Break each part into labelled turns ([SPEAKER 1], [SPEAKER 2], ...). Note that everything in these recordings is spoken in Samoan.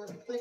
[SPEAKER 1] If I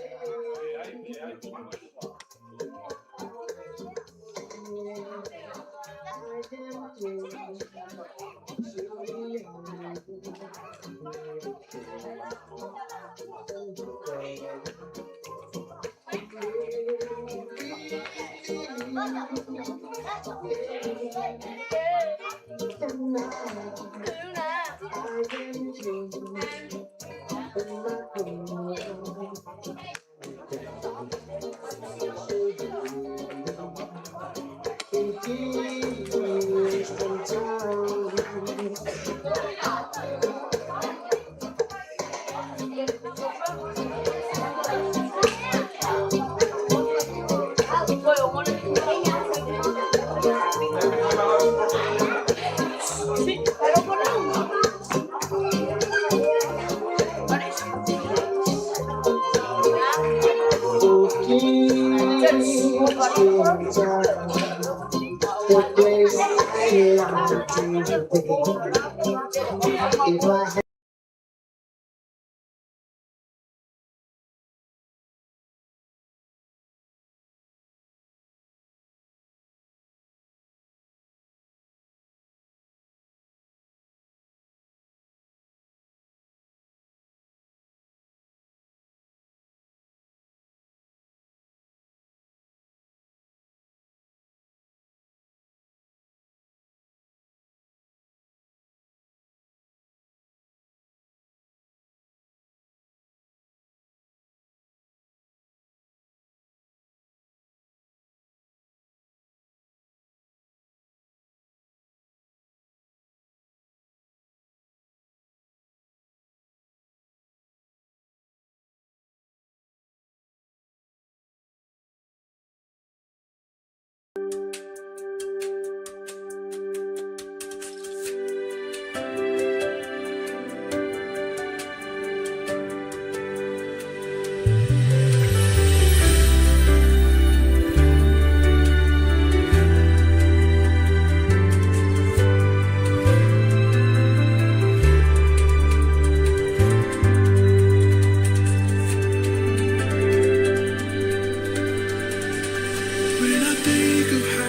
[SPEAKER 2] When I think of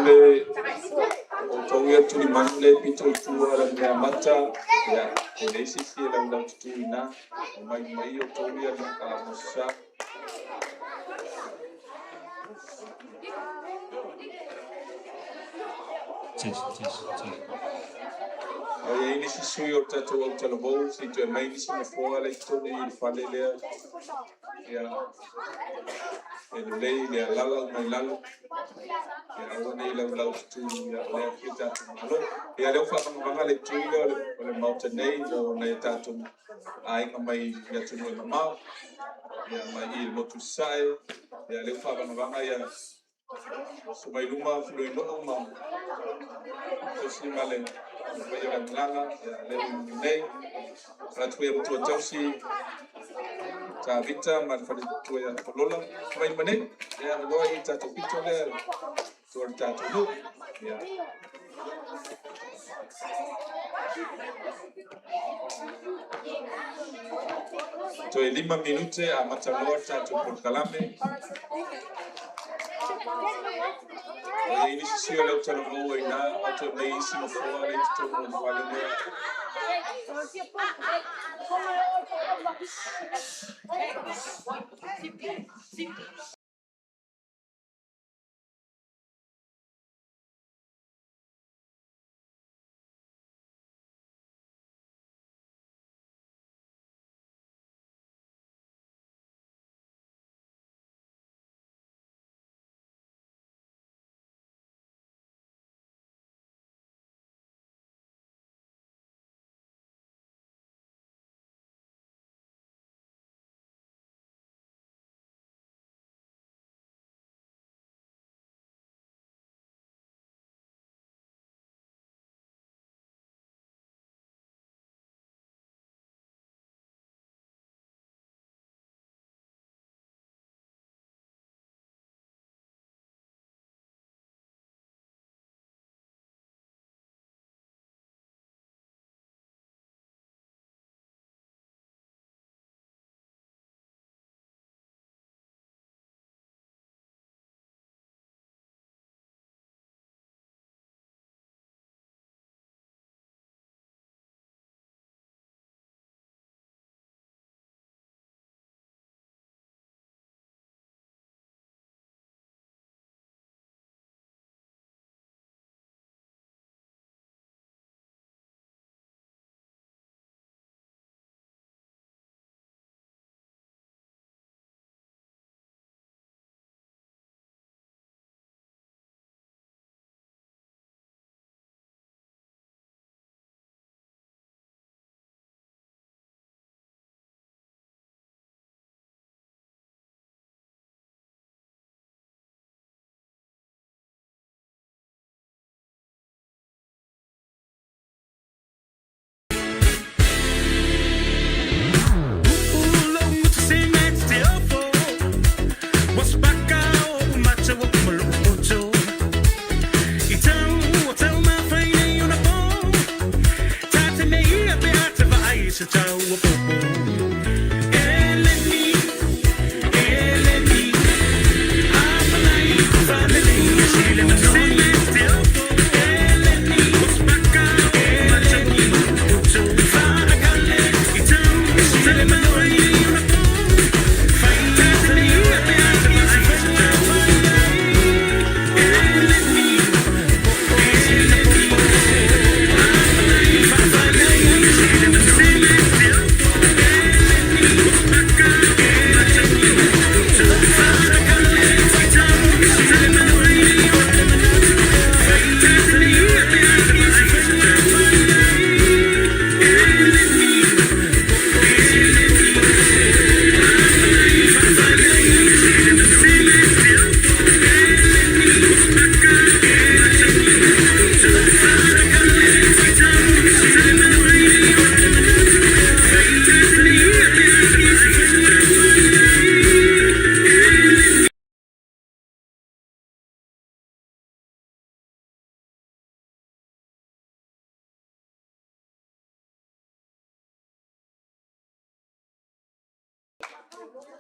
[SPEAKER 2] le outou ia tulimanu lea e pito i tua le mea amata, ia, e leai se isi e laulaututu i ina. Omai uma i outou ia Mosesa.
[SPEAKER 3] Test, test, test.
[SPEAKER 2] A i ai nisi sui o le tatou autalavou, se i toe aumai nisi nofoa la e i totonu i i le fale lea. Ia, e lelei le alaala uma i lalo. Ia aua ne i laulaututu, ia o lea e fai le tatou Malo. Ia o lea ua faavagavaga le itu lea o le Maota nei mo nai o tatou aiga mai atunuu e mamao, ia mai i le motu i Sasae. Ia o lea ua faavagavaga ia susu mai luma Feluainuu ma Tausi ma le paia o le Aumalaga, ia lea ua i luma nei. Manatu foi ia Matua Tausi Tavita ma le faletua ia Falola. Mai luma nei, e avanoa i le tatou pito lea i tua i le tatou nuu. Ia. Toe 5 minute amata loa le tatou polokalame. E i ai nisi sui o le autalavou o i ina, o toe aumai isi nofoa la e i totonu o le fale lea.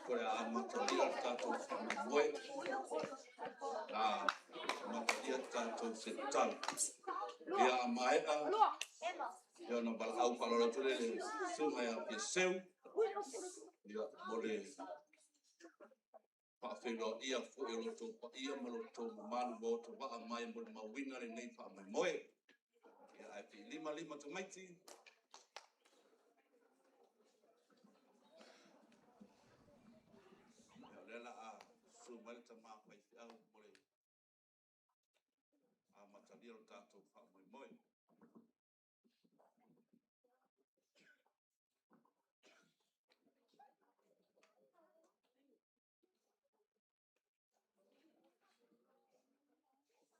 [SPEAKER 2] O le a amatalia le tatou faamoemoe. A amatalia le tatou se tatalo. Ia a maea, ia ona valaau faaaloalo atu lea i le susuga ia Fiaseu, ia mo le faafeiloaia foi o lo outou paia ma lo outou mamalu ua otovaa mai e molimauina lenei faamoemoe. Ia ae fii lima tamaiti. Ia o lea o le a susu mai le tama faifeau mo le amatalia o le tatou faamoemoe.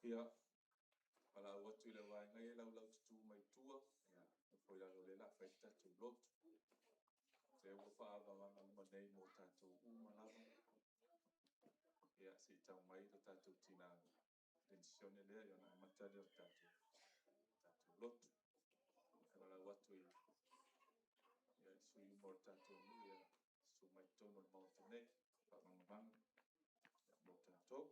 [SPEAKER 2] Ia, valaau atu i le vaega ia e laulau tutu mai tua, ia, nofo i lalo o lea o le a fai le tatou lotu. Se ua faaagaaga uma nei mo tatou uma lava. Ia, se i tau mai le tatou tina penisione lea, ia ona amata lea o le tatou lotu. E valaau atu i sui uma o le tatou nuu, ia susu mai totonu o le Maota nei, faamagamaga mo tatou.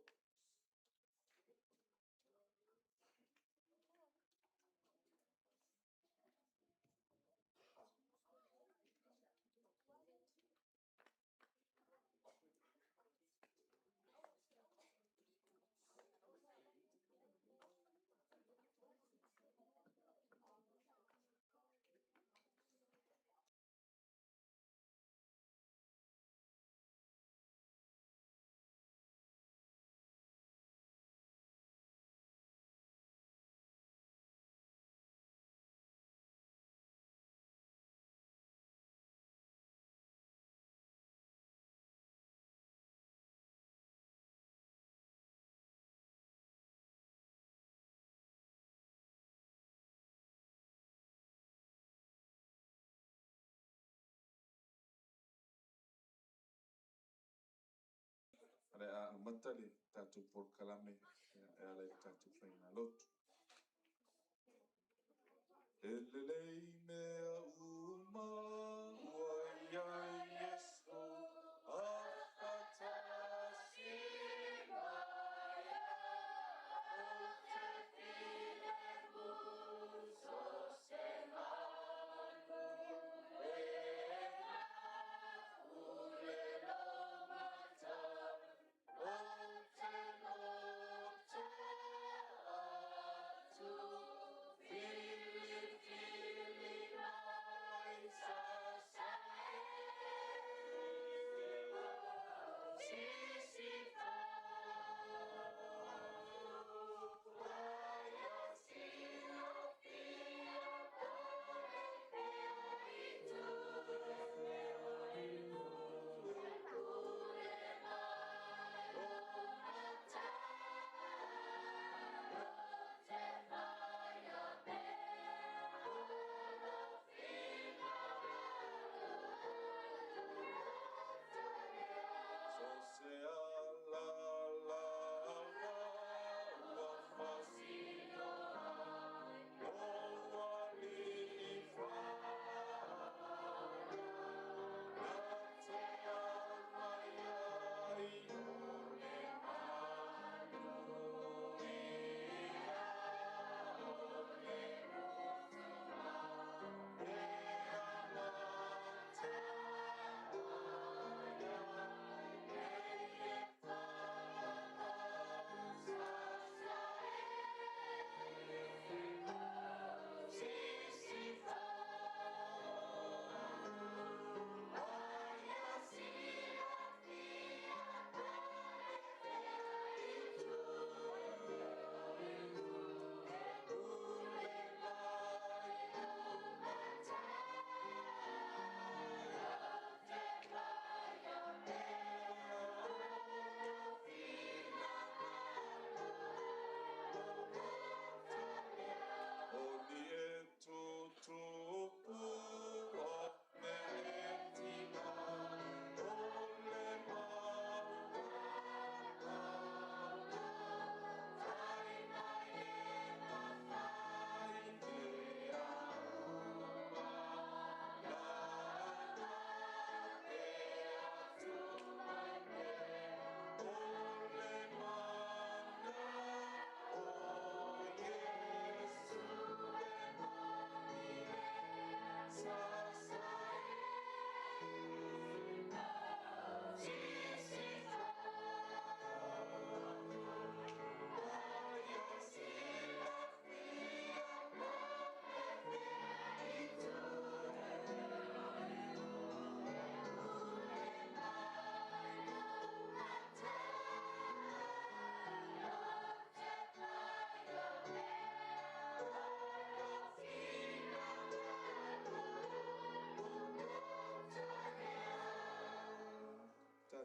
[SPEAKER 2] O le a amata le tatou polokalame e ala i le tatou faigalotu. E lelei mea uma ua i ai Iesu afatasi mai au, ou te filemu, so o se galuega, pule lou matau, ou te loto atu, filifili mai.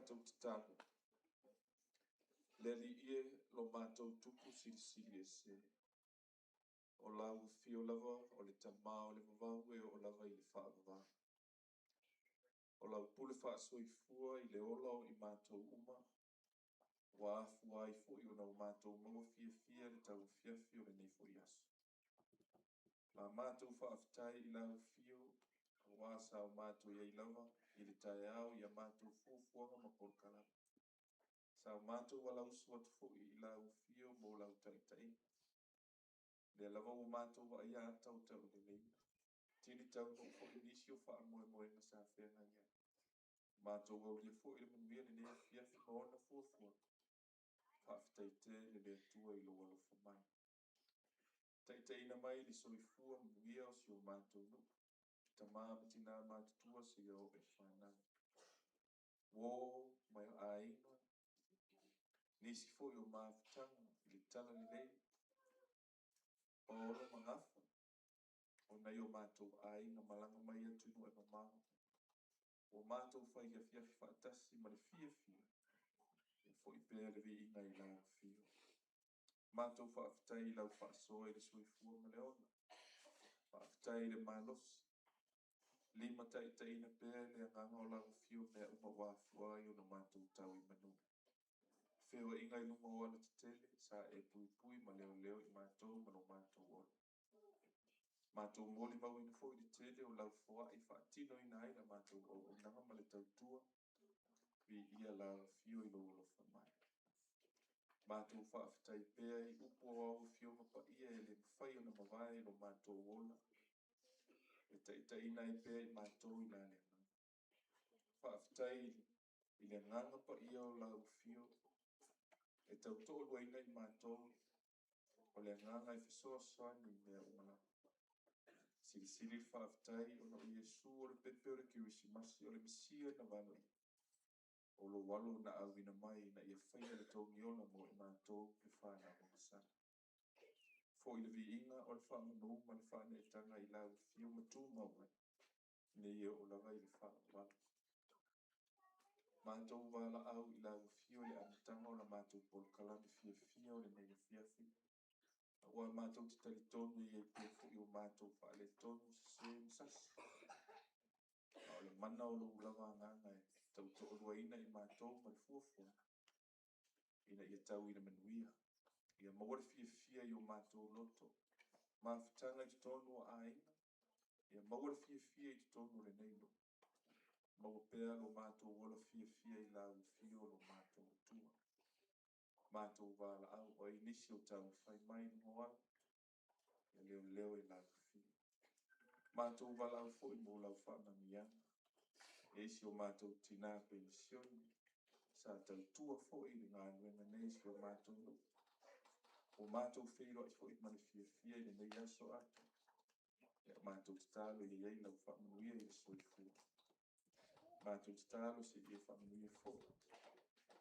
[SPEAKER 2] matou tatalo. Le Alii e, lo matou Tupu Silisili Ese, o lau afio lava o le Tama o le vavau e oo lava i le faavavau. O lau pule faasoifua i le ola o i matou uma, ua afua ai foi ona o matou maua fiafia i le tauafiafi o lenei foi aso. La matou faafetai i lau afio, aua sa o matou i ai lava i le taeao i a matou fuafuaga ma polokalame. Sa o matou alausu atu foi i lau afio mo lau taitaiga. Lea lava ua matou vaaia ata o taulelei, tini taunuu foi nisi o faamoemoega sa feagai ai. Matou aulia foi le manuia lenei afiafi ma ona fuafuaga. Faafetai tele le Atua i lou alofa mai. Taitaiina mai le soifua manuia o si o matou nuu, tama ma tina matutua seia oo i fanau. Uo ma aiga, nisi foi o mafutaga i le talalelei, paolo ma gafa, o nai o matou aiga malaga mai atunuu e mamao, ua matou fai afiafi faatasi ma le fiafia, ia foi pea le viiga i lau afio. Matou faafetai i lau faasoa i le soifua ma le ola. Faafetai i le malosi. Limataitaiina pea e le agaga o lau afio mea uma ua afua ai ona matou tau i manu. Feoaiga i luga o alatetele, sa e puipui ma leoleo i matou ma lo matou ola. Matou molimauina foi le tele o lau foai faatinoina ai la matou auaunaga ma le tautua. Viia lau afio i lou alofa mai. Matou faafetai pea i upu o au afioga paia e le mafai ona mavae i lo matou ola, e taitaiina ai pea i matou i la le agaga. Faafetai i le agaga paia o lau afio e tautoaluaina i matou, o le agaga e fesoasoani i mea uma lava. Silisili le faafetai ona o Iesu o le pepe o le Kerisimasi, o le Mesia na valoia, o lou alo na auina mai ina ia faia le togiola mo i matou le fanau agasala. Foi le viiga o le faamanu ma le faaneetaga i lau afio ma tumau ai, nei e oo lava i le faavavau. Matou valaau i lau afio i le amataga o la matou polokalame fiafia o lenei afiafi, aua matou te talitonu e i ai pea foi o matou faaletonu, sese ma sasi. A o le mana o lou lava agaga e tautoaluaina i matou ma le fuafuaga, ina ia tau i le manuia. Ia maua le fiafia i o matou loto, mafutaga i totonu o aiga, ia maua le fiafia i totonu o lenei nuu. Maua pea lo matou ola fiafia i lau afio lo matou Atua. Matou valaau o ai nisi o taumafai mai i luga o ala, ia leoleo e lau afio. Matou valaau foi mo lau faamanuiaga. E i si o matou tina penisione, sa tautua foi i le galuega nei i si o matou nuu. Ua matou feiloai foi ma le fiafia i lenei aso atoa. Ia matou tatalo ia i ai lau faamanuia i le soifua. Matou tatalo se i e faamanuia foi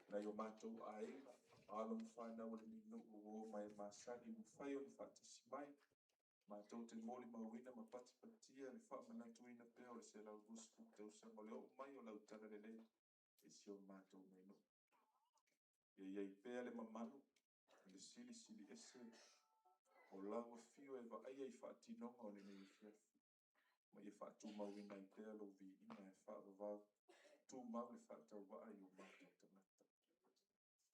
[SPEAKER 2] nai o matou aiga, alo ma fanau a lenei nuu, uo ma e masani ua mafai ona faatasi mai. Matou te molimauina ma patipatia le faamanatuina pea o le 120 tausaga o le oo mai o lau talalelei i si o matou nei nuu. Ia i ai pea le mamalu i le silisili ese o lau afio e vaaia i faatinoga o lenei afiafi, ma ia faatumauina ai pea lou viiga e faavavau, tumau le faatauvaa i o matou tagata.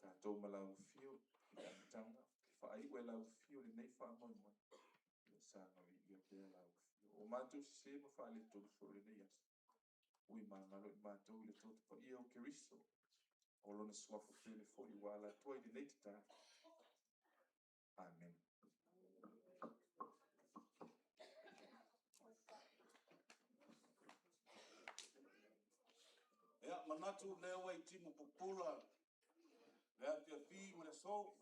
[SPEAKER 2] Tatou ma lau afio i le amataga, faaiu e lau afio lenei faamoemoe, ia saga viia pea lau afio. O matou sese ma faaletonu foi o lenei aso, ui magalo i matou i le toto paia o Keriso, o lona suafa pele foi ua ala atu ai lenei tatalo. Amen.
[SPEAKER 4] Ia, manatu lea ua i timu pupula le afiafi ma le aso.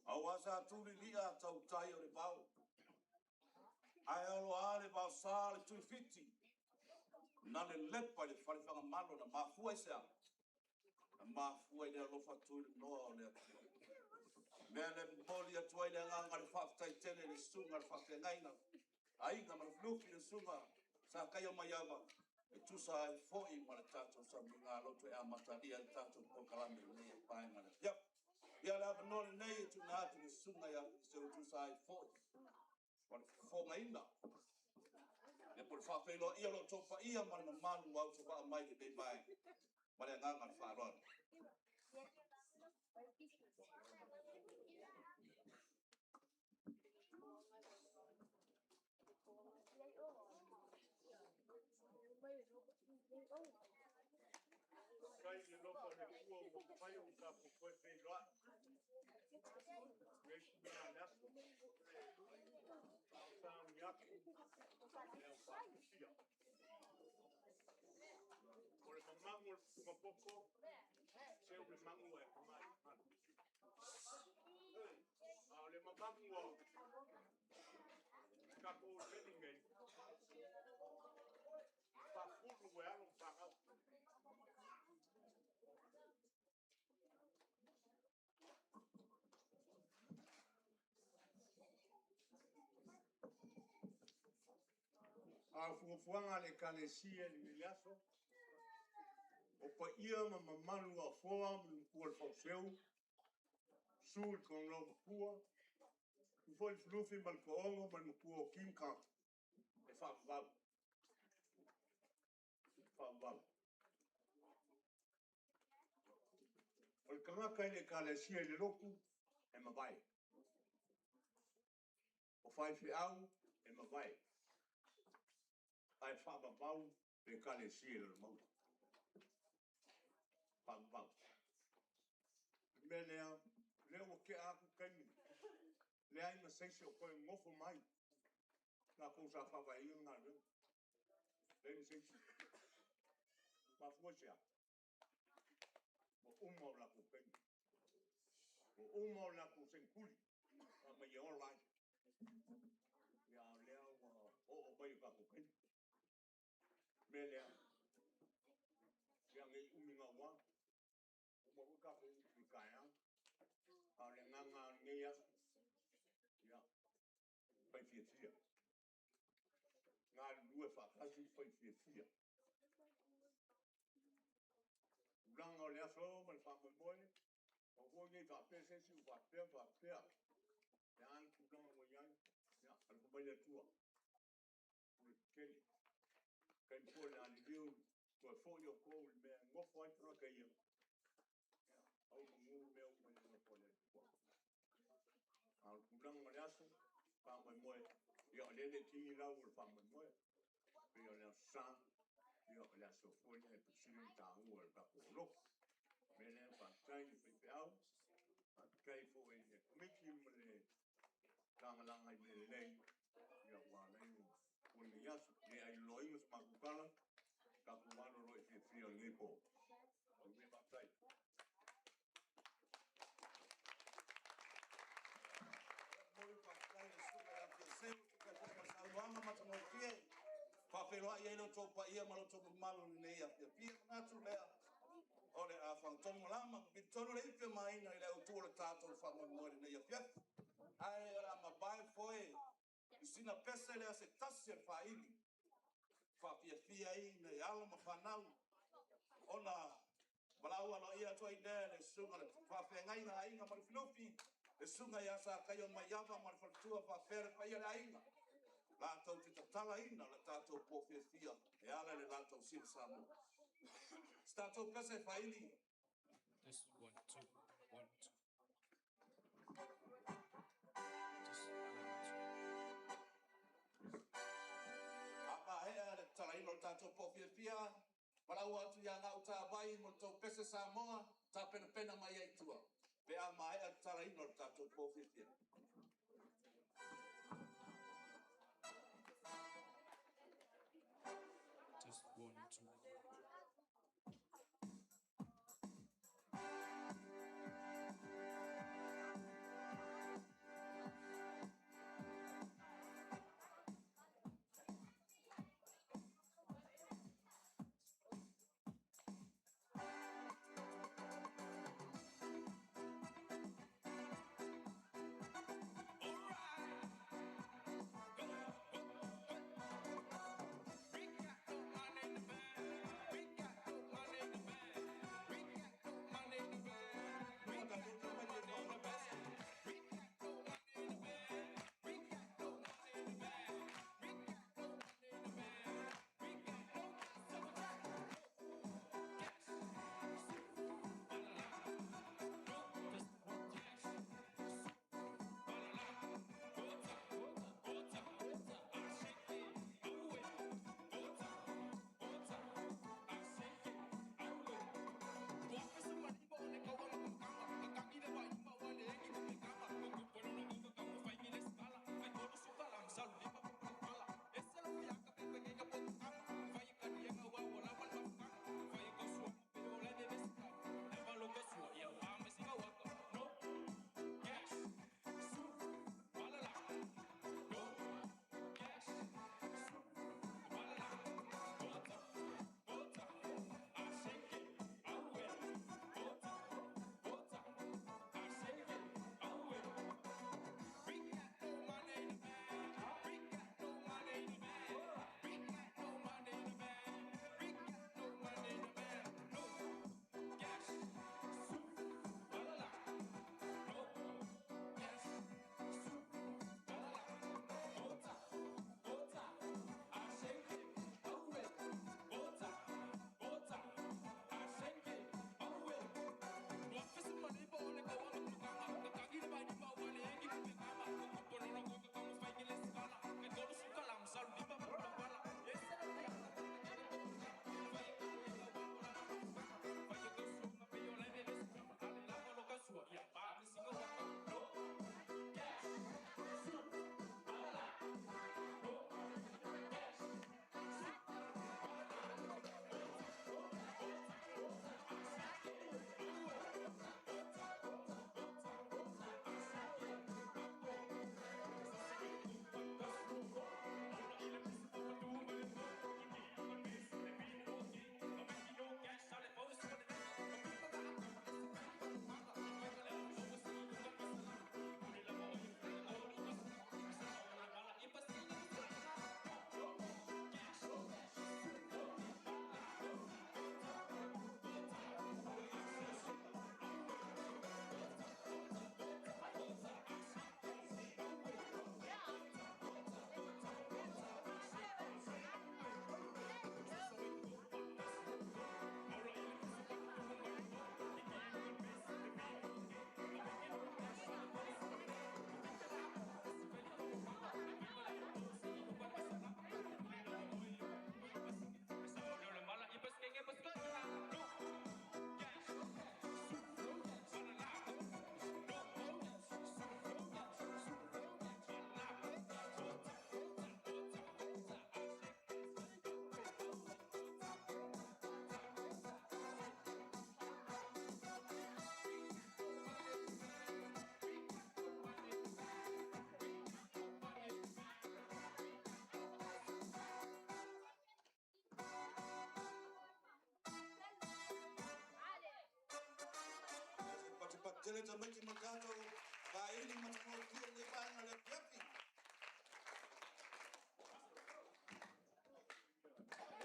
[SPEAKER 4] Aua sa tuli lia tautai o le vao. Ae aloa le vaosa o le tuifiti. Na lelepa i le fale fagamalo na mafua i se a? Na mafua i le alofa tuliloa o le Atua. Mea le momoli atu ai le agaga o le faafetai tele i le susuga i le faafeagaiga, aiga ma Lufilufi, le susuga Sakaia Maiava. E tusa ai fo'i ma le tatou sauniga loto e amatalia ai le tatou polokalame i lenei vaega o le afiafi. Ia, le avanoa lenei e tuuina atu i le Susuga ia Filiseu e tusa ai fo'i ma le fofogaina ia po o le faafeiloaia o lo outou paia ma le mamalu ua autovaa mai i lenei vaega. Ma le agaga o le faaaloalo.
[SPEAKER 5] Faafetai i le alofa o le Atua ua mafai ona tatou toe feiloai i lenei itula o le aso, a o sauni atu le au faatusia. O le mamagu o le tutuga poto, seu le magu ae tama i le galu. A o le mamagu o tatou i le taimi lenei, e faafulu e alo ma fanau. A o fuafuaga a le Ekalesia i lenei aso, o paia ma mamalu o Afoa ma le matua o le Faleseu, susu le Togalua Matua, susu foi Lufilufi ma le Toaono ma le matua o Ki ma Taga, e faavavau. E faavavau. O le tagata i le Ekalesia i le lotu, e mavae. O faifeau, e mavae. Ae faavavau le Ekalesia i lana mauga. Faavavau. O le mea lea, o lea ua tea atu taimi, leai ma se isi o toe nonofo mai, latou sa faavaeina le galuega. Leai ma se isi. Mafua i se a? Ua uma o latou taimi. Ua uma o latou senetuli na aumai e ola ai. Ia, a o lea ua oo mai o tatou taimi. O le mea lea, ia ne i umi naua, ua uma foi tatou utu i le taeao. A o le agaga lava o lenei aso, ia, fai fiafia, galulue faatasi, fai fiafia. Tulaga o le aso ma le faamoemoe, aua foi ne i faapea se isi ua faapea ma faapea. Le a le tulaga ua i ai? Ia, alofa mai le Atua, pule tetele. Taimi foi o le a liliu toe foi outou i le mea e nonofo ai tagata ia, ia, au manu mea uma i le alofa o le Atua. A o le tulaga o le aso, faamoemoe, ia o lea e le i tini lau o le faamoemoe. Pei o le Aso Sa, ia o le aso foi lea e pito sili ona taua i le tatou lotu. O le mea lea, faafetai i le faifeau, faafetai foi i le Komiti ma le lagalaga i mea lelei, ia ua ala ai ona fua lenei aso. E le ailoloaina se matou tala, tatou alo loa i le fiafia o lenei po. Manuia, faafetai.
[SPEAKER 4] Momoli le faafetai i le Susuga ia Fiaseu e tusa ai foi ma le saunoaga matagofie, faafeiloai ai lo outou paia ma lo outou mamalu i lenei afiafi. Ona manatu lea o le a fagatonu malama, vili tonu le ifi a Maina i le autu o le tatou faamoemoe i lenei afiafi. Ae o le a mavae foe i sina pese lea se tasi o le faili, faafiafia ai nai alo ma fanau ona valaau aloaia atu ai lea i le susuga i le faafeagaiga a Aiga ma Lufilufi, le susuga ia Sakaio Maiava ma le faletua faapea le paia o le aiga, latou te tatalaina le tatou po fiafia e ala i le latou Sila Samoa. Se tatou pese faili.
[SPEAKER 3] Test one two one two. Test one two.
[SPEAKER 4] A maea le tatalaina o le tatou po fiafia, valaau atu ia Gautavai mo le tou pese Samoa, tapenapena mai ai i tua pe a maea le tatalaina o le tatou po fiafia.
[SPEAKER 3] Test one two.
[SPEAKER 4] Tele tamaiti ma tatou vaili matagofie lenei vaega o le afiafi.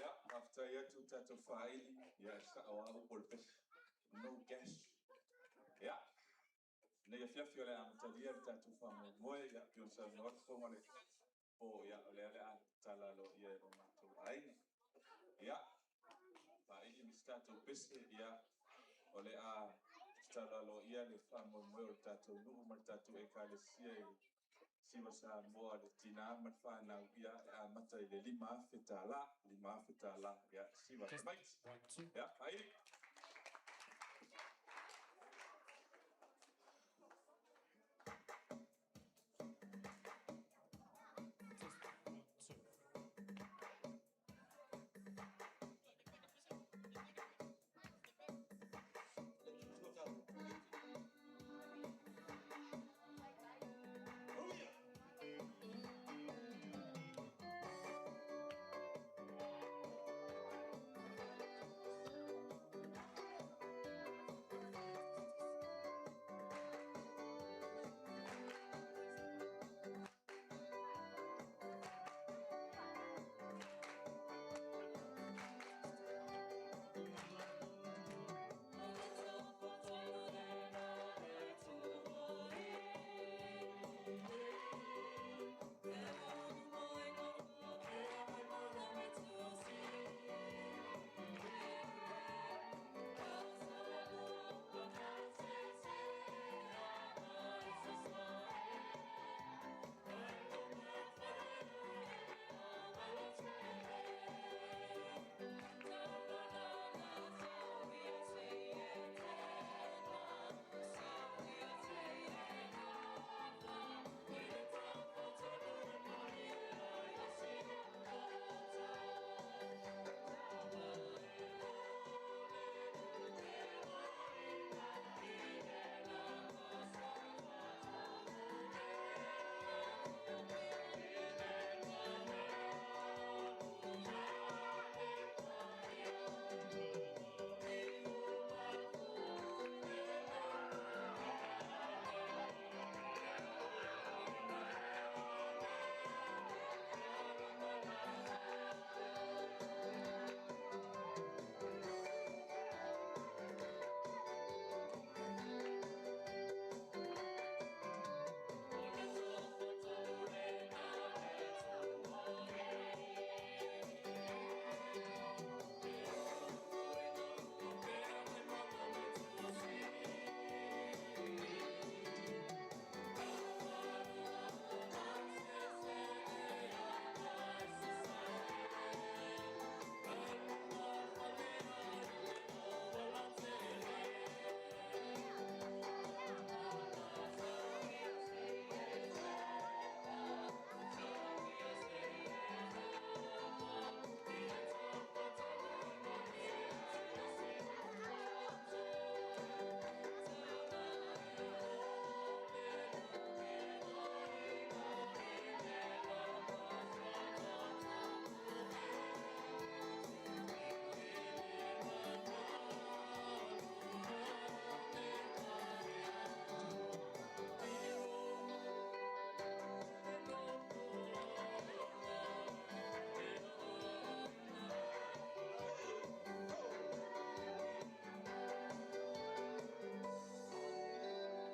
[SPEAKER 2] Ia, faafetai atu i tatou faaili, ia e sao lava upu o le pese, no gas. Ia, lenei afiafi o le a amatalia le tatou faamoemoe, ia, pei ona saunoa le Fofoga o le Po, ia, o lea o le a tatala aloaia e lo matou aiga. Ia, faaili ma se tatou pese, ia, o le a tatala aloaia le faamoemoe o le tatou nuu ma le tatou ekalesia i le Siva Samoa, le tina ma le fanau, ia, e amata i le $5,000, $5,000, ia, siva
[SPEAKER 3] Test
[SPEAKER 2] tamaiti.
[SPEAKER 3] 1, 2.
[SPEAKER 2] Ia, faaili.
[SPEAKER 3] Test 1, 2.
[SPEAKER 4] Hallelujah.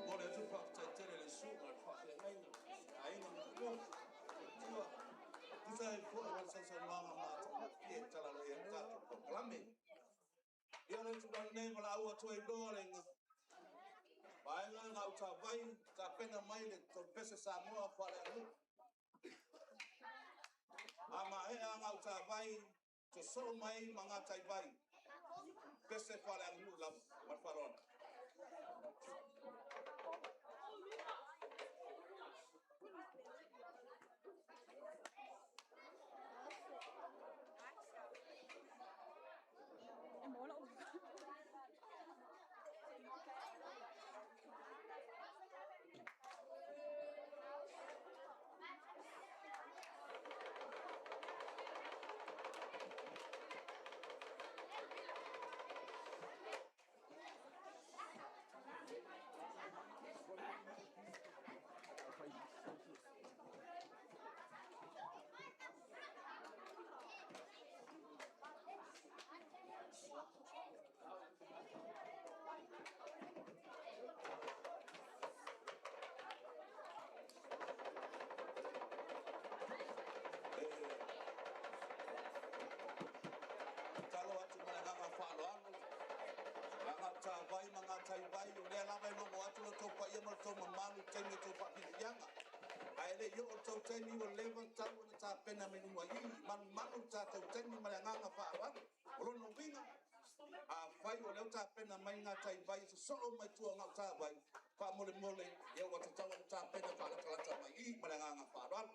[SPEAKER 4] Mo le atu faafetai tele i le susuga i le faafeagaiga, aiga ma le faletua. Tusa ai foi ma le sausaunoaga matagofie e tala aloaia ai le tatou polokalame. Ia o le tulaga nei valaau atu ai loa le vaega gautavai tapena mai le tolopese Samoa faaleaganuu. A maea gautavai, sosoo mai ma gataivai, pese faaleaganuu lava. Ma le faaaloalo. lea lava e logo atu lo outou paia ma lo outou mamalu i taimi o outou faafiafiaga. Ae le i oo le tou taimi ua leva tatau ona tapena mai luma i i, malumalu le tatou taimi ma le agaga faaaloalo. O lona uiga, afai o lea ua tapena mai gatai vai e sosoo mai tua o Gautavai, faamolemole, ia ua tatau ona tapena faalatalata mai i ma le agaga faaaloalo.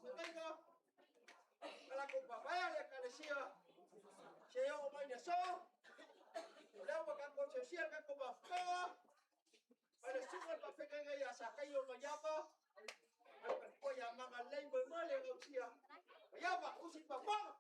[SPEAKER 6] faafeagaiga ma latou papaea le Ekalesia seia oo mai le aso. O lea ua tatou siasia le tatou mafutaga mai le susuga i le faafeagaiga ia Sakaio Maiava ma le faletua ia Magalelei Moemoe Gausia Maiava. Usi le faafofoga.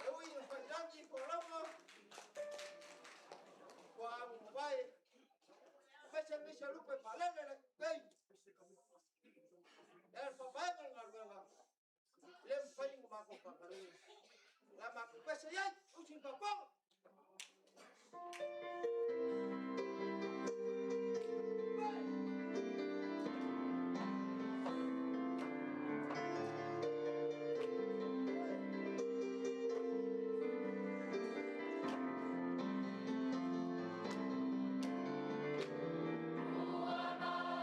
[SPEAKER 6] E ui ina faiilagi folauga ua alu mavae, aemaise nisi o lupe palele le pei e le papaega o le galuega le mafai ona matou faagaloina. La matou pese i ai, usi le faafofoga.
[SPEAKER 7] Ua malu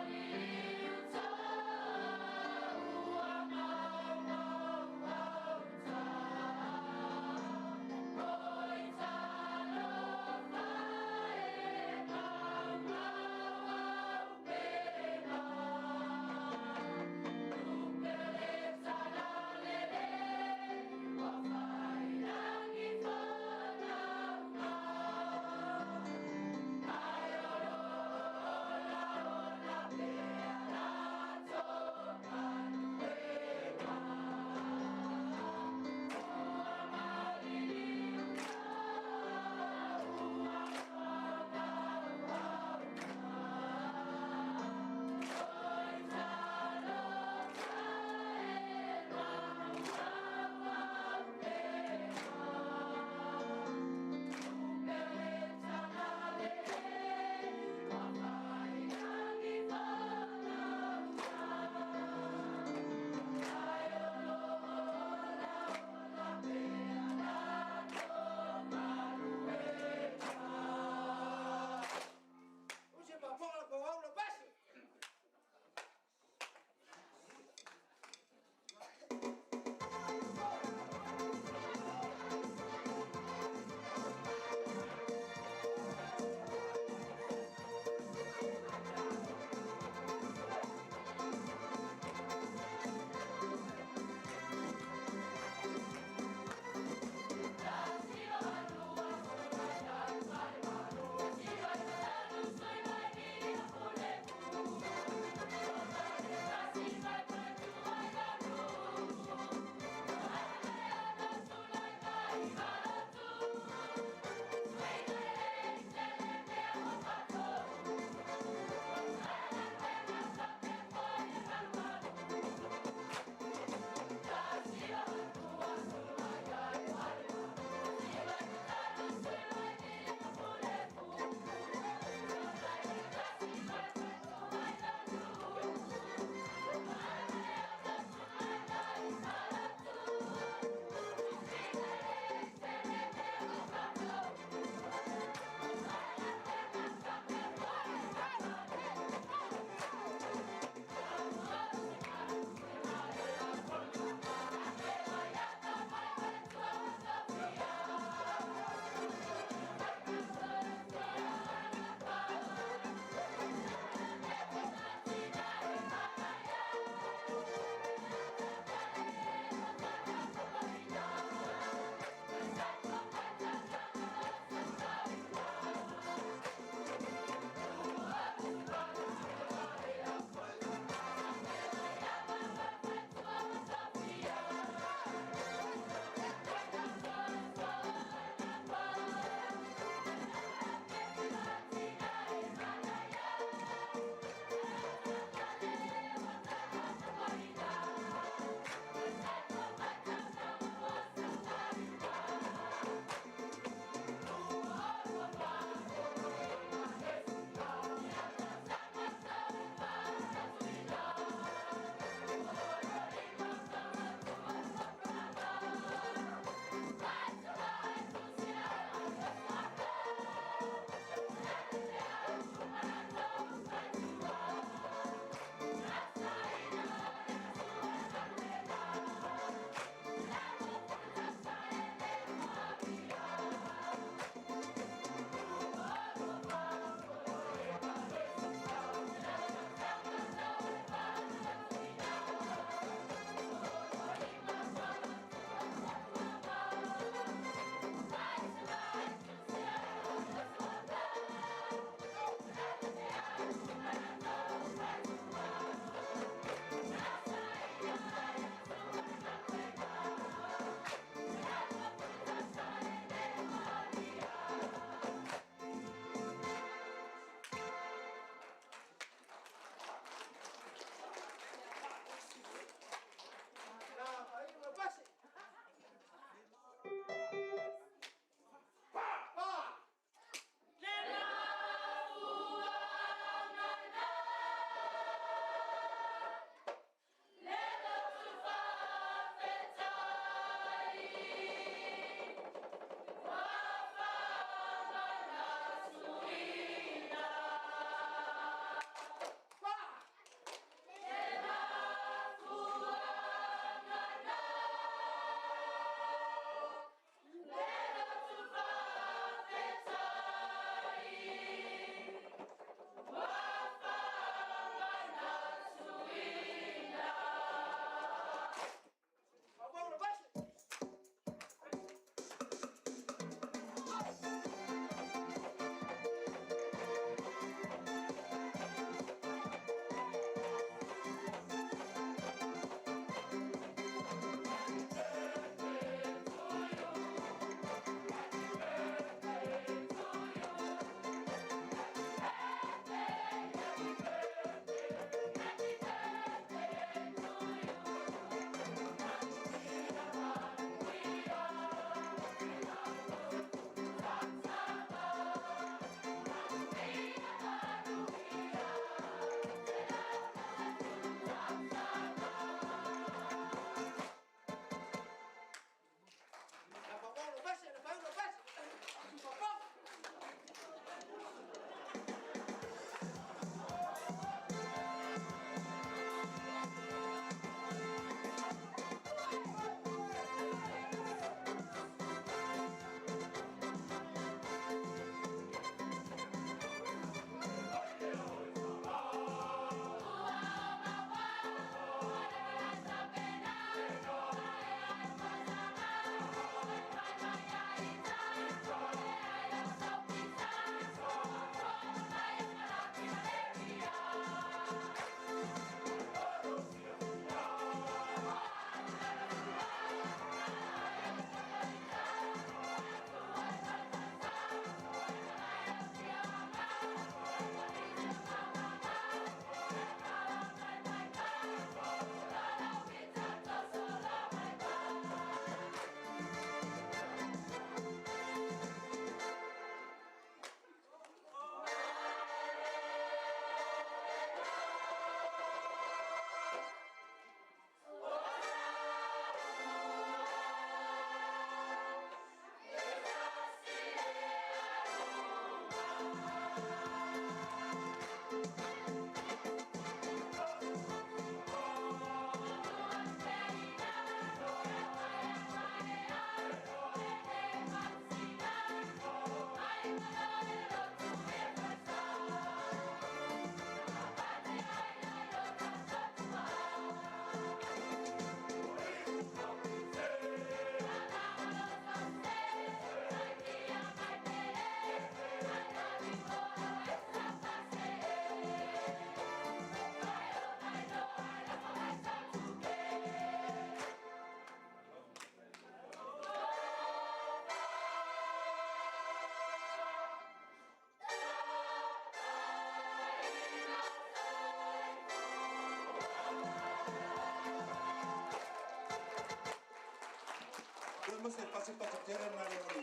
[SPEAKER 4] ma se pasipasi tele na le o le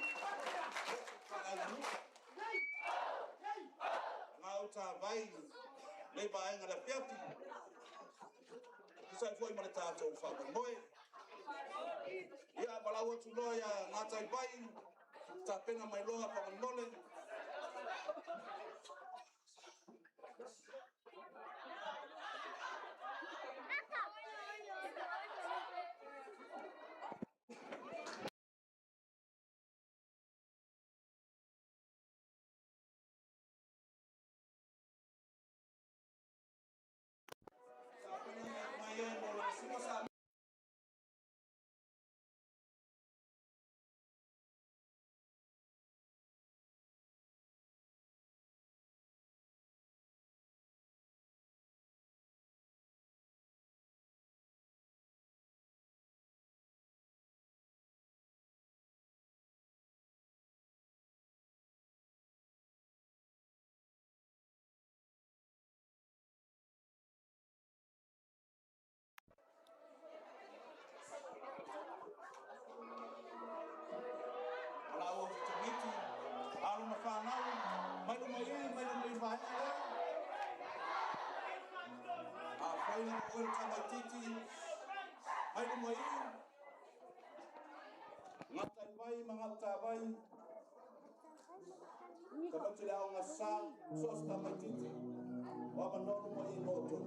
[SPEAKER 4] faaleaganuu. Gautavai le vaega le afiafi tusa ai foi ma le tatou faamoemoe. Ia valaau atu loa ia Gataivai, tapena mai loa faamolemole. Tapena mai e mo le masina sa valaau atu tamaiti, alo ma fanau, mai luma i, mai luma i vaega lea. Afai na o oe le tamaitiiti, mai luma i, Gataivai ma Gautavai, tamaiti le aoga sa, so o se tamaitiiti, o avanoa luma i mo outou.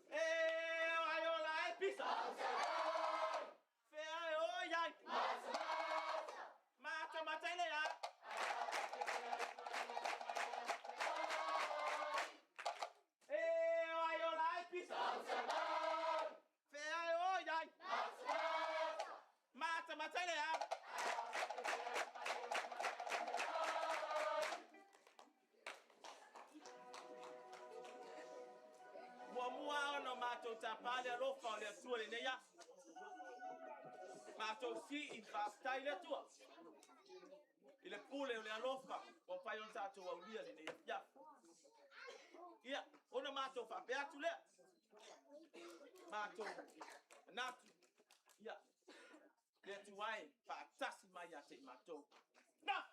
[SPEAKER 6] E ai ola e pisa. Fe ai o iai. Mata mata ile ya. E ai ola e pisa. Fe ai o iai. Mata mata ile ya. Muamua ona matou tapa le alofa o le Atua i lenei aso. Matou sii faafetai i le Atua i le pule o le alofa ua mafai ona tatou aulia lenei afiafi. Ia, ona matou faapea atu lea, matou manatu, ia, le Atua e faatasi mai ia te i matou. Na!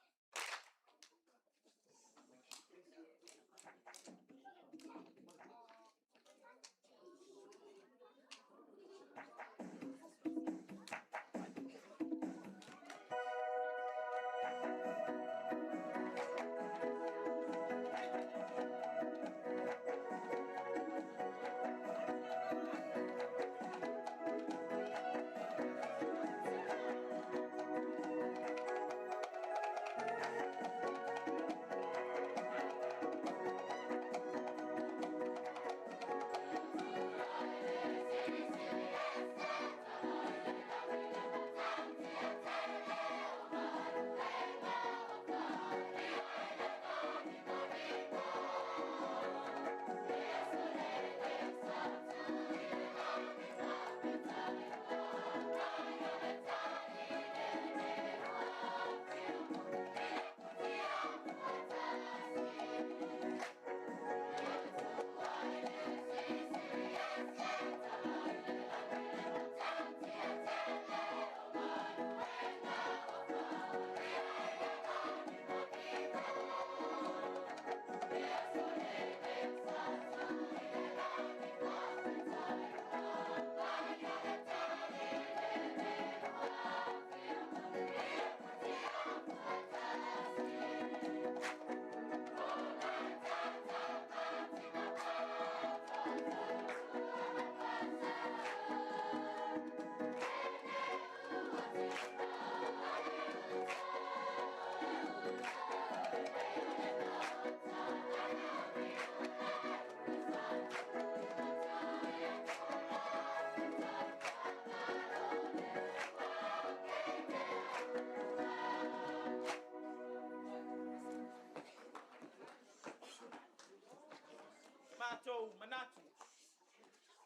[SPEAKER 6] Matou manatu,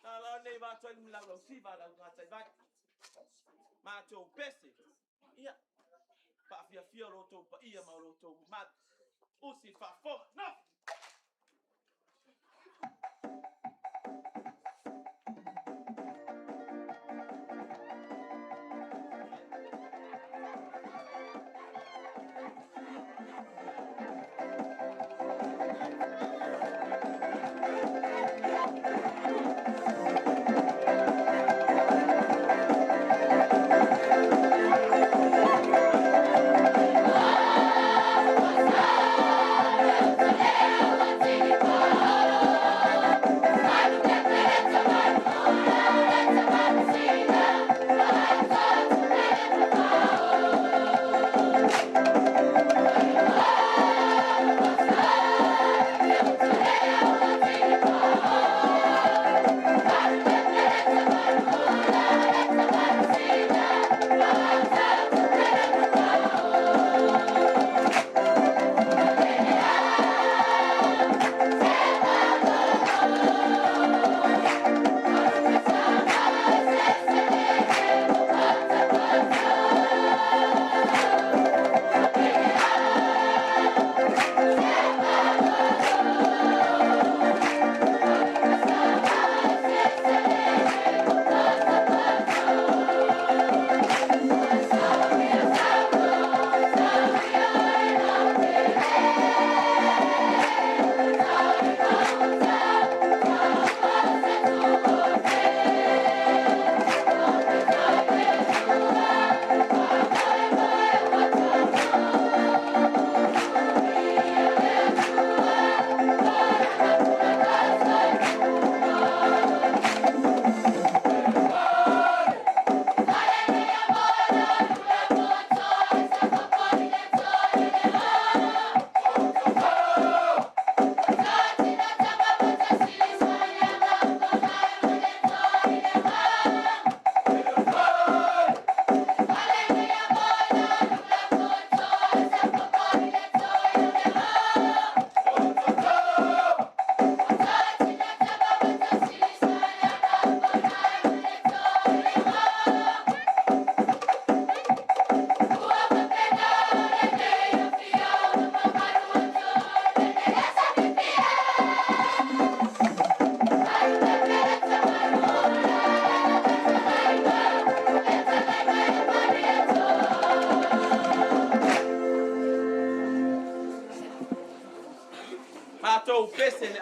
[SPEAKER 6] na lao nei matou ai lau siva lau gatai vai. Matou pese, ia, faafiafia o lo outou paia ma o lo outou mamalu. Usi faafofoga, no!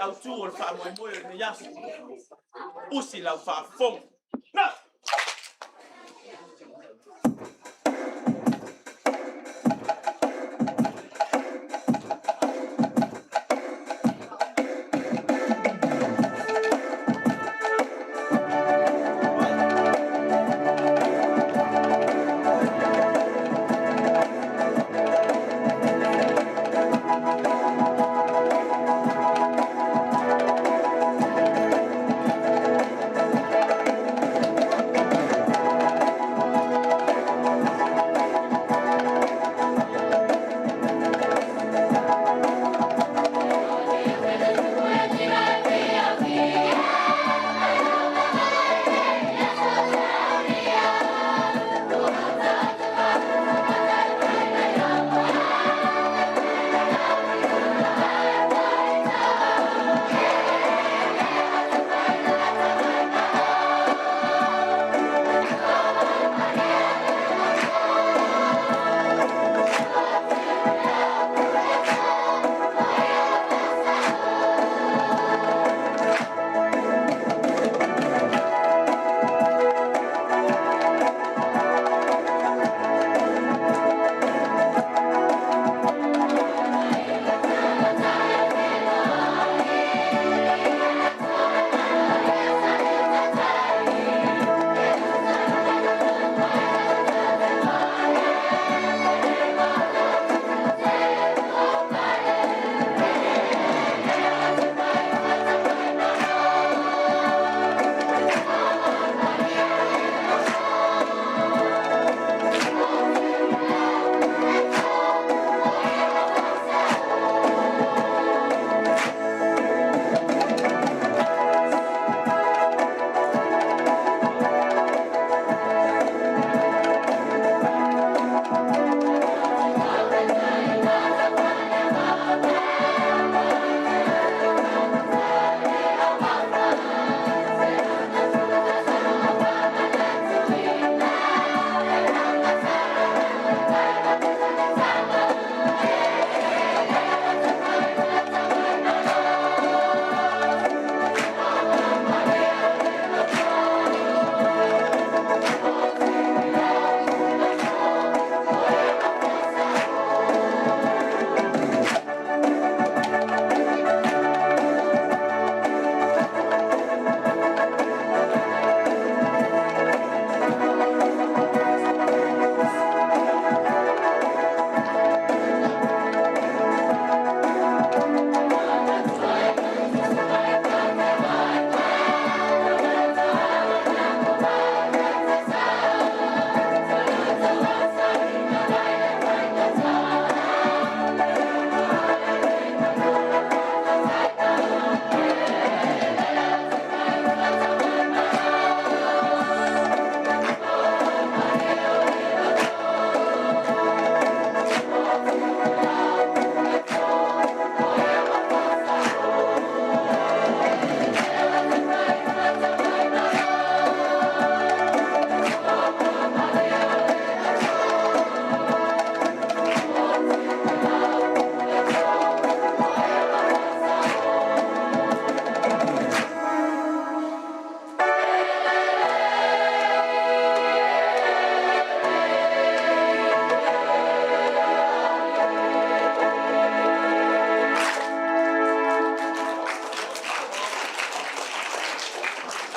[SPEAKER 7] autu o le faamoemoe o lenei aso. Usi lau faafofoga. Na!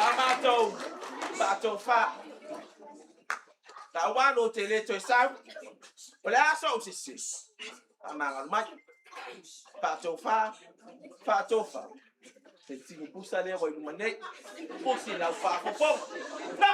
[SPEAKER 7] A matou faatofa la ua lo te le toe sau. O le a sou sese. Faamagalo mai. Faatofa, faatofa. Se tini pusa lea ua i luma nei. Usi lau faafofoga. No!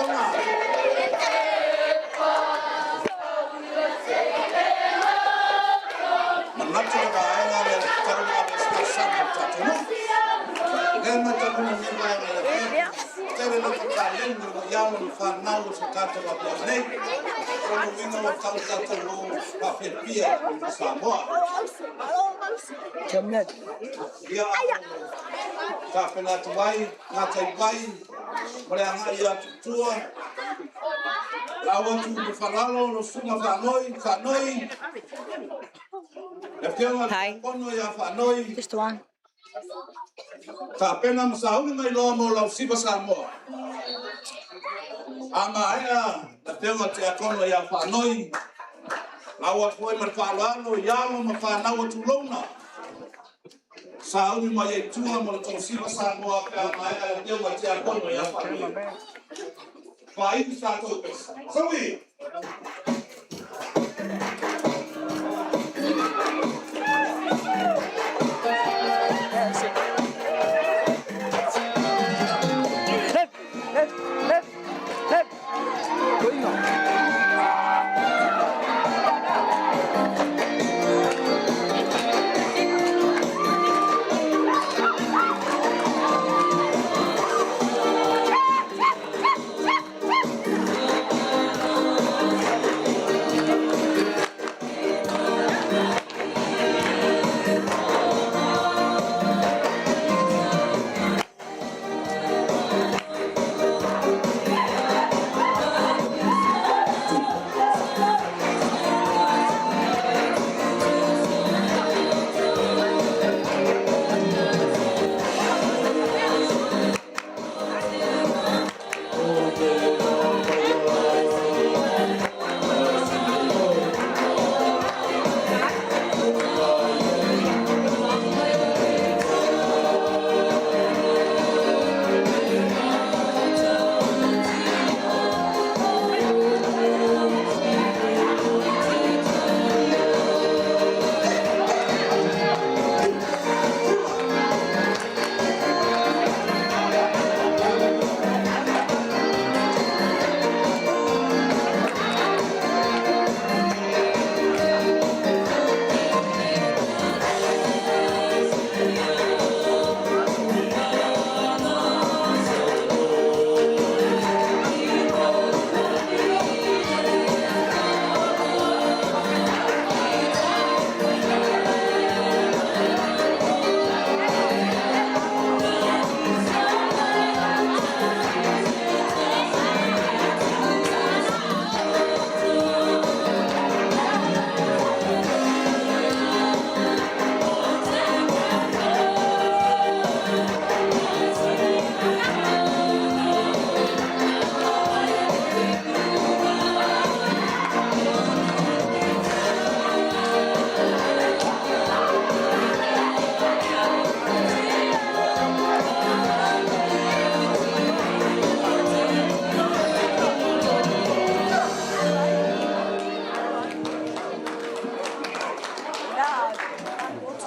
[SPEAKER 4] Tulona. Manatu le vaega lea e tatau ona ave ai se talosaga i le tatou nuu. O lea e matauina i lenei vaega i le afiafi, tele lava taleni o lo o i alo ma fanau o si o tatou afioaga nei. O lona uiga ua tatau ona tatou o faafiafia i Samoa. Ia, tapena atu ai gatai vai ma le agai atu i tua. Lau atu i Mafalalo lau susuga Faanoi, Faanoi, le afioga i le
[SPEAKER 8] Hi.
[SPEAKER 4] Tiakono ia Faanoi,
[SPEAKER 8] Just one.
[SPEAKER 4] tapena ma sauni mai loa mo lau siva Samoa. A maea le afioga i le Tiakono ia Faanoi, lau atu foi ma le faaaloalo i alo ma fanau o tulouna, sauni mai ai tua mo le tausiva Samoa pe a maea le afioga i le Tiakono ia Faanoi. Faaili tatou pesa. Saui!
[SPEAKER 6] Left, left, left, left. Going on.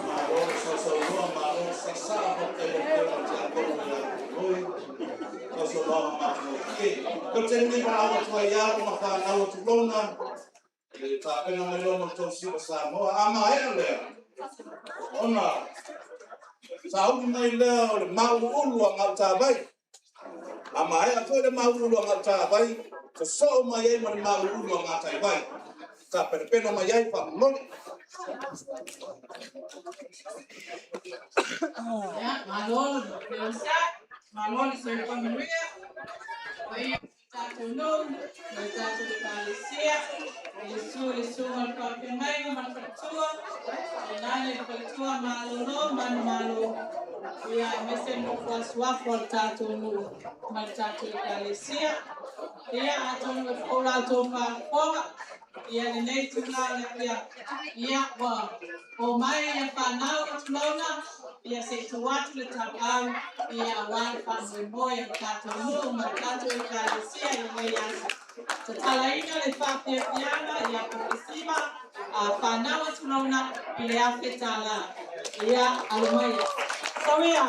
[SPEAKER 4] Malo le sausaunoa, malo le saasaa, faafetai i lau Afioga i le Tiakono ia Faanoi mo le sausaunoaga matagofie. Ia o le taimi lenei e valaau atu ai i alo ma fanau o tulouna, e tapena mai loa mo le tausiva Samoa. A maea lea, ona sauni mai lea o le mauuluulu a Gautavai. A maea foi le mauuluulu a Gautavai, sosoo mai ai ma le mauuluulu a Gataivai. Tapenapena mai ai faamolemole.
[SPEAKER 9] Ia, malo le onosai, malo le soifua manuia, paia o le tatou nuu, ma le tatou ekalesia, i le susu i le susuga i le faafeagaiga ma le faletua, tainane le faletua malolo manumalo, ia aemaise le nofo a suafa o le tatou nuu ma le tatou ekalesia. Ia, atonu e fou la outou faafofoga, ia lenei itula o le afiafi, ia ua omai ia fanau tulouna, ia se i tuu atu le tapaau, ia aua le faamoemoe o le tatou nuu ma le tatou ekalesia i lenei aso. Tatalaina le faafiafiaga ia Polisiva, a fanau tulouna i le $1,000. Ia, alu maia. Sawia!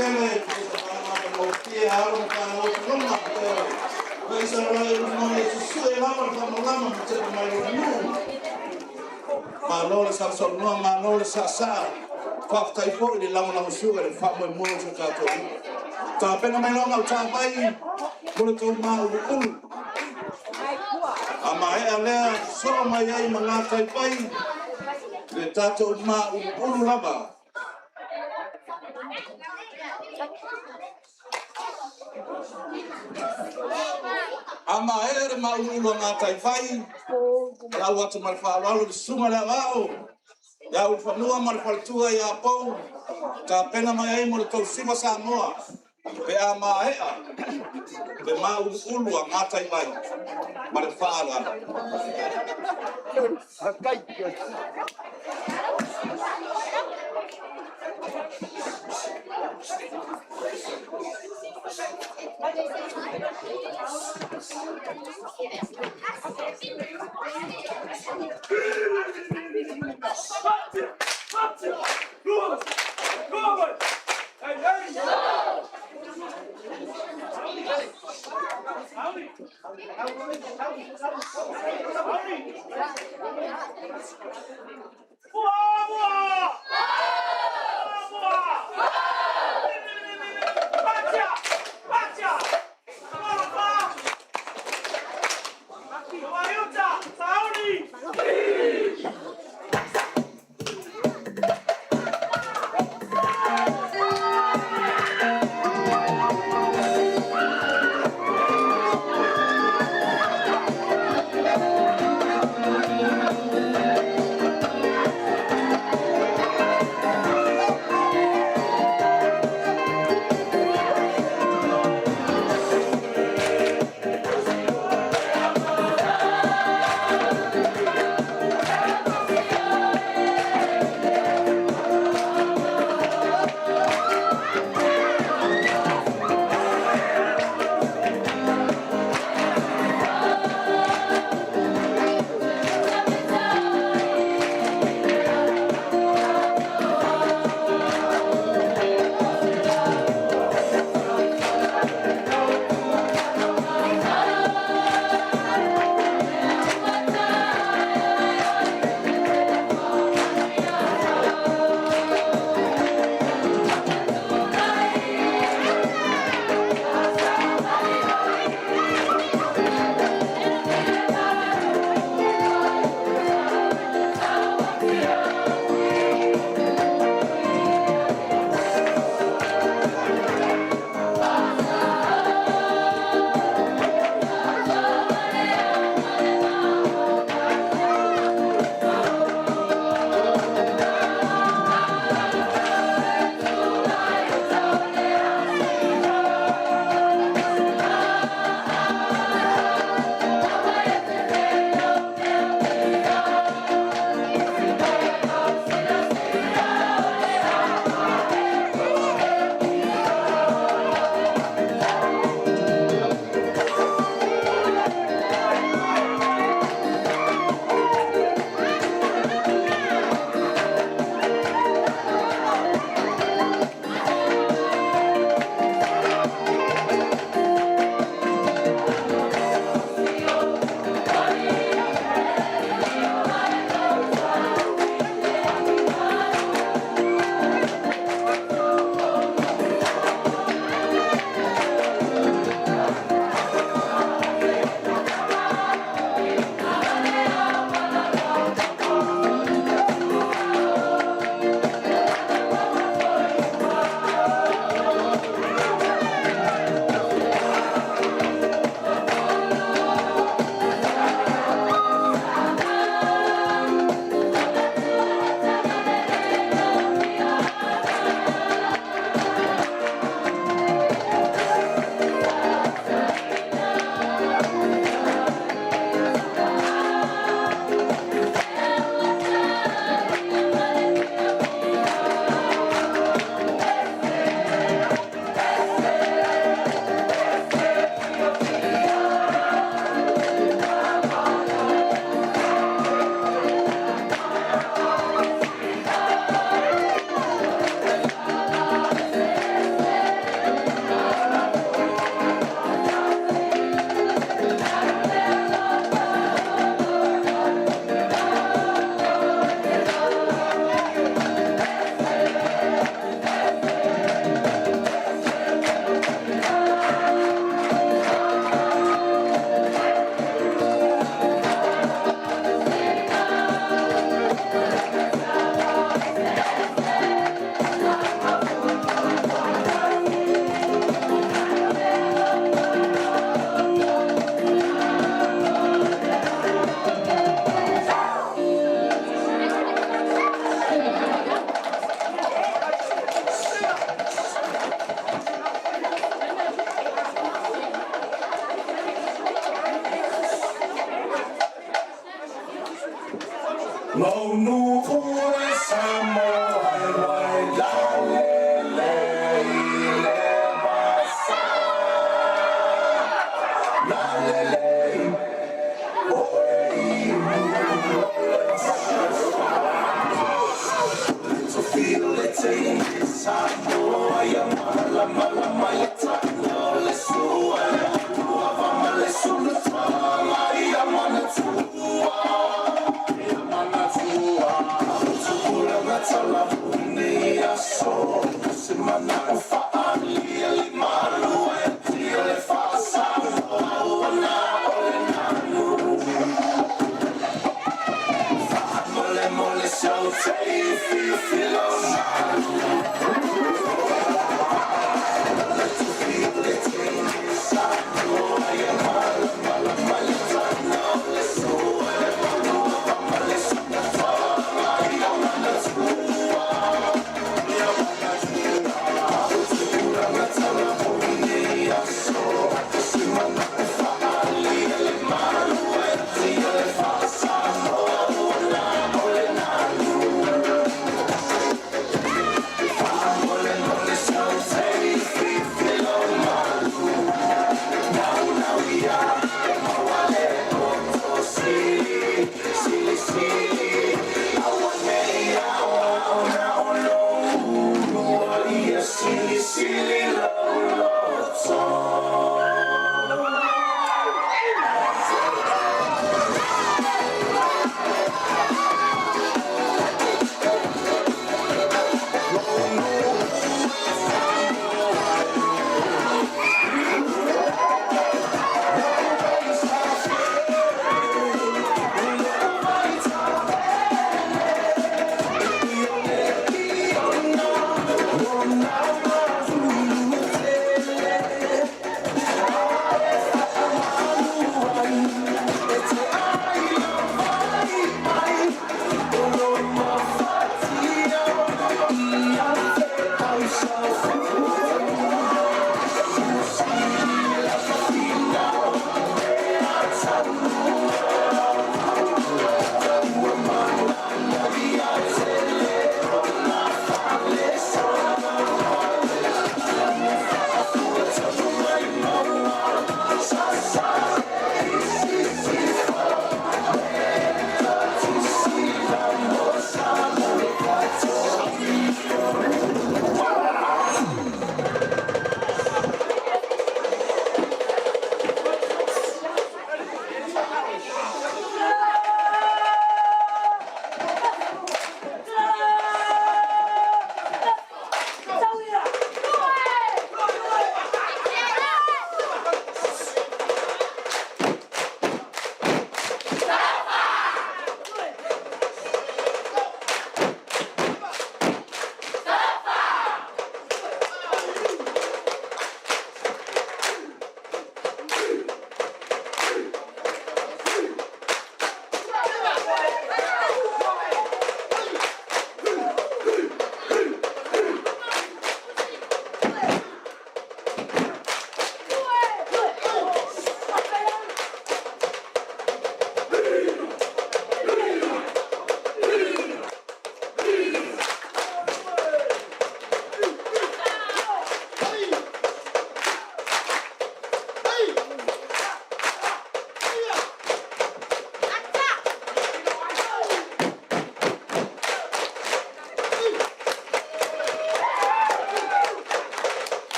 [SPEAKER 4] tele, e alo ma fanau loma, ioe. Israeli mo le susue lava le faamalama ma tepa mai lona nuu. Malo le sausaunoa, malo le saasaa. Faafetai foi i le lagolagosua i le faamoemoe o si o tatou nuu. Tapena mai loa gautavai mo le tou mauluulu. A maea lea, sosoo mai ai ma gataifai le tatou mauluulu lava. A maea le mauluulu a gataifai, lau atu ma le faaaloalo le susuga i le Aoao ia Ulufanua ma le faletua ia Pou, tapena mai ai mo le tou Siva Samoa pe a maea le mauluulu a gataivai. Ma le faaaloalo.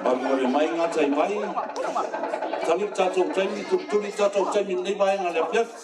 [SPEAKER 4] Vavevave mai gatai mai, tali le tatou taimi, tulituli le tatou taimi i lenei vaega o le afiafi.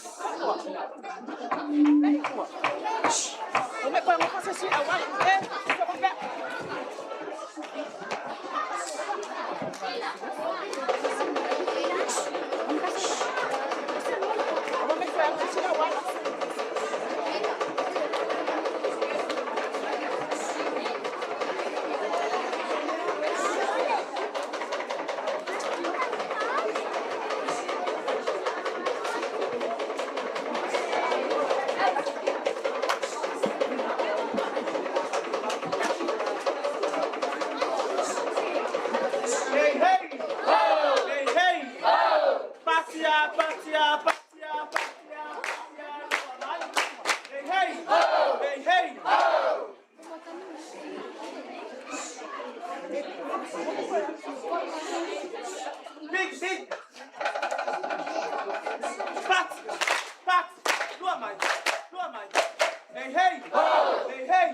[SPEAKER 7] Hey, hey! Hey, hey! Patia, patia, patia, patia, patia. Hey, hey! Hey, hey! Big, big! Pat, pat, lua mai, lua mai. Hey, hey! Hey, hey!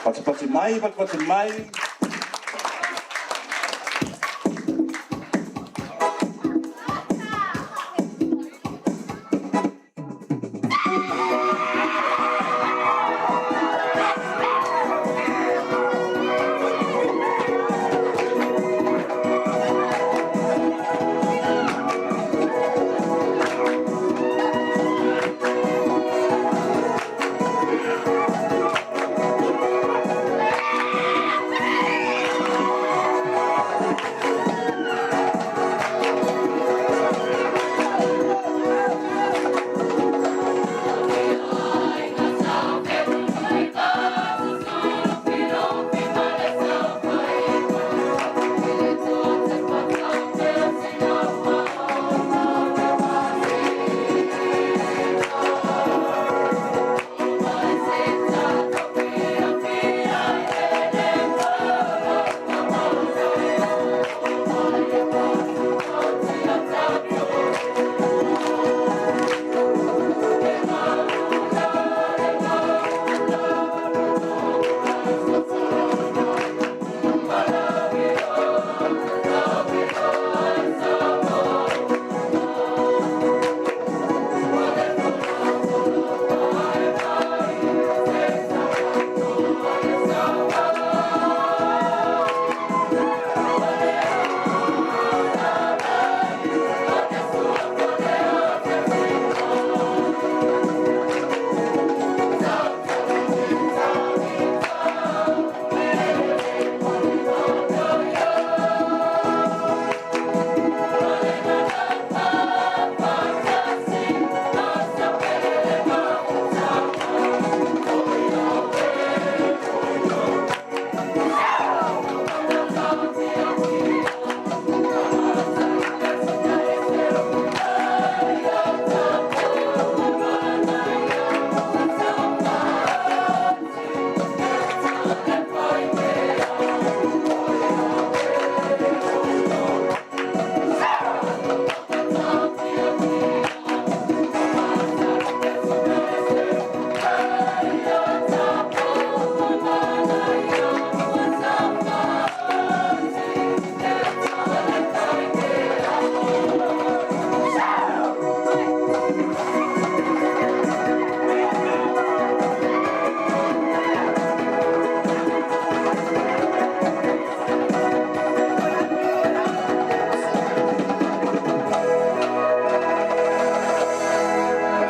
[SPEAKER 4] Patipati mai, patipati mai.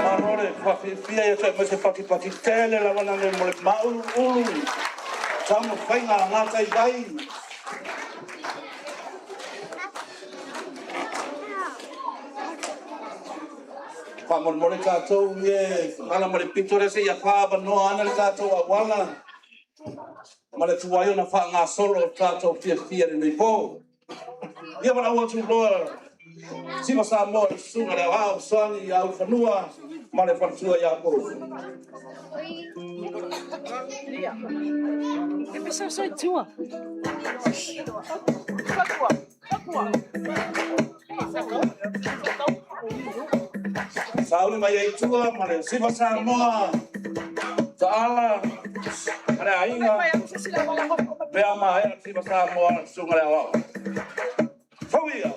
[SPEAKER 4] Malo le faafiafia aemaise le patipati tele lava mo le mauluulu taumafaiga a Gataivai. Faamolemole tatou ia e ala ma le pito lea seia faaavanoa ane le tatou auala ma le tuai ona faagasolo o le tatou fiafia i lenei po. Ia valaau atu loa Sima Samoa i le susuga i le Aoao Fesoasoani ia Ulufanua ma le faletua ia Polu. Sauni mai ai i tua ma le Siva Samoa, Taala ma le aiga, pe a maea le Siva Samoa a le susuga i le Aoao. Fau ia!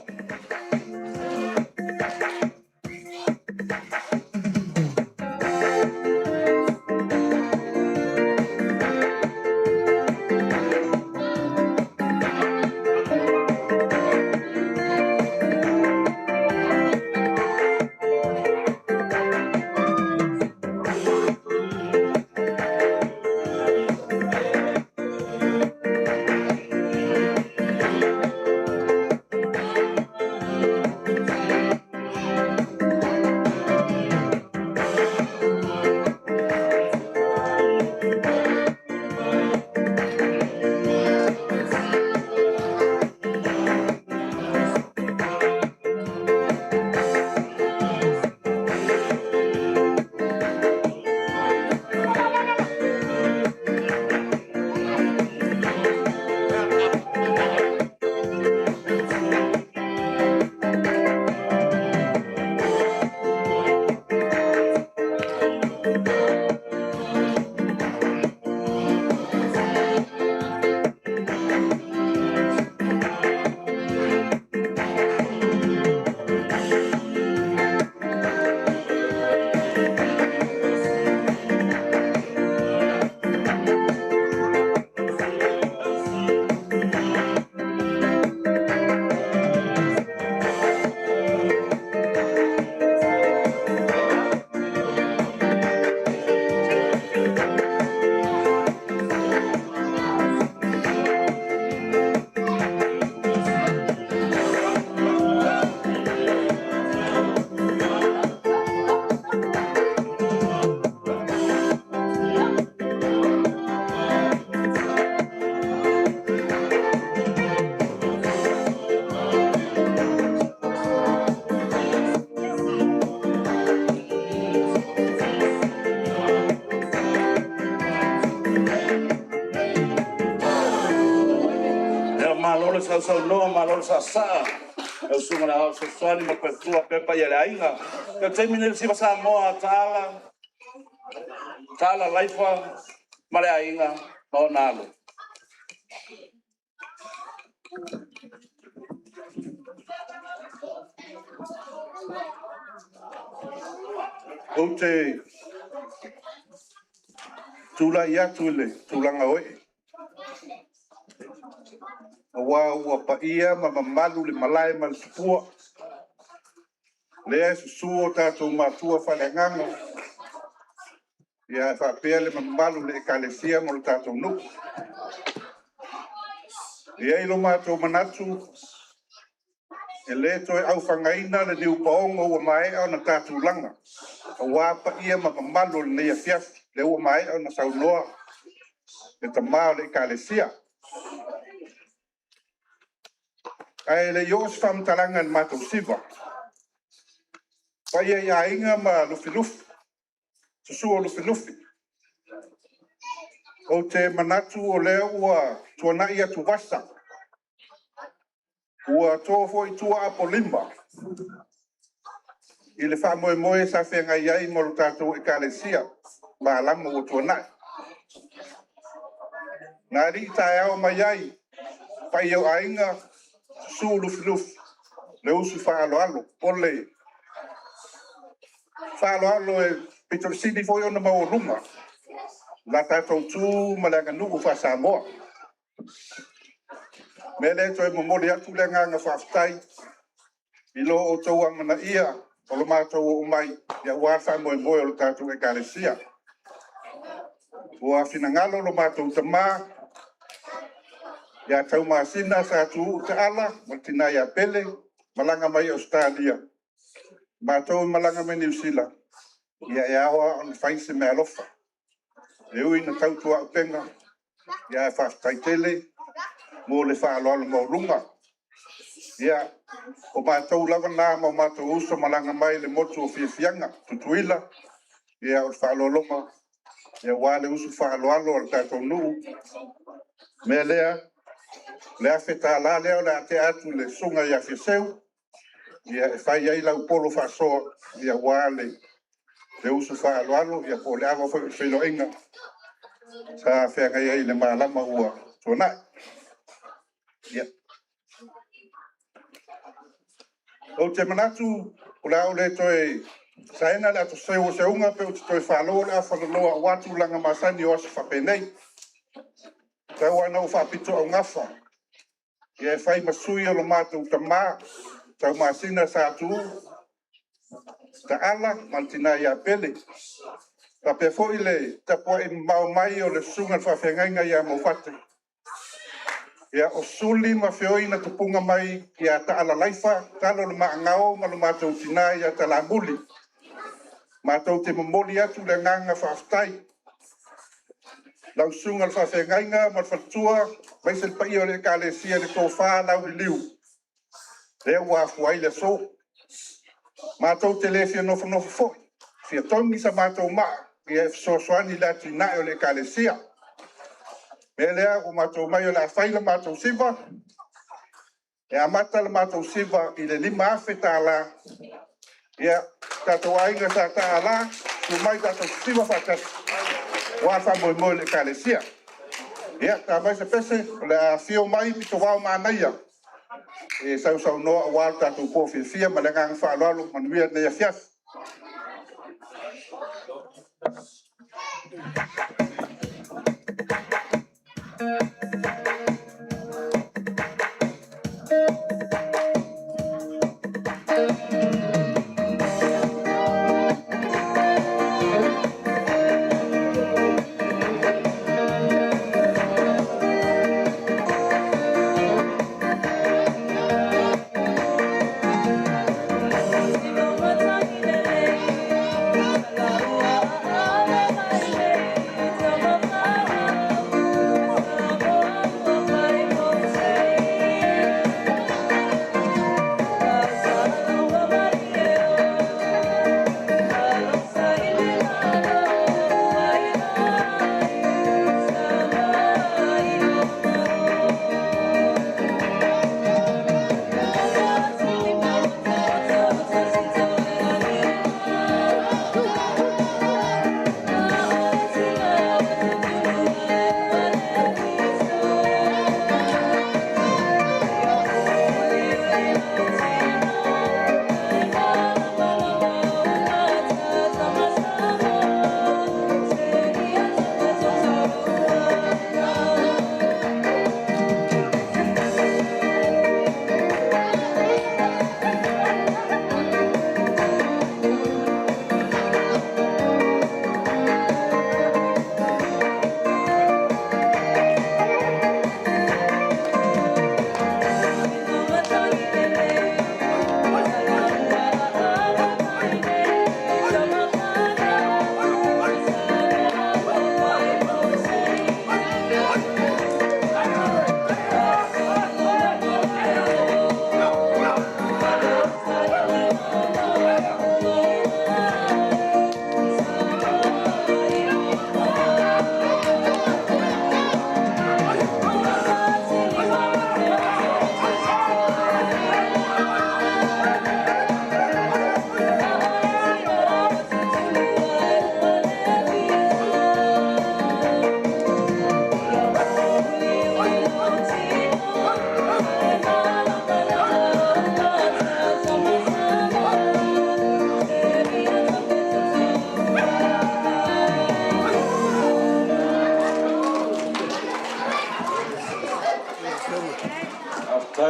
[SPEAKER 4] Malo le sausaunoa, malo le saasaa, lau Susuga i le Aoao Fesoasoani ma le faletua faapea le paia o le aiga. Ia, o le taimi lenei o le Siva Samoa a Taala, Taala Laifa ma le aiga ma ona alo.
[SPEAKER 5] Ou te tulai atu i le tulaga o ee, aua ua paia ma mamalu le malae ma le tupua, lea e susu o tatou matua faaleagaga ae faapea le mamalu i le Ekalesia ma le tatou nuu. E i ai lo matou manatu, e le toe aufagaina le niu paogo ua maea ona ta tulaga aua paia ma mamalu o lenei afiafi, lea ua maea ona saunoa le tama o le Ekalesia. Ae le i oo se faamatalaga i le matou siva, le paia i Aiga ma Lufilufi, susu o Lufilufi, ou te manatu o lea ua tuanai atuvasa, ua to foi i tua apolima i le faamoemoe sa feagai ai ma le tatou Ekalesia i malama ua tuanai. Na alii taeao mai ai paia o Aiga, susu Lufilufi, le usu faaaloalo. O le faaaloalo e aupito sili foi ona maualuga la tatou tu ma le aganuu faa-Samoa. O le mea lea e toe momoli atu le agaga faafetai i lo outou amanaia o lo matou oo mai aua le faamoemoe o le tatou Ekalesia. Ua finagalo lo matou tama ia Taumasina Sa Tuuu Taala ma le tina ia Pele, malaga mai Ausetalia, matou e malaga mai Niu Sila, ia e ao lava ona fai se meaalofa. E ui ina tautuaupega, ae faafetai tele mo le faaaloalo maualuga. Ia, o matou lava na ma o matou uso na malaga mai le motu o Fiafiaga, Tutuila. Ia o le faaaloaloga aua le usu faaaloalo a le tatou nuu. O le mea lea, o le $1,000 lea o le a tea atu i le susuga ia Fiaseu e fai ai lau polo faasoa aua le usu faaaloalo po o le ava foi o le feiloaiga sa feagai ai i le malama ua tuanai. Ia. Ou te manatu o le a ou le toe saena le atoseu o seuga pe ou te toe falo le afaloloa aua tulaga masani o aso faapenei. Tau lava ina ou faapitoaugafa e fai ma sui o le matou tama Taumasina Sa Tuuu Taala ma le tina ia Pele, faapea foi le tapuai mamao mai o le susuga i le faafeagaiga ia Moufate. Ia, o Suli ma feoi na tupuga mai ia Taala Laifa, talo o le Maagao ma lo matou tina ia Talamuli. Matou te momoli atu le agaga faafetai i lau susuga i le faafeagaiga ma le faletua, aemaise le paia o le Ekalesia i le tofa lauliliu lea ua afua ai le aso. Matou te le fia nofonofo foi, e fia togi sa matou maa e fesoasoani i le atinae o le Ekalesia. O le mea lea ua matou omai o le a fai le matou siva. E amata le matou siva i le $5,000. Ia, le tatou aiga sa Taaala, susu mai tatou sisiva faatasi aua le faamoemoe o le Ekalesia. Ia, ta mai se pese, o le a afio mai Pitoao Manaia e sausaunoa aua le tatou po fiafia. Ma le agaga faaaloalo. Manuia lenei afiafi.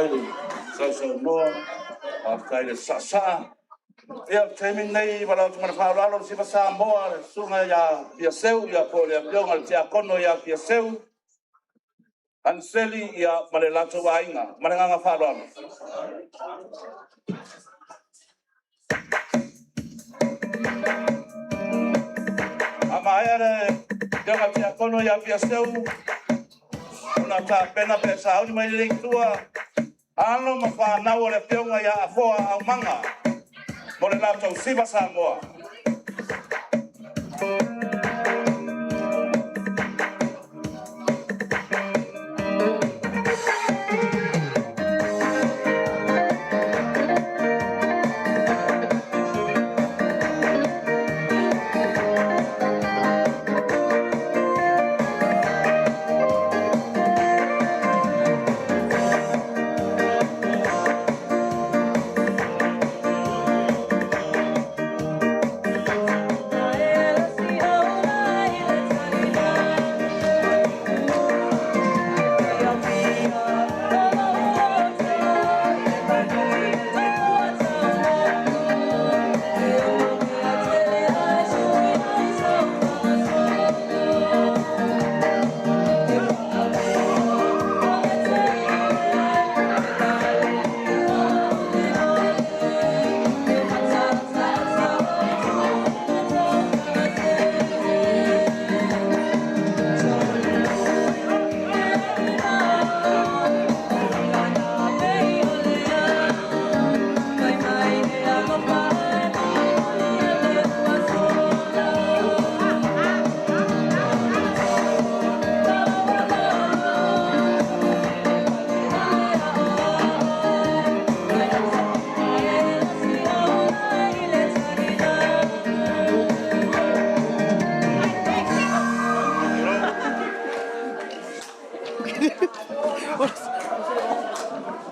[SPEAKER 4] Faafetai le sausaunoa, faafetai le saasaa. Ia, o le taimi lenei, e valaau atu ma le faaaloalo le Sifa Samoa le Susuga ia Fiaseu po o le Afioga i le Tiakono ia Fiaseu Aniseli ma le latou aiga. Ma le agaga faaaloalo. A maea le Afioga i le Tiakono ia Fiaseu, ona tapena pea e sauni mai lea i tua alo ma fanau a le Afioga ia Afoa Aumaga mo le latou Sifa Samoa.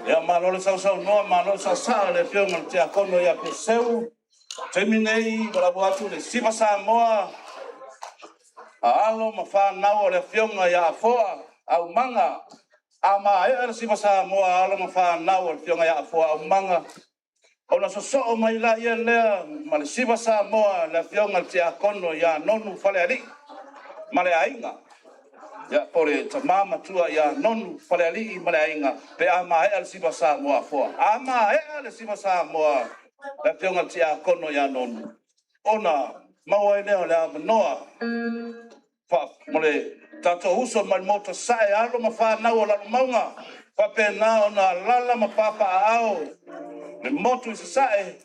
[SPEAKER 4] Ia, malo le sausaunoa, malo le saasaa i le Afioga i le Tiakono ia Fiaseu. O le taimi lenei e valaau atu le Sifa Samoa a alo ma fanau a le Afioga ia Afoa Aumaga. A maea le Sifa Samoa a alo ma fanau a le Afioga ia Afoa Aumaga, ona sosoo mai lea ma le Sifa Samoa a le Afioga i le Tiakono ia Nonu Falealii ma le aiga, ia po o le tama matua ia Nonu Falealii ma le aiga pe a maea le Sifa Samoa a Afoa. A maea le Sifa Samoa a le Afioga i le Tiakono ia Nonu, ona maua ai lea o le avanoa mo le tatou uso mai le motu i Sasae, alo ma fanau a Lalomauga, faapena ona alaala ma papaaao i le motu i Sasae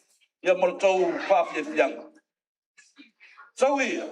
[SPEAKER 4] mo le tou faafiafiaga. Soia ia!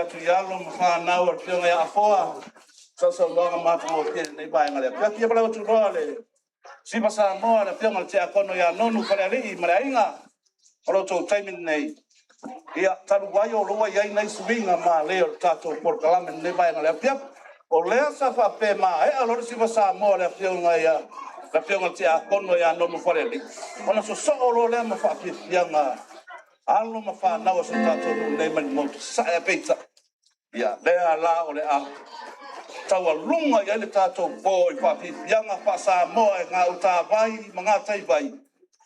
[SPEAKER 4] atu i alo ma fanau a le Afioga ia Afoa, sausaunoaga matagofie i lenei vaega o le afiafi. Ia ma le atu loa le Siva Samoa, le Afioga i le Tiakono ia Nonu Falealii ma le aiga, o lo outou taimi lenei. Ia, talu ai o lea ua i ai nai suiga malie o le tatou polokalame i lenei vaega o le afiafi. O lea sa faapea e maea loa le Siva Samoa a le Afioga i le Tiakono ia Nonu Falealii, ona sosoo loa lea ma faafiafiaga alo ma fanau a si o tatou atunuu nei mai le motu i Sasae. Ae peitai, ia lea la o le a taualuga i ai le tatou po i faafiafiaga faa-Samoa i gautavai ma gataivai,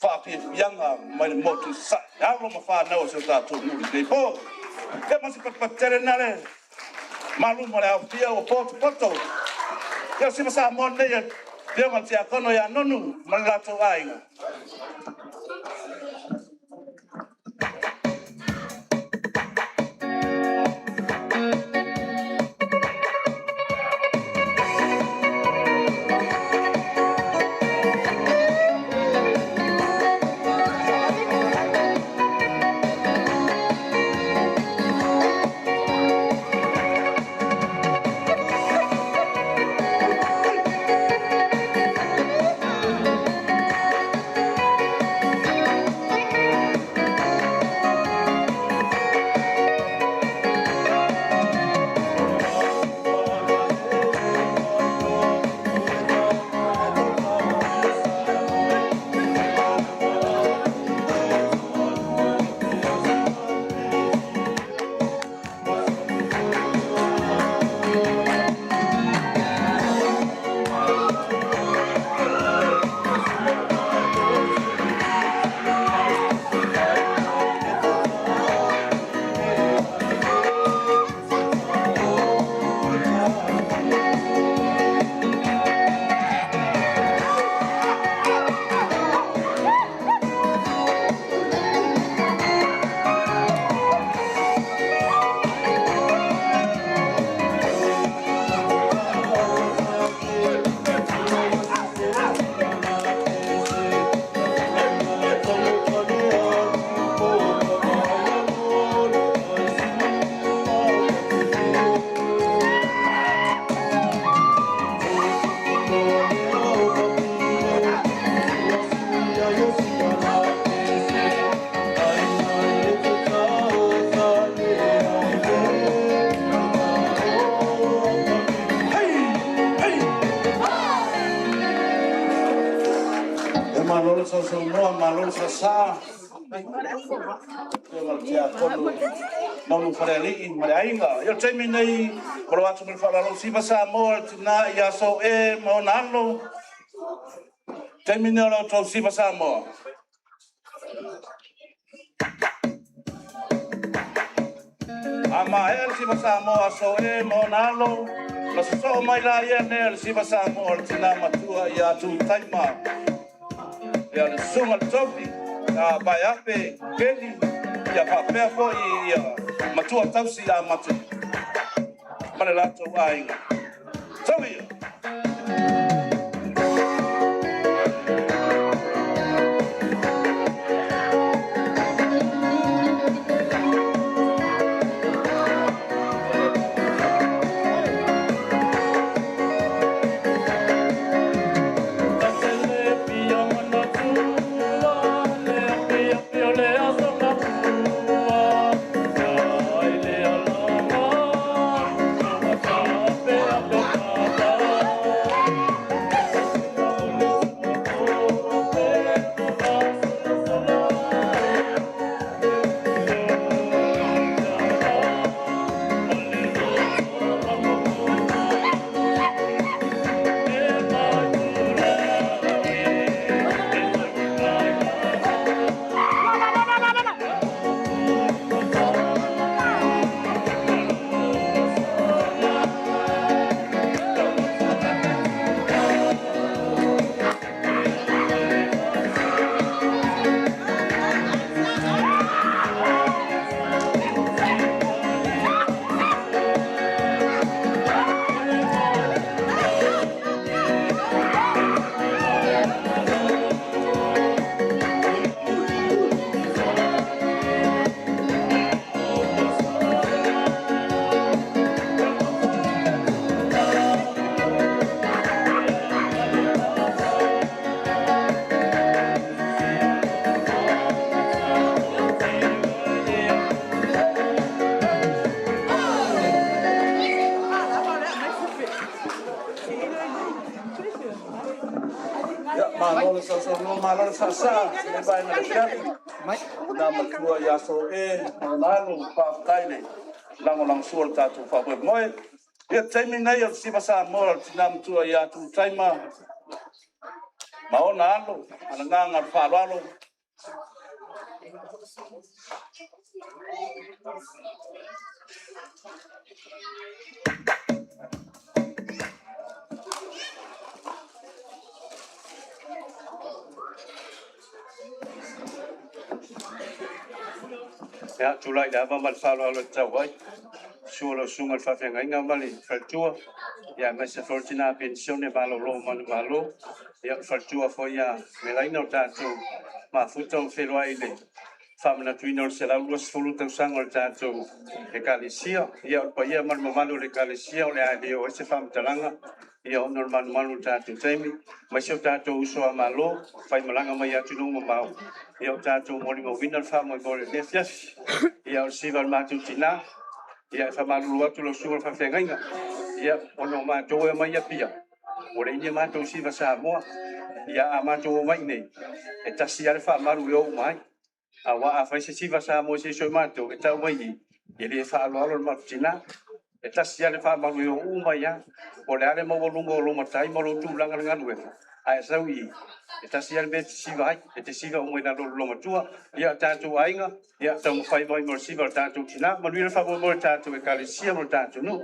[SPEAKER 4] faafiafiaga mai le motu i Sasae, alo ma fanau a si o tatou atunuu i lenei po. Ia ma se patupatu tele lena le malu ma le aofia ua potopoto. Ia o le Siva Samoa lenei a le Afioga i le Tiakono ia Nonu ma le latou aiga. Ia malo le sausaunoa, malo le saasaa i lau Afioga i le Tiakono Nonu Falealii ma le aiga. Ia o le taimi lenei ma lou atu ma le faaaloalo, Siva Samoa i le tina ia Soe ma ona alo. O le taimi lenei o la outou Siva Samoa. A maea le Siva Samoa a Soe ma ona alo, ona sosoo mai lea o le Siva Samoa a le tina matua ia Tutaima, ia le susuga i le Tofi ia Vaeape Keli, ia faapea foi ia matua tausi ia Mate ma le latou aiga. Sau ia! Ia, malo le sausaunoa, malo le saasaa i lenei vaega o le afiafi. Tina matua ia Soe ma lona alo, faafetai le lagolagosua i le tatou faamoemoe. Ia, o le taimi lenei o le Siva Samoa o le tina matua ia Tutaima ma ona alo. Ma le agaga o le faaaloalo.
[SPEAKER 8] Ia, tulai i le ava ma le faaaloalo e tatau ai. Susu o lau susuga i le faafeagaiga ma le faletua, ia aemaise foi le tina penisione malolo manumalo. Ia, o le faletua foi ia Melaina o tatou mafuta ma feiloai i le faamanatuina o le 120 tausaga o le tatou Ekalesia. Ia, o le paia ma le mamalu o le Ekalesia o le a le oo i ai se faamatalaga, ia ona o le manumanu i le tatou taimi, aemaise o tatou uso a Malo faimalaga mai atunuu mamao, ia o tatou molimauina le faamoemoe o lenei afiafi. Ia, o le siva a le matou tina, ia e faamalulu atu lau susuga i le faafeagaiga, ia ona o matou e omai i Apia, ua leai ni a matou siva Samoa. Ia a matou omai i inei, e tasi lava le faamalu e o uma ai. Aua a fai se siva Samoa i se isi o matou e tau mai i i, e le faaaloalo i le matou tina. E tasi lava le faamalu e o uma ai lava. Po o le a le maualuga o lou matai ma lou tulaga i le galuega, a e sau i i, e tasi lava le mea e te siva ai, e te siva uma i lalo o le loomatua. Ia, tatou aiga, ia taumafai mai mo le siva a le tatou tina. Manuia le faamoemoe o le tatou Ekalesia ma le tatou nuu.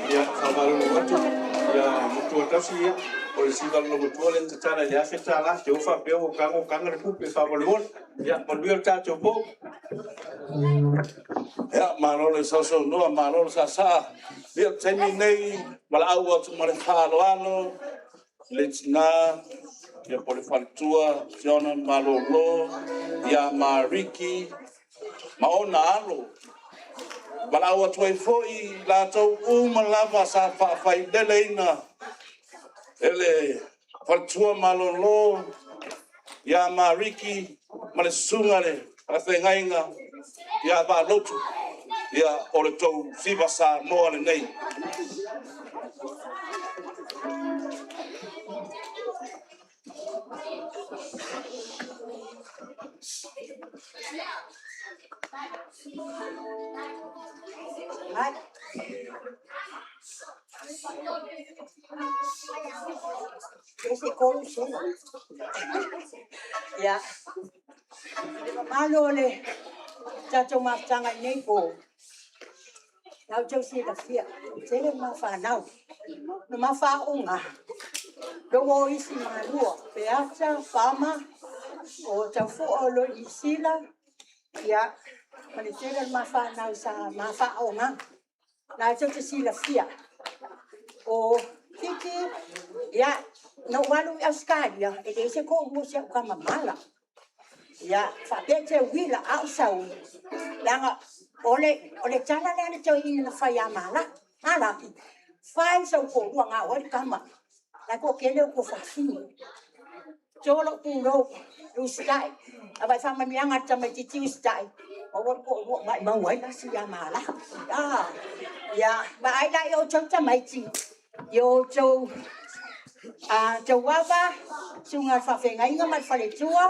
[SPEAKER 8] Ia, faamalulu atu, ia matua tausi, ia, o le siva a le loomatua lea na tatala i le $1,000, te i ua faapea ua tago taga le tupe faamolemole. Ia, manuia le tatou po.
[SPEAKER 4] Ia, malo le sausaunoa, malo le saasaa. Ia, o le taimi lenei, valaau atu ma le faaaloalo le tina, ia po o le faletua, Siona Malolo ia Mariki ma ona alo. Valaau atu ai foi i latou uma lava sa faafaileleina e le faletua malolo ia Mariki ma le susuga i le faafeagaiga ia Vaalotu, ia o le tou Siva Samoa lenei.
[SPEAKER 10] Ia, le mamalu o le tatou mafutaga i lenei po, la outou silafia, tele ma fanau. No ma faauuga, Lou o isi malua, Peata, Pama, o Taufua o lo i Sila, ia, ma le tele o le ma whanau sa ma whaonga. La e te silafia. O Fiti, ia, na ou alu i Ausetalia, e leai se toalua o si au tama mala. Ia, faapea te uila a o sau, leaga o le tala lea a le toeaina na fai ia Malaki, fai sau toalua na o ai le tama, la e toatele o tou fafine. To lou pulou, usitai, a vaai i faamanuiaga a le tamaitiiti usitai, maua le toalua, maumau ai lasi ia Malaki. Ia, vaai la i outou tamaiti, i o outou tauava, susuga i le faafeagaiga ma le faletua,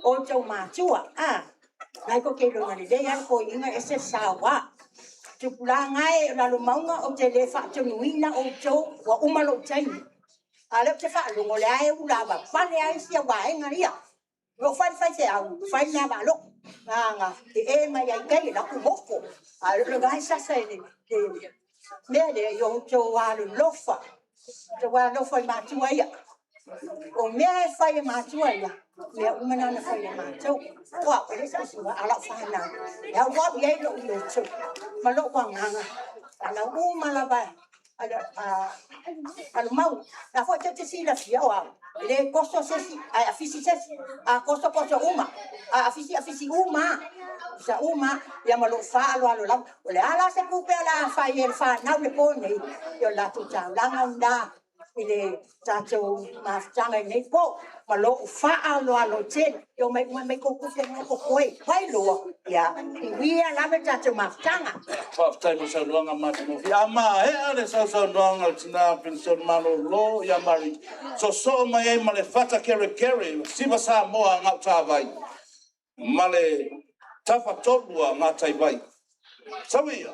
[SPEAKER 10] o outou matua. Na e tou te iloa lelei lava le toeaina e ese le saoa. Tupulaga e o Lalomauga, ou te le faatonuina outou, ua uma lou taimi. A o lea ou te faalogo o lea e ulavavale lava isi vaega ia. Na ou fai i le faifeau, fai le mea a lotu. Na ee mai lava i tai e alu atu nofo. A o lena e sasa i le mea lea, ia outou alolofa, outou alolofa i matua ia. O mea e fai e matua ia, o mea uma na na fai e matou. O au, e le soo, a o lau fanau, e auau i ai lou loto ma lou agaga, ala uma lava a Lalomauga. La foi tou te silafia o au, e le toso se isi, ae afisi se isi. A toso, toso uma. A afisi, afisi uma lava. Afisa uma lava. Ia ma lou faaaloalo lava. O le a la se tupe o le a fai e le fanau i le po nei, ia o le latou taulaga lena i le tatou mafutaga i lenei po. Ma lou faaaloalo tele. Ia omai uma e aumai tou tupe na e totoe. Vai loa, ia manuia lava le tatou mafutaga.
[SPEAKER 4] Faafetai mo le saunoaga matagofie. A maea le sausaunoaga a le tina penisione malolo ia Mary, sosoo mai ai ma le fata kerekere Siva Samoa a Gautavai ma le Tafatolu a Gataivai. Sau ia!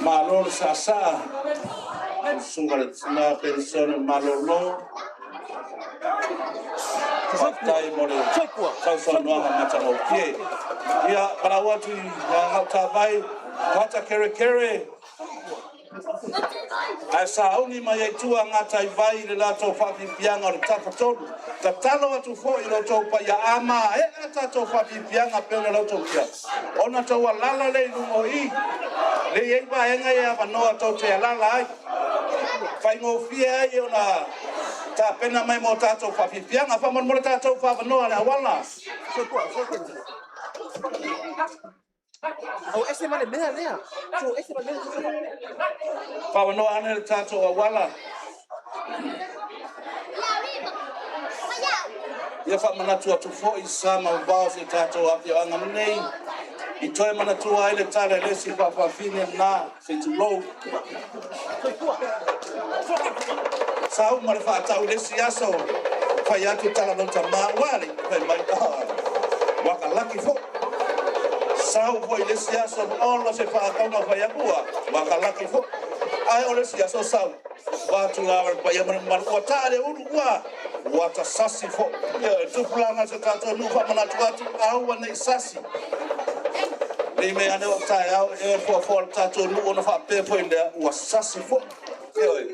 [SPEAKER 4] Malo le saasaa, susuga i le tina penisione malolo. Faafetai mo le sausaunoaga matagofie. Ia, valaau atu ia Gautavai, Fata Kerekere. Ae sauni mai ai tua Gataivai i le latou faapiapiaga o le Tafatolu. Tatalo atu foi i lo outou paia, a maea tatou faapiapiaga pei ona outou tia, ona tou alaala lea i luga o i, lea e i ai vaega ia e avanoa tou te alaala ai. Faigofie ai ona tapena mai mo tatou faapiapiaga. Faamolemole tatou faavanoa le auala. Faavanoa ane le tatou auala. Ia faamanatu atu foi sa ma vavao o si o tatou afioaga nei, i toe manatua ai le tala i le isi faafafine lena, se i tulou. Sau ma le faatau i le isi aso, fai atu tala lou tama, ua le fai mai, ua ta laki foi. Sau foi i le isi aso, ola se faatauga fai atu, ua ta laki foi. Ae o le isi aso sau, ua atu la le paia ma le mamalu, ua taa le ulu, ua ta sasi foi. Ia, tupulaga o si o tatou nuu, faamanatu atu, aua ne i sasi. Ne i mea ane o taeao e foafoa le tatou nuu ona faapea foi lea, ua sasi foi. Ioe,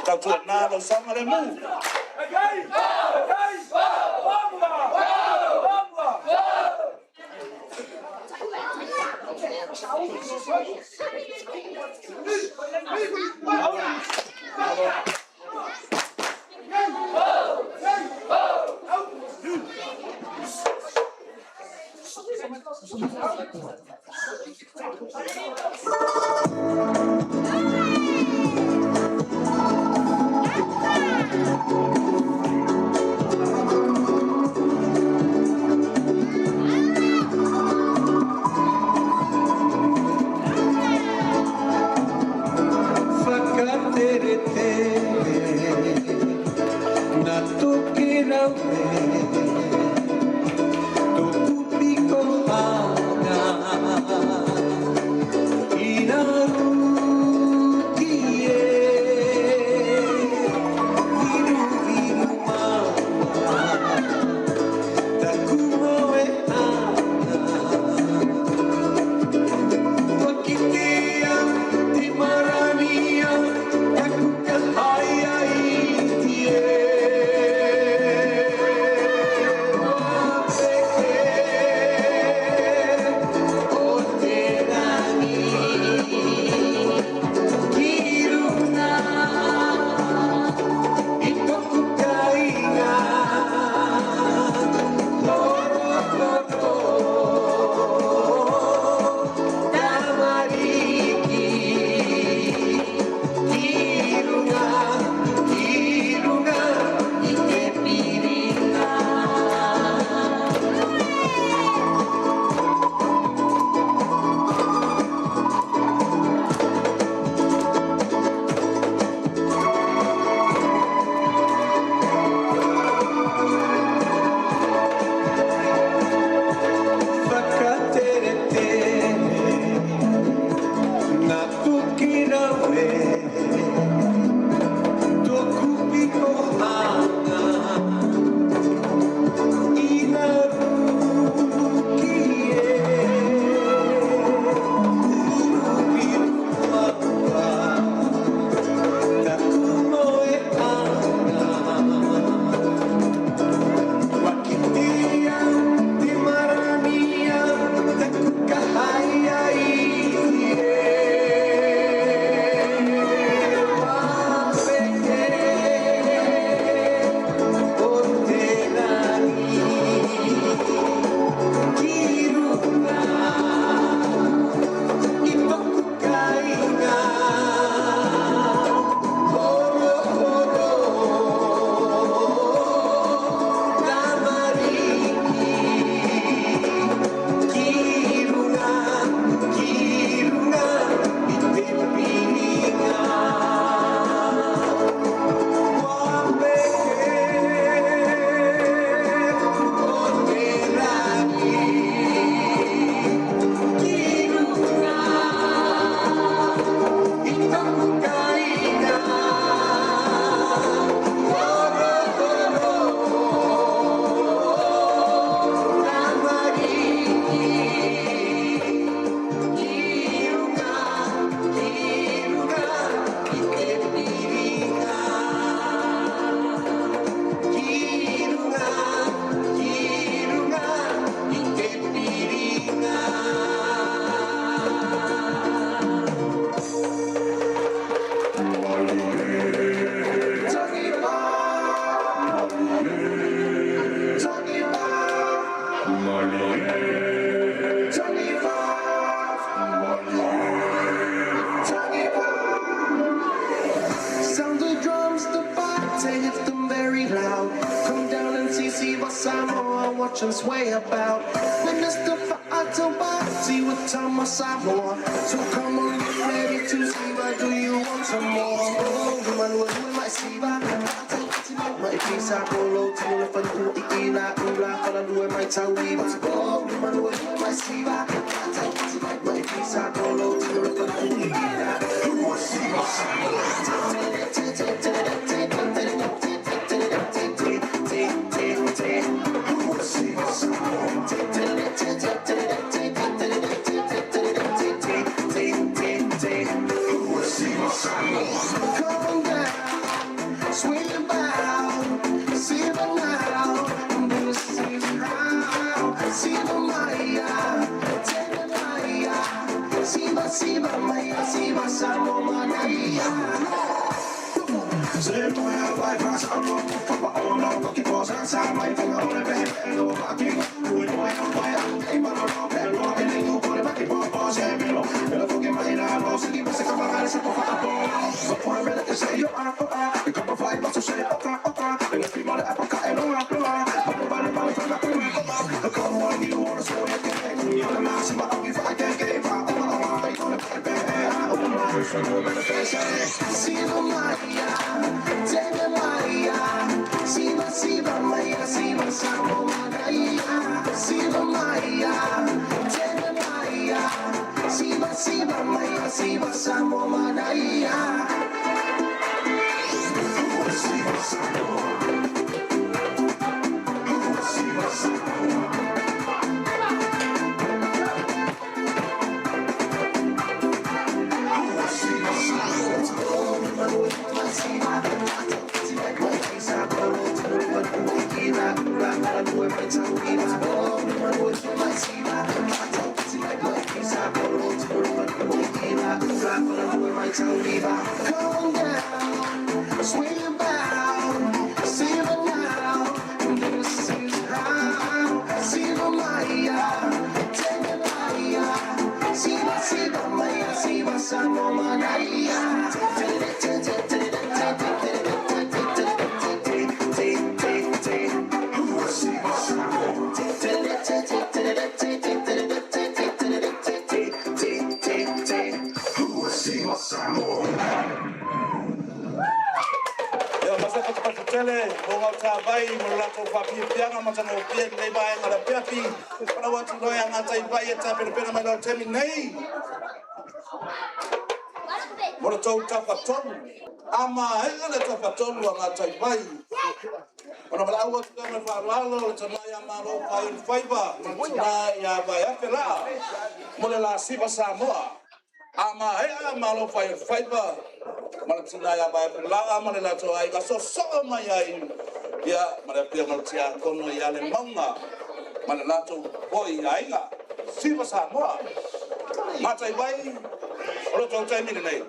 [SPEAKER 4] tautuana lou saogalemu.
[SPEAKER 1] watch and sway about. Minister for Ottawa, see what time I Samoa. So come on, get ready to see what do you want some more? Oh, man, what do my siva? Mai pisa kolo tino le fantu i ina ula fala lue mai tauiva. Oh, man, what do my siva? Mai pisa kolo tino le fantu i ina ula Come down, swing bow, see the now, this is how. Siva Maya, Tele Maya, Siva Siva Maya, Siva Samo Maya. Siva Maya, Tele Maya, Siva Siva Maya, Siva Samo Maya, Siva Maya, Tele Maya, Siva Siva Maya, Siva Samo Maya. Come down, swing bow, Siva now, this is how. Siva Maya, Tele Maya, Siva Siva Maya, Siva Samo Maya.
[SPEAKER 4] Ia masa patupatutele o ngau tā vai mo le latou faapiapiaga ma tagaopia i lenei vaega le apiapi palau atu loa e agatai vai e tapenapena mai lau taimi nei mo le tou tafatolu a maea le tafatolu a gatai vai ona valaau atu lea ma le faaaloalo le tamai a malo fai o le faiva na ia vaeafe laa mo le lasiva Samoa a maea malo fai o le faiva ma le tina ia vaeafe laa ma le latou aiga soosoo mai ai ia ma le afioga le tiakono ia le mauga ma le latou foi aiga siva Samoa matai vai o lo tou taimi lenei.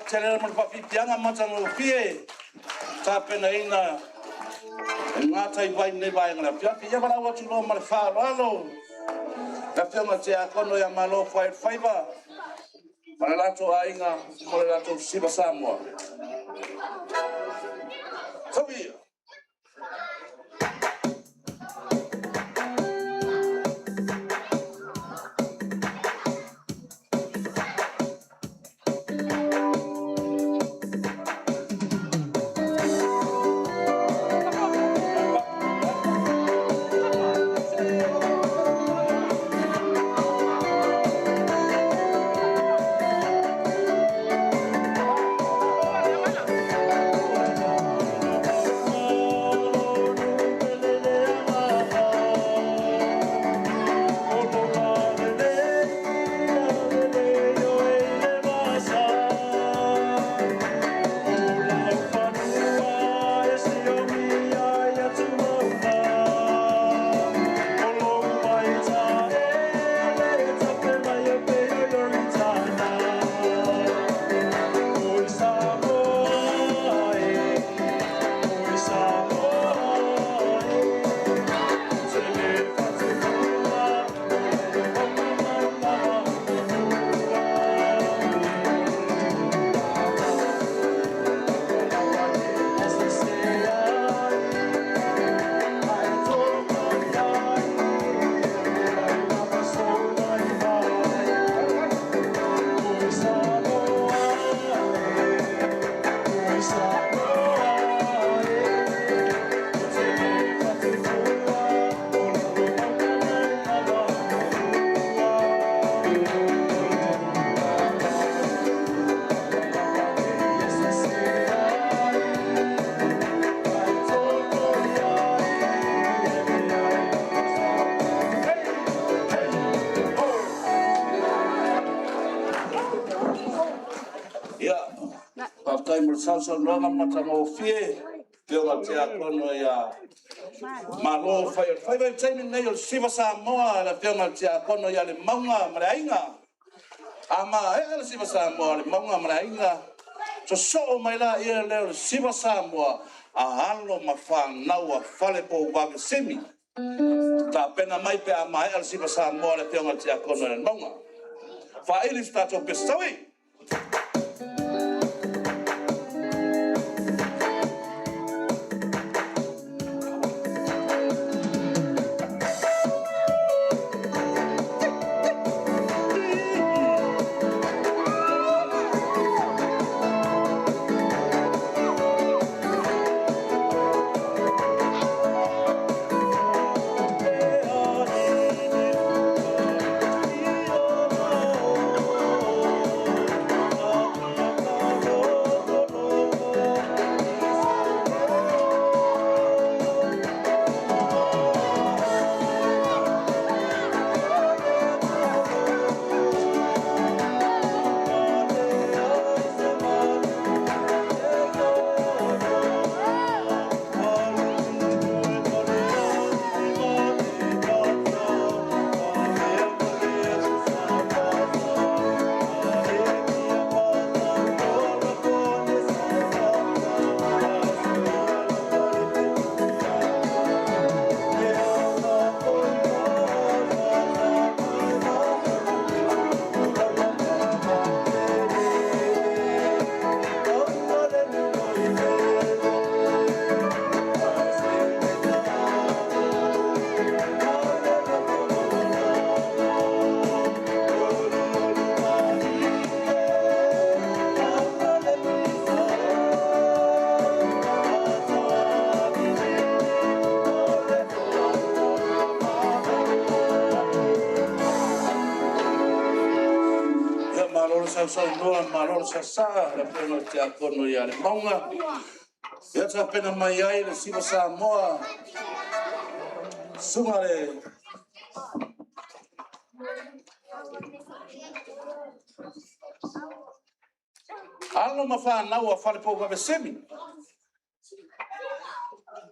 [SPEAKER 4] tele ma le faapipiaga matagofie tapenaina e gatai vai nei vaega le afiafi. Ia valaau atu loa ma le faaaloalo le Afioga i le Tiakono ia Malo Faiva ma le latou aiga mo le latou Siva Samoa. Tau ia! Ia, faafetai mo le sausaunoaga matagofie, Afioga i le Tiakono ia Malo Fai o le Faiva. O le taimi lenei o le Siva Samoa a le Afioga i le Tiakono ia Lemauga ma le Aiga. A maea le Siva Samoa a Lemauga ma le Aiga, sosoo mai lea o le Siva Samoa a alo ma fanau a Falepouvave Semi. Tapena mai pe a maea le Siva Samoa a le Afioga i le Tiakono ia Lemauga. Faaili se tatou pese. Taui! Ia, malo le sausaunoa, malo le sasaa i le Afioga i le Tiakono ia Lemauga. Ia tapena mai ai le Siva Samoa, susuga le alo ma fanau a Falepouvave Semi.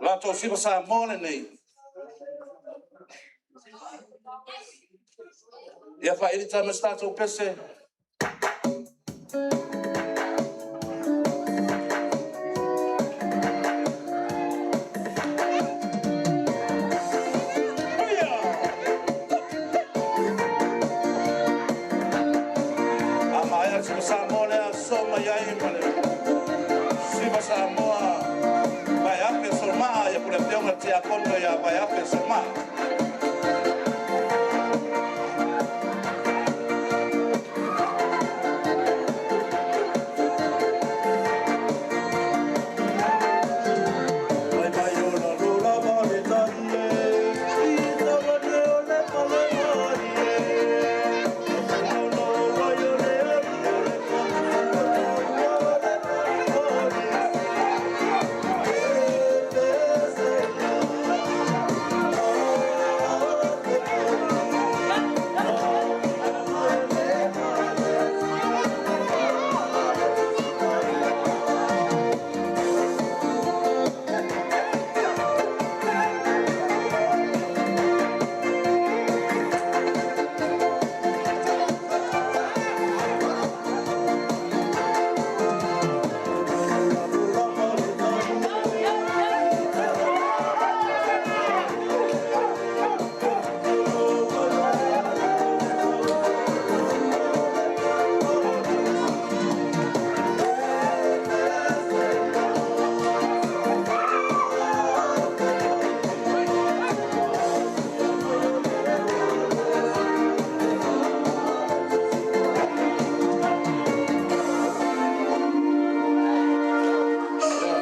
[SPEAKER 4] Latou Siva Samoa lenei. Ia faaili tama se tatou pese. Tiakono ia Vaiafe Solomai.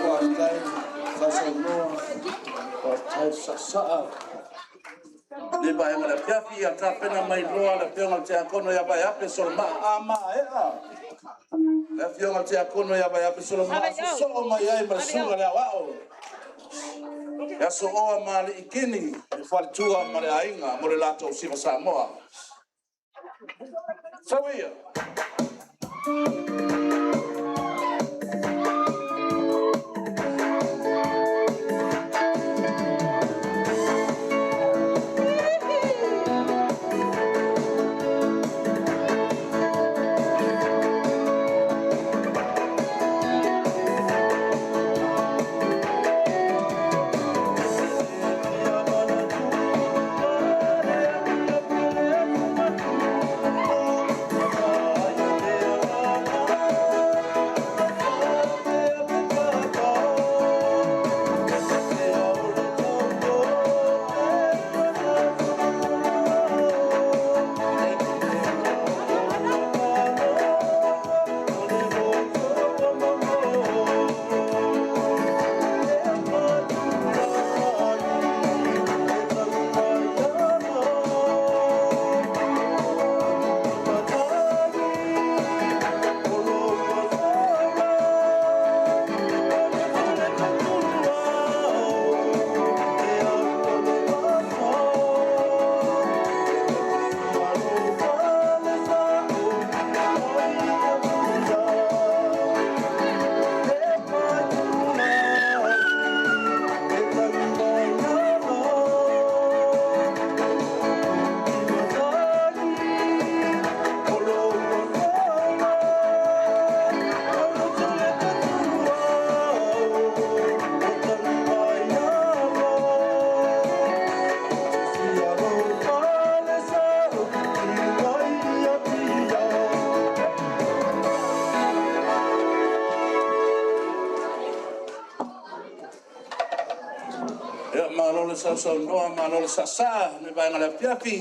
[SPEAKER 11] Faafetai sausaunoa, faafetai le saasaa i lenei vaega o le afiafi. Ia tapena mai loa le Afioga i le Tiakono ia Vaiafe Solomaa. A maea le Afioga i le Tiakono ia Vaiafe Solomaa, sosoo mai ai ma le Susuga i le Aoao ia Sooa ma Alii Kini, le faletua ma le aiga mo le latou Siva Samoa. Sau ia! Ia, malo le sausaunoa, malo le saasaa i lenei vaega o le afiafi.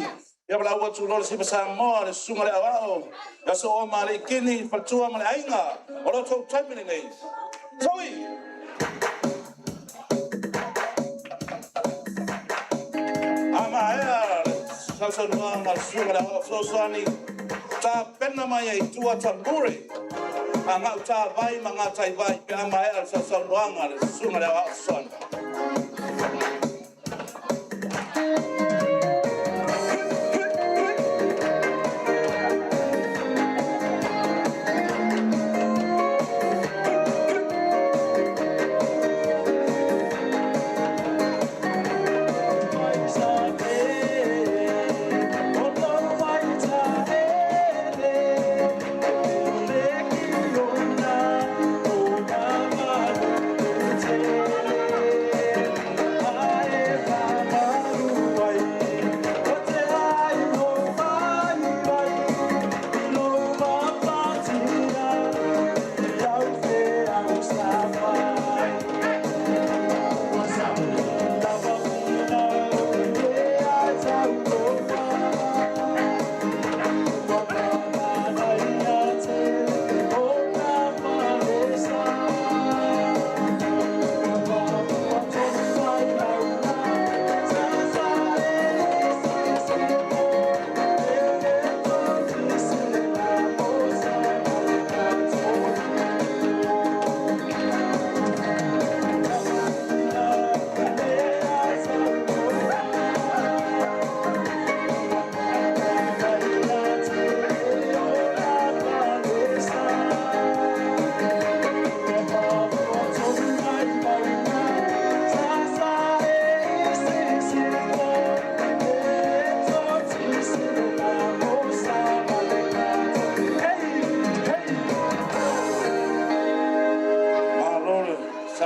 [SPEAKER 11] Ia valaau atu loa le Siva Samoa, le Susuga i le Aoao ia Sooa ma Alii Kini, faletua ma le aiga. O lo outou taimi lenei. Saui! A maea le sausaunoaga a le Susuga i le Aoao Fesoasoani, tapena mai ai i tua tamure a Gautavai ma Gataivai pe a maea le sausaunoaga a le Susuga i le Aoao Fesoasoani.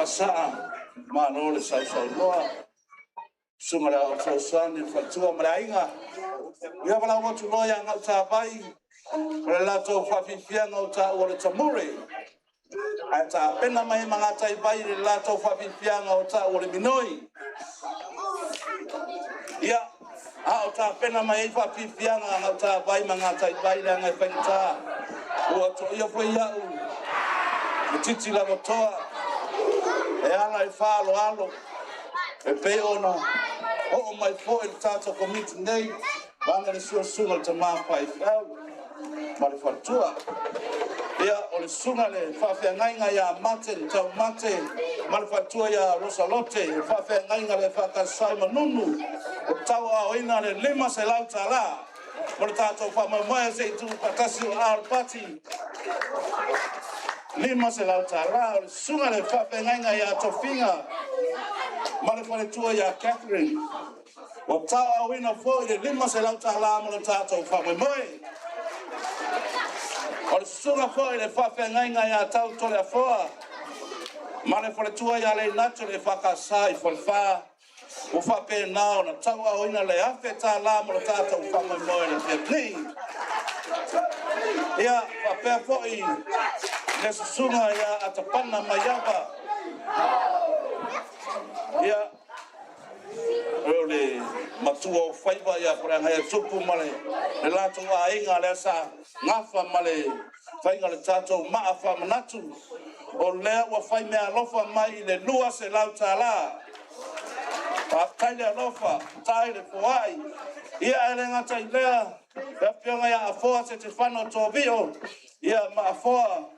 [SPEAKER 11] Saasaa, malo le sausaunoa. Susuga i le Aoao Fesoasoani, le faletua ma le aiga. Ia valaau atu loa ia Gautavai o le latou faafiafiaga ua taua o le tamure. Ae tapena mai ma Gataivai i le latou faafiafiaga ua taua o le minoi. Ia, a o tapena mai ai faafiafiaga a Gautavai ma Gataivai leaga e faigata. Ua toia foi au e titi lava toa e ala i faaaloalo e pei ona oo mai foi le tatou Komiti nei, vaeane le susuga i le tama faifeau ma le faletua. Ia, o le susuga i le faafeagaiga ia Martin Taumate ma le faletua ia Rosalote, le faafeagaiga a le EFKS i Manunu, ua tauaaoina le $500 mo le tatou faamoemoe se i tuufaatasi o aao o le Pati. $500. O le susuga i le faafeagaiga ia Tofiga ma le faletua ia Catherine, ua tauaaoina foi le $500 mo le tatou faamoemoe. O le susuga foi i le faafeagaiga ia Tau Toleafoa ma le faletua ia Leinato i le EFKS i Falefa, ua faapena ona tauaaoina le $1,000 mo le tatou faamoemoe i le afiafi nei. Ia, faapea foi le susuga ia Atapana Maiava, ia, o le matua o faiva ia Paleagaetupu ma le latou aiga lea sa gafa ma le faiga o le tatou maa faamanatu, o lea ua fai meaalofa mai i le $200. Faafetai le alofa, faafetai le foai. Ia ae le gata i lea, le afioga ia Afoa Setefano Tovio ma Afoa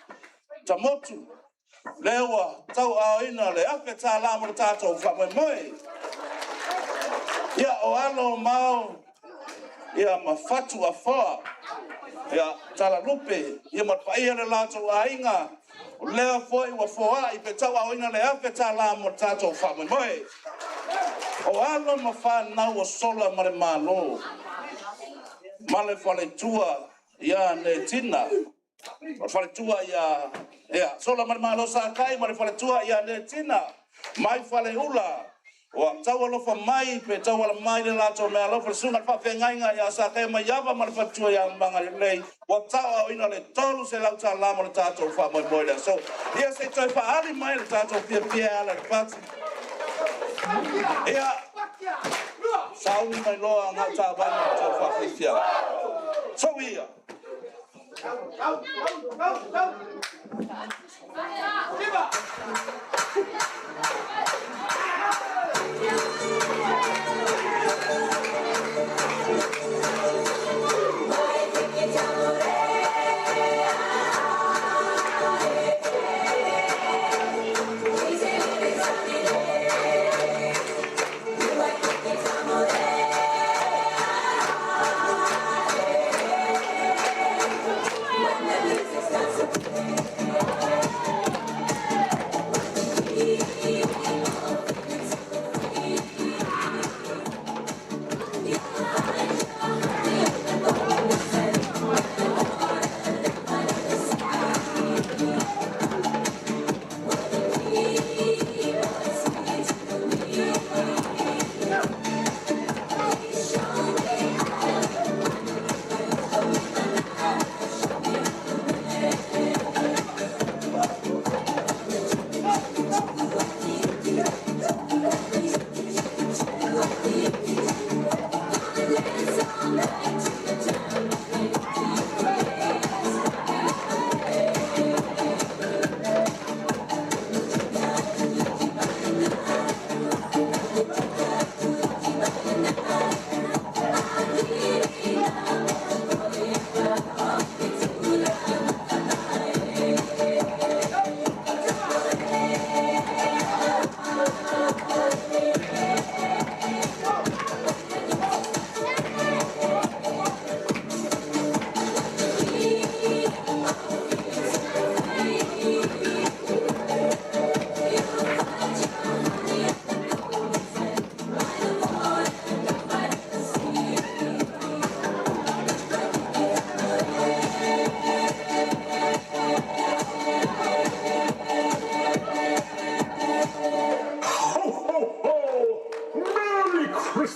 [SPEAKER 11] Tamotu, lea ua tauaaoina le $1,000 mo le tatou faamoemoe. Ia, o alo o Mao ma Fatu Afoa, ia Talalupe ma le paia o le latou aiga, o lea foi ua foai pe tauaaoina le $1,000 mo le tatou faamoemoe. O alo ma fanau o Sola ma le Malo ma le faletua ia Netina, o le faletua ia Sola ma le Malo Sakai ma le faletua ia Netina mai Faleula, ua taualofa mai pe tauala mai le latou meaalofa i le susuga i le faafeagaiga ia Sakaia Maiava ma le faletua ia Magalelei, ua tauaaoina le $300 mo le tatou faamoemoe i le aso. Ia se i toe faaali mai le tatou fiafia e ala i le pati. Ia, sauni mai loa Gautavai ma le tou faafiafiaga. Sou ia!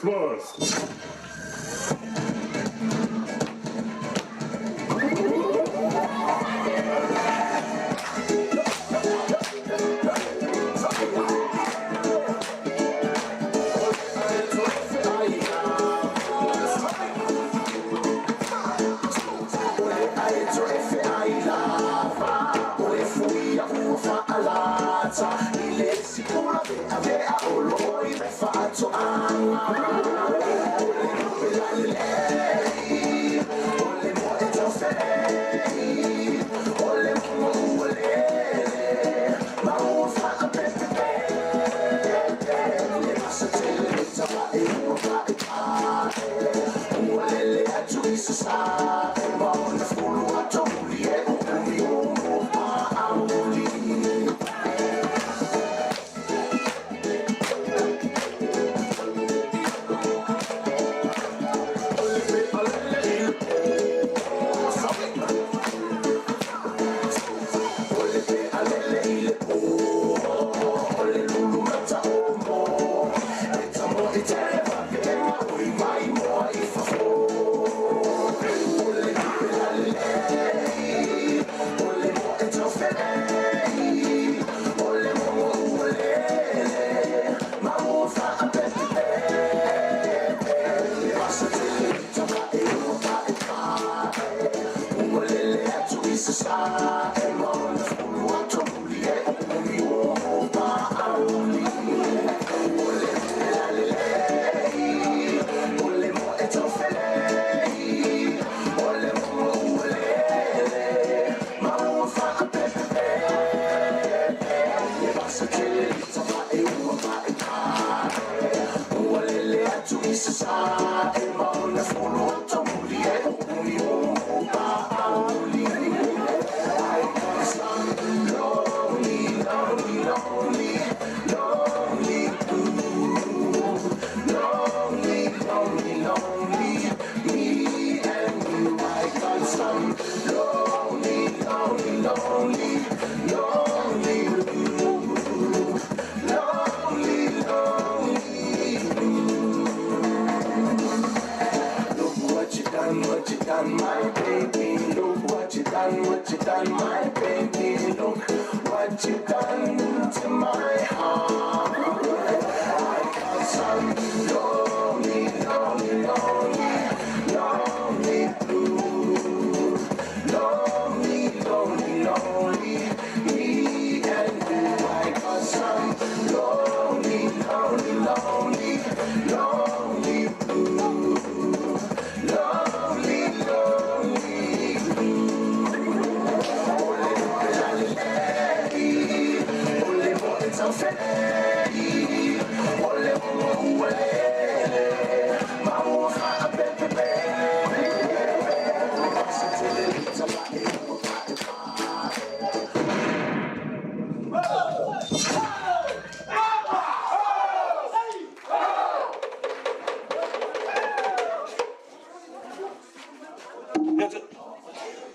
[SPEAKER 3] Explorers.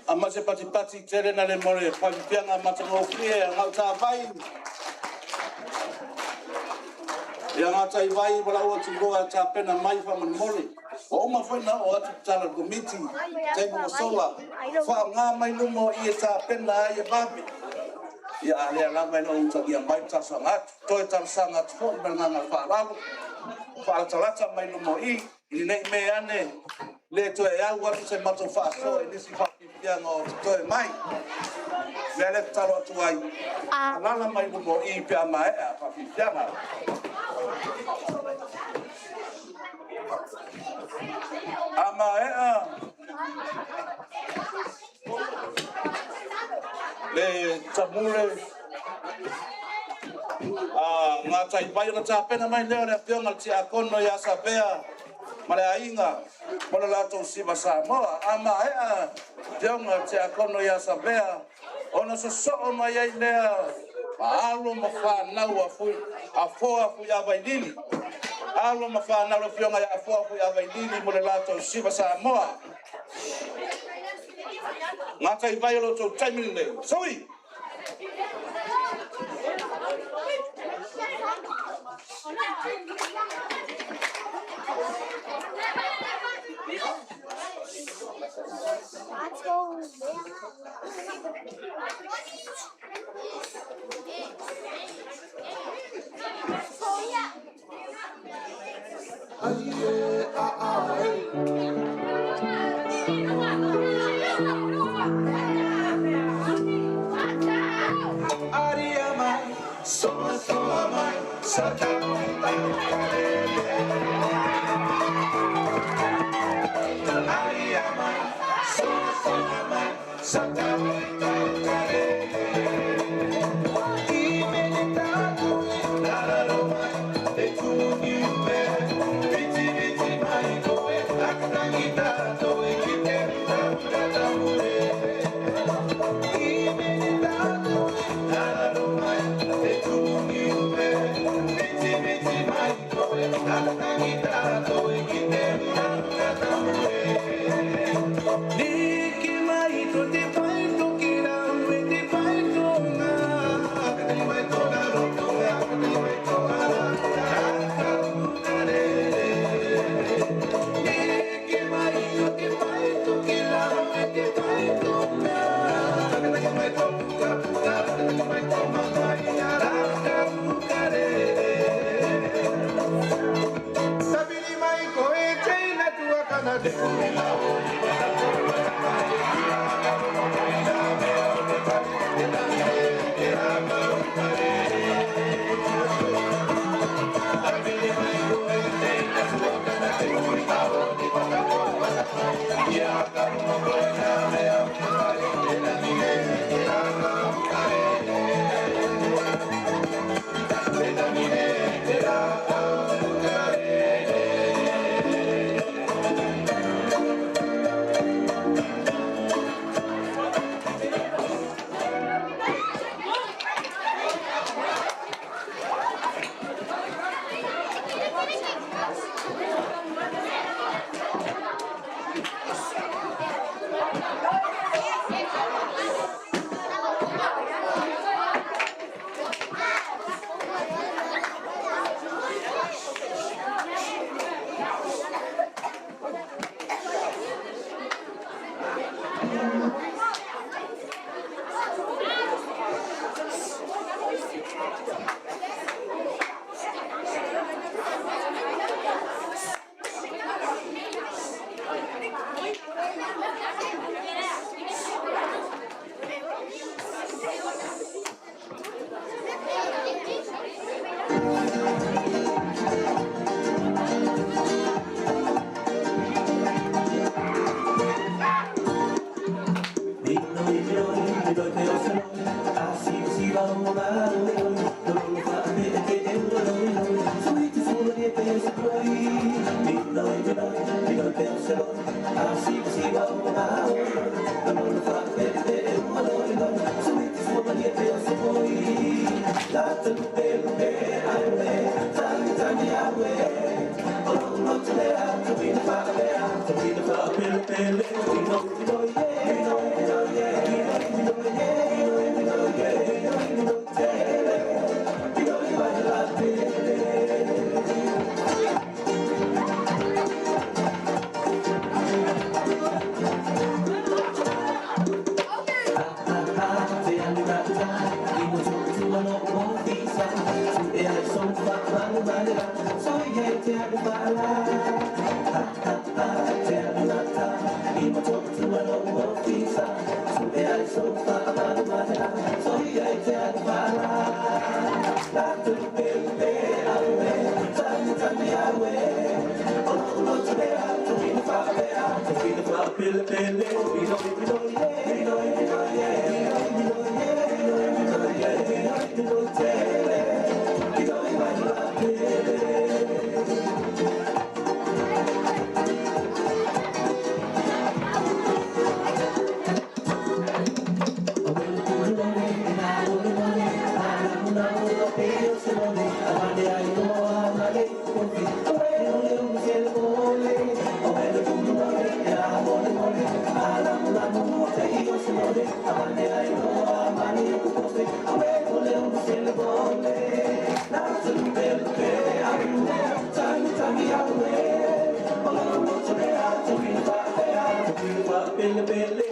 [SPEAKER 11] A ma se patipati tele na le more whapipianga matangofie a ngau tā vai. Ia ngā tai vai wala ua turoa tā pena mai whamanmore. O uma foi na o atu tala komiti, teimu o sola. Wha ngā mai lumo i e tā pena ai e babi. Ia a lea lava e no uta ia mai tasa ngatu. Toi tala ngatu fo i ngā whaalalo. Whaalatalata mai lumo i. I nei me ane le toe au atu se mato whaaso e nisi whapipianga o te toe mai. Mea le talo atu ai. Alala mai lumo i pe a maea whapipianga. A maea le tamure a ngā tai vai ona tāpena mai leo le apionga le tiakono ia Sabea ma le ainga mo le latou siva Samoa. A maea pionga le tiakono ia Sabea ona sosoo mai ai lea ma alo ma whanau a fui a foa fui a vailili. Alo ma whanau le pionga ia foa fui a vailili mo le latou siva Samoa. Ngā tai vai o lo tau taimi nei. Sui!
[SPEAKER 12] Pele, pele.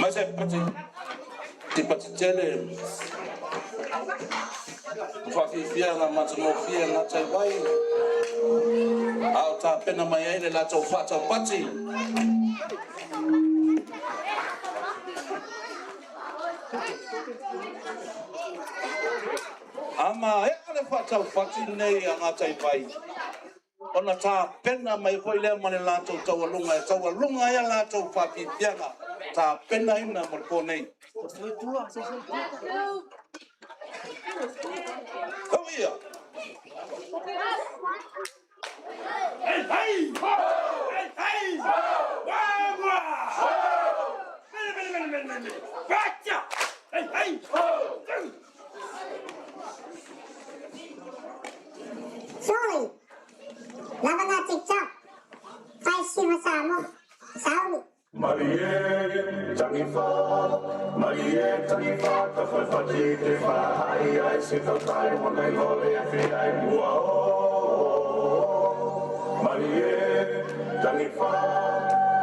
[SPEAKER 11] Mai se pati te pati tele whawhiwhianga matangofie ngā tai wai. Ao tā pena mai ai le lātou whātau pati. Ama e ale whātau pati nei a ngā tai wai. Ona tā pena mai hoi lea ma le lātou taualunga e taualunga ia lātou whawhiwhianga. Tā pena ina mo le pō nei. Kau ia!
[SPEAKER 3] Hey, hey! Hey, hey! Wagwa! Mene, mene, mene, mene, mene. Bacha! Hey, hey!
[SPEAKER 12] Sauli, lava na TikTok, fai sima Samoa, Sauli.
[SPEAKER 13] Marie tangifa, Marie tangifa, ta whai te whai ai se tautai mo nei lole e whiai ai mua o. Marie tangifa,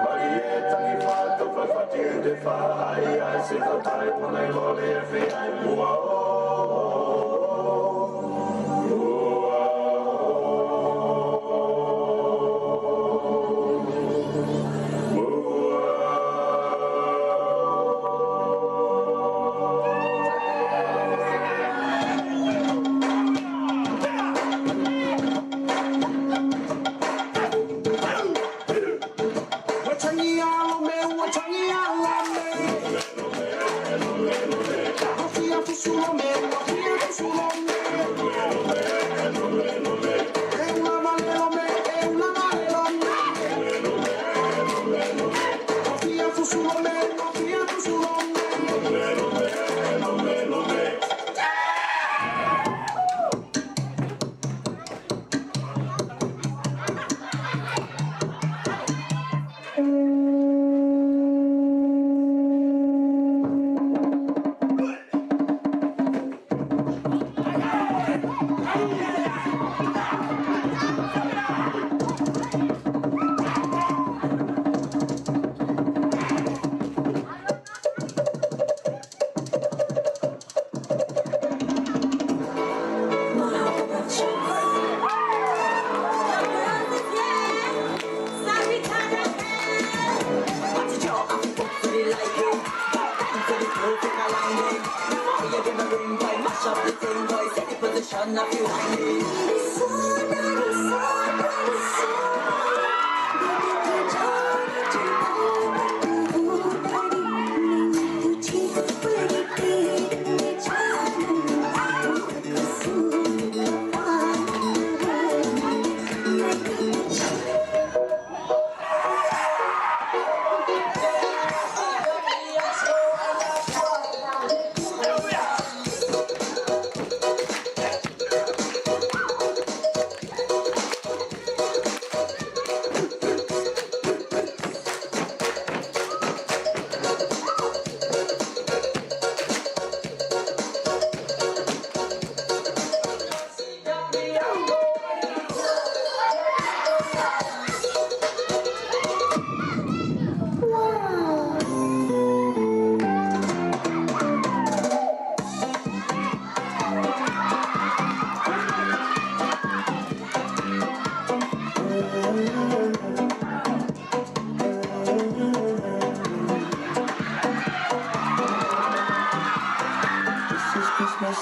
[SPEAKER 13] Marie tangifa, ta whai te whai ai se tautai mo nei lole e whiai ai mua o.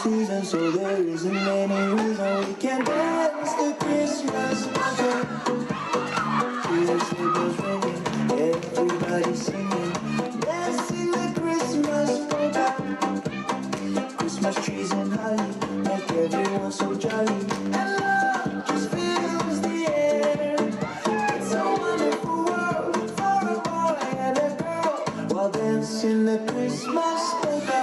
[SPEAKER 14] Season, so there isn't any reason we can't dance the Christmas polka. See the sleigh bells ringing, everybody singing, dancing the Christmas polka. Christmas trees and holly make everyone so jolly, and love just fills the air. It's a wonderful world for a boy and a girl while dancing the Christmas polka.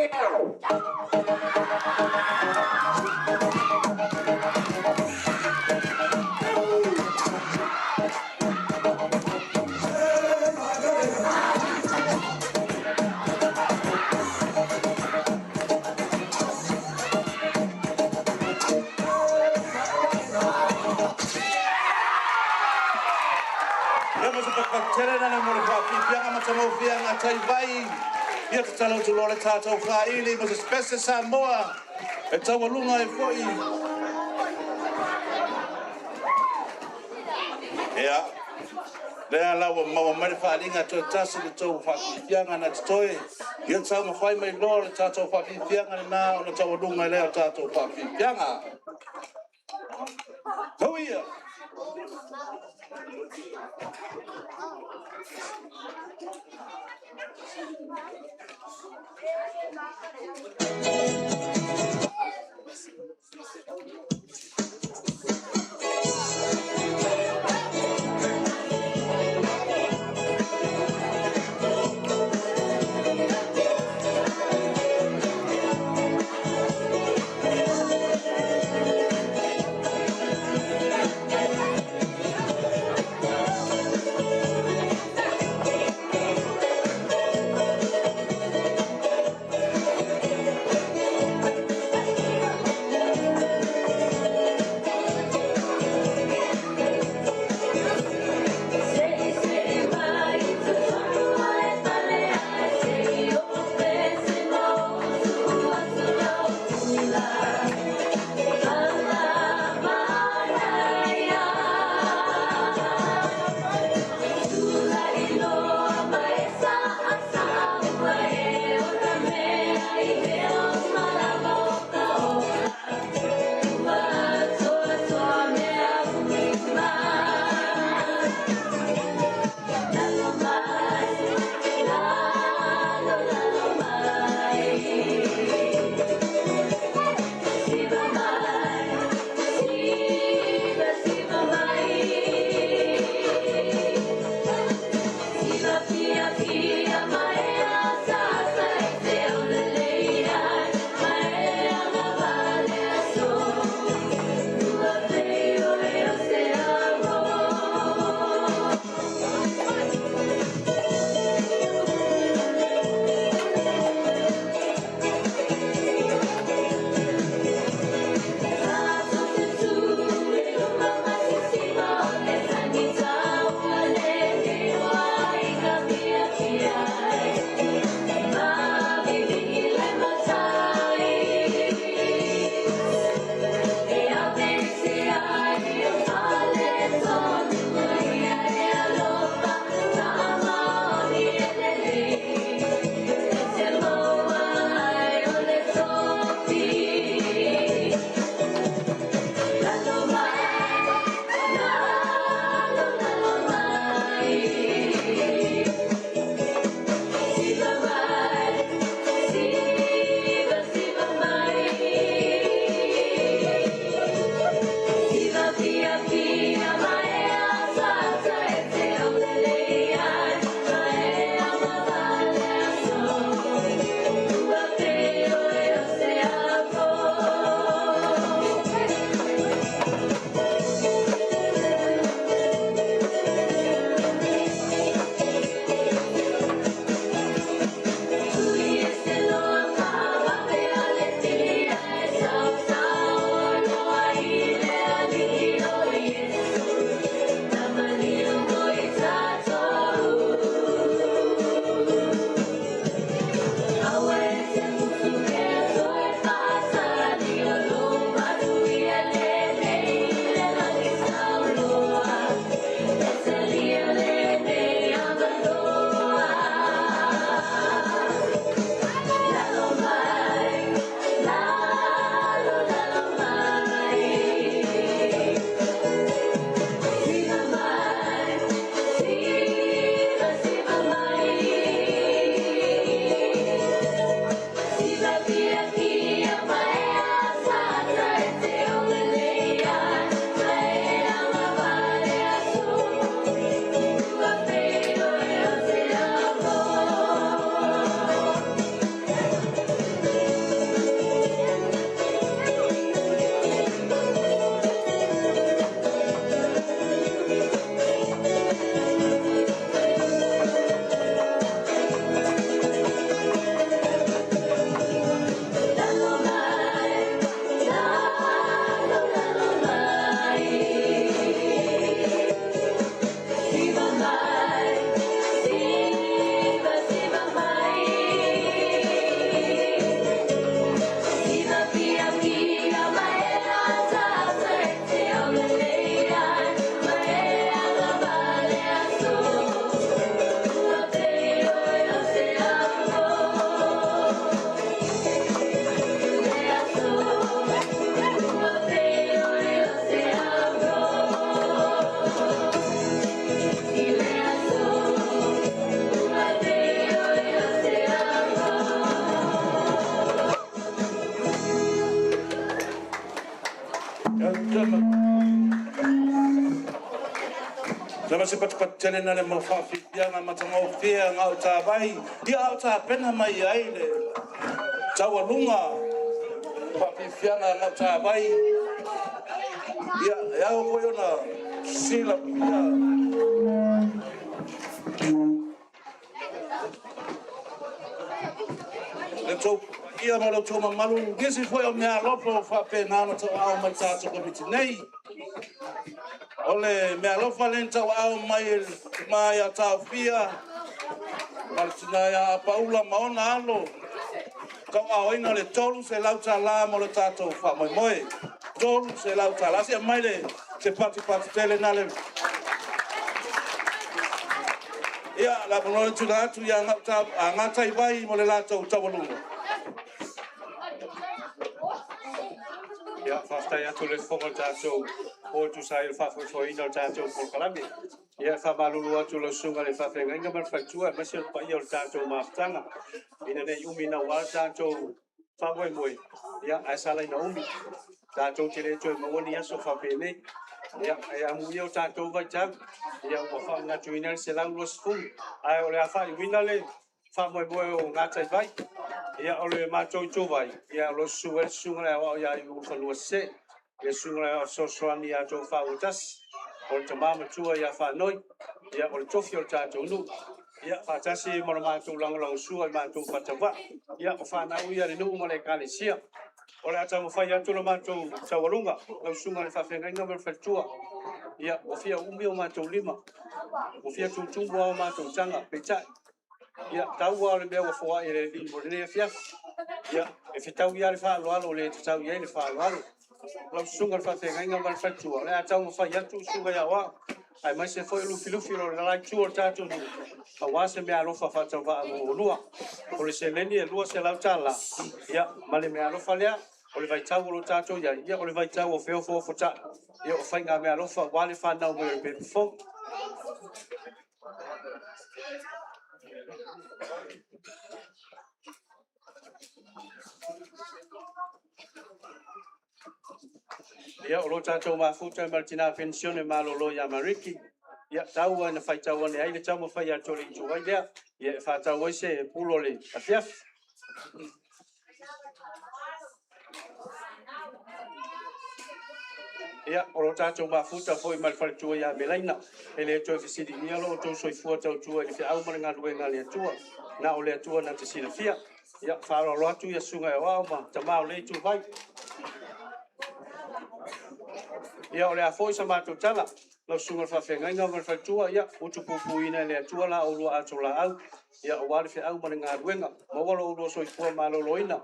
[SPEAKER 15] Ow!
[SPEAKER 11] tele na mo le faafiafiaga matagofie a gataivai. Ia tatalo atu loa le tatou faaili mo se spese Samoa e taualuga ai foi. Ia, lea la ua maua mai le faaaliga toe tasi le tou faafiafiaga na totoe. Ia taumafai mai loa le tatou faafiafiaga lena ona taualuga lea o tatou faafiafiaga. Tau ia! Lava se patipati tele na le mau faafiafiaga matagofie a Gautavai, ia a o tapena mai ai le taualuga faafiafiaga a Gautavai, ia e ao foi ona silafia le tou paia ma lo outou mamalu, nisi foi o meaalofa ua faapena ona tauaao mai i le tatou Komiti nei. O le meaalofa lea na tauaao mai e le tama ia Taofia ma le tina ia Apaula ma ona alo, tauaaoina le $300 mo le tatou faamoemoe. $300. Se i aumai le se patipati tele na le. Ia, le avanoa lea e tuuina atu ia Gataivai mo le latou taualuga.
[SPEAKER 8] Ia, faafetai atu i le fofoga o le tatou o e tusa ai o le faafoefoeina o le tatou polokalame. Ia, e faamalulu atu i lau susuga i le faafeagaiga ma le faletua aemaise o le paia o le tatou mafutaga, ina ne i umi naua le tatou faamoemoe, ia, ae sala ina umi. Tatou te le toe maua ni aso faapenei. Ia, ae amuia o tatou vaitau, ia ua faamanatuina le 120, ae o le a faaiuina le faamoemoe o Gataivai. Ia, o le matou ituvai, ia, o lo o susu ai le susuga i le Aoao ia Iulufanua Sese, le susuga i le Aoao Fesoasoani ia Tofa Uetasi, o le tama matua ia Faanoi, ia, o le tofi o le tatou nuu. Ia, faatasi ma le matou lagolagosua i matou faatauva. Ia, o fanau ia a le nuu ma le ekalesia. O le a taumafai atu le matou taualuga, lau susuga i le faafeagaiga ma le faletua. Ia, ua fia umi o matou lima, ua fia tutumu lava o matou taga, peitai, ia, tau lava o le mea ua foai e le Alii mo lenei afiafi. Ia, e fetaui lava le faaaloalo i le tatau i ai le faaaloalo. Lau susuga i le faafeagaiga ma le faletua, o le a taumafai atu le susuga i Aoao, aemaise foi o Lufilufi o le la itu o le tatou nuu, aua se meaalofa faatauvaa mo oulua. O le seleni e $200, ia, ma le meaalofa lea, o le vaitau o lo o tatou i ai, ia, o le vaitau o feofoofotai, ia, o faiga meaalofa aua le fanau mai o le pepe fou. Ia, o lo o tatou mafuta ma le tina penisione malolo ia Mariki. Ia, tau lava ina faitau ane ai le taumafai atu a le ituvai lea, ia, e faatau ai se pulu o le afiafi. Ia, o lo o tatou mafuta foi ma le faletua ia Melaina. E le toe fesiligia lo outou soifua tautua i le feau ma le galuega a le Atua. Na o le Atua na te silafia. Ia, faaaloalo atu ia susuga i Aoao ma tama o lenei ituvai. Ia, o le a foi sa matou tala, lau susuga i le faafeagaiga ma le faletua, ia, utupupuina e le Atua la oulua atolaau, ia, aua le feau ma le galuega. Maua lo oulua soifua maloloina,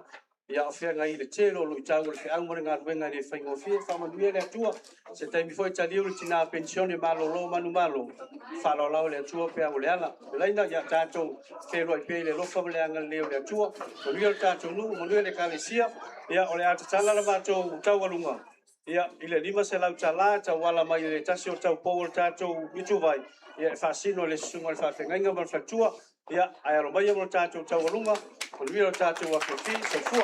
[SPEAKER 8] ia o feagai i le tele o luitau o le feau ma le galuega e le faigofie. Faamanuia le Atua. Se taimi foi taliu le tina penisione malolo manumalo, faaaloalo le Atua pe a ua leala. Melaina, ia tatou feiloai pea i le alofa ma le agalelei o le Atua. Manuia le tatou nuu, manuia le ekalesia. Ia, o le a tatala le matou taualuga, ia, i le $500 e tauala mai i le tasi o taupou o le tatou ituvai, ia, e faasino i le susuga i le faafeagaiga ma le faletua. Ia, ae alo maia mo le tatou taualuga. Manuia le tatou afiafi. Soifua.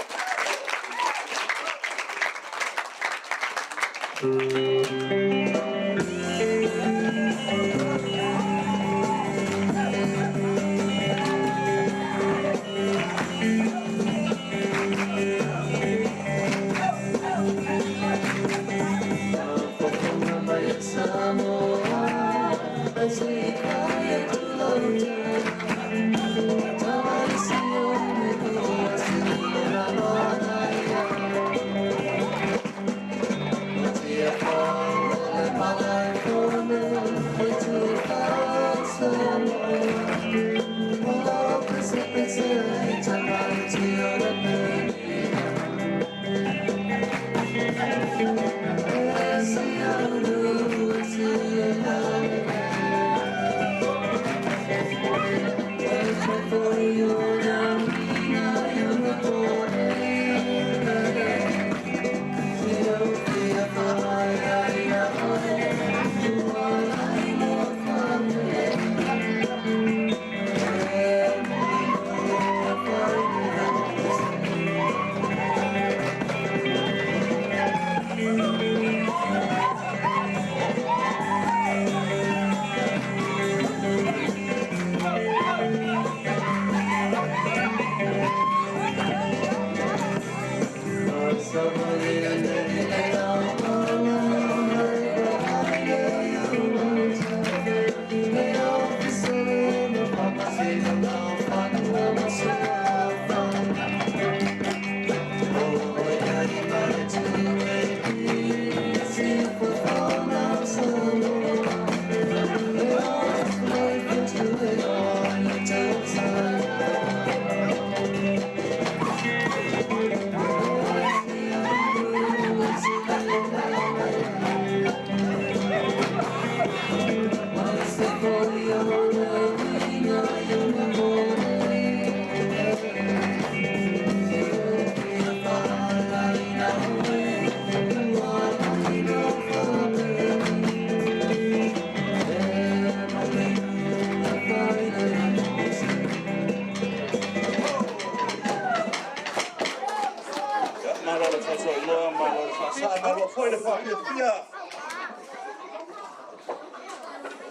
[SPEAKER 11] Malo le faasoasoa, malo le faasaa, malo foi le faafiafia.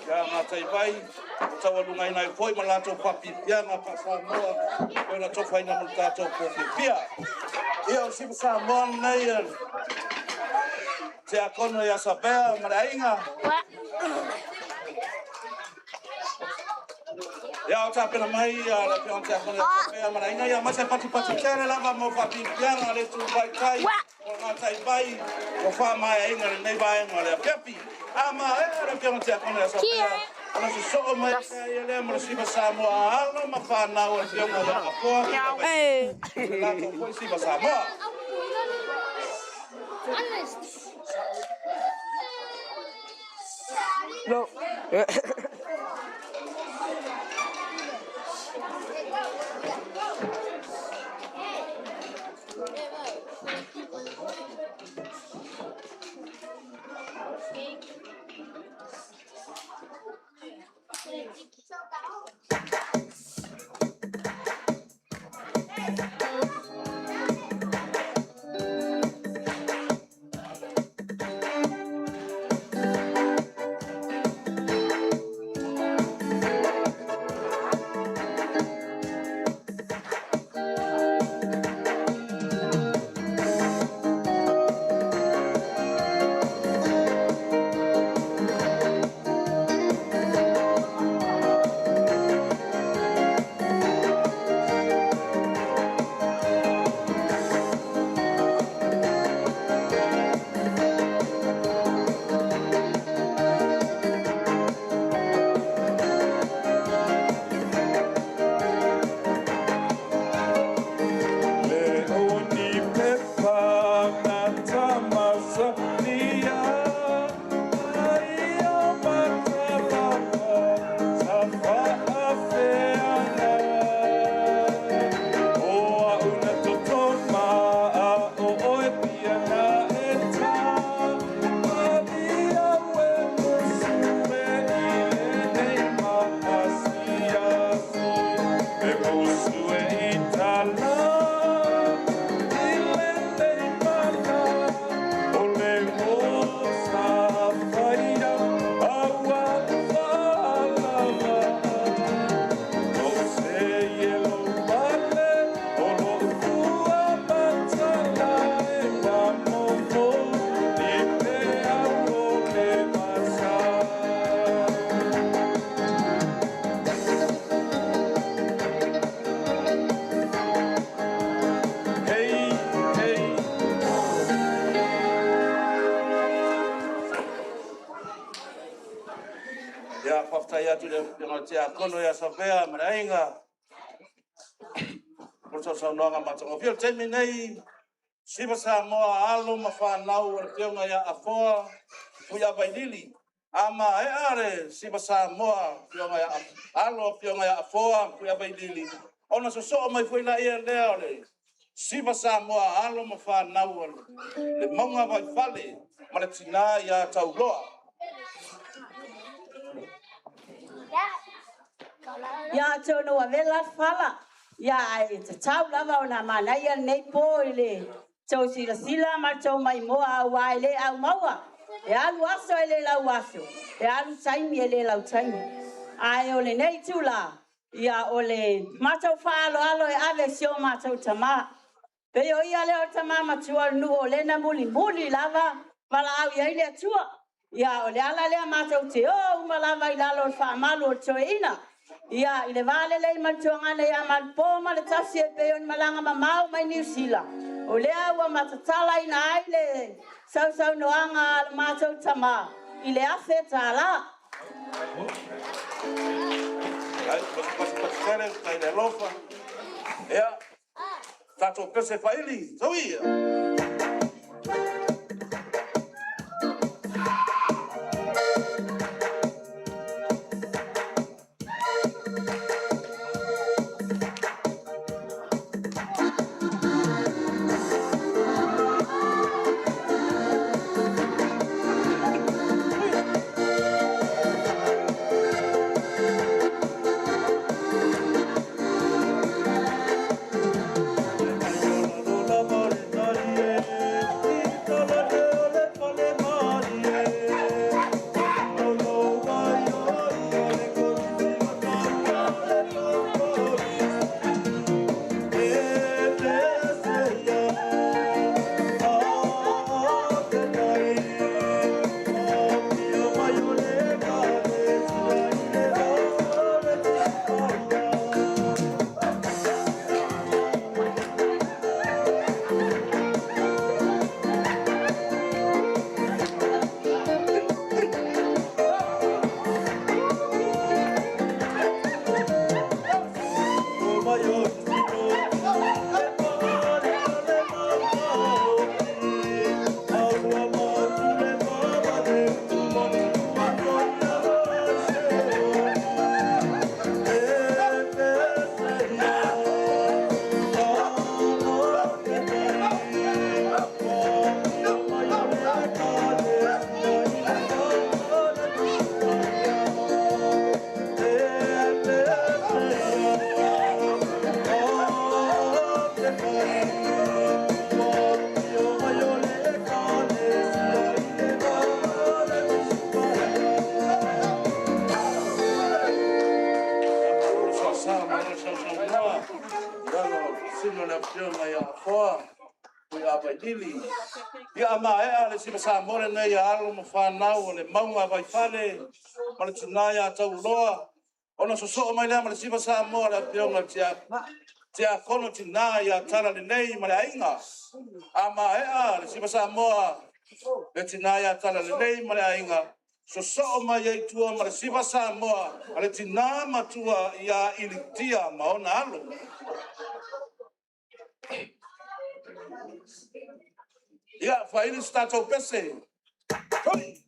[SPEAKER 11] Ia gatai mai, ua taualugaina ai foi ma latou faapiapiaga faa-Samoa e pei ona atofaina mo le tatou po fiafia. Ia, o le Siva Samoa lenei a le Tiakono ia Savea ma le aiga. Ia, o tapena mai le Afioga i le Tiakono ia Savea ma le aiga, ia aumai se patupatu tele lava mo faapiapiaga a le itutai tai o le gatai mai ua faamaeaina lenei vaega o le afiafi. A maea le Afioga i le Tiakono ia Savea, ona sosoo mai lea ma le Siva Samoa a alo ma fanau a le Afioga ia Afoa, le latou foi Siva Samoa.
[SPEAKER 15] No.
[SPEAKER 2] Le oni pepa matamasania ai o matalava sa faafeana o auna totoma a o oe pia na e tā malia ue musu e i lenei maasiasi e musu e i tala i lenei mana o le osa faia aua faalava o se ielo pale o lo'u fua matala e pamomo i pe au o le vasa. Hey, hey.
[SPEAKER 11] Ia, faafetai atu i le Afioga i le Tiakono ia Savea ma le aiga mo le sausaunoaga matagofie. O le taimi lenei, Siva Samoa a alo ma fanau a le Afioga ia Afoa Fuiavailili. A maea le Siva Samoa a alo Afioga ia Afoa Fuiavailili, ona sosoo mai foi lea o le Siva Samoa a alo ma fanau a le Mauga Vaifale ma le tina ia Tauloa.
[SPEAKER 10] Ia atonu ua vela fala, ia ae tatau lava ona manaia lenei po i le tou silasila ma le tou maimoa aua e le aumaua. E alu aso e le lau aso, e alu taimi e le lau taimi. Ae o lenei itula, ia o le matou faaaloalo e ave i si o matou tamā.
[SPEAKER 15] Pei o ia lea o le tama matua o le nuu o lea na mulimuli lava valaau i ai le Atua. Ia, o le ala lea matou te o uma lava i lalo o le faamalu o le toeaina. Ia, i le va lelei ma le tuagana ia Malupo ma le Tasi e pei ona malaga mamao mai Niu Sila, o lea ua matatalaina ai le sausaunoaga a le matou tama i le $1,000.
[SPEAKER 11] Ai, pasipasi tele, tai le alofa. Ia, tatou pese faili, tau ia. Ia a maea le siva Samoa lenei a alo ma fanau o le mauga Vaifale ma le tina ia Taualoa, ona sosoo mai lea ma le siva Samoa a le afioga i le Tiakono tina ia Talalelei ma le aiga. A maea le siva Samoa le tina ia Talalelei ma le aiga, sosoo mai ai tua ma le siva Samoa a le tina matua ia Ilitia ma ona alo. Ia, faili se tatou pese. Tuli!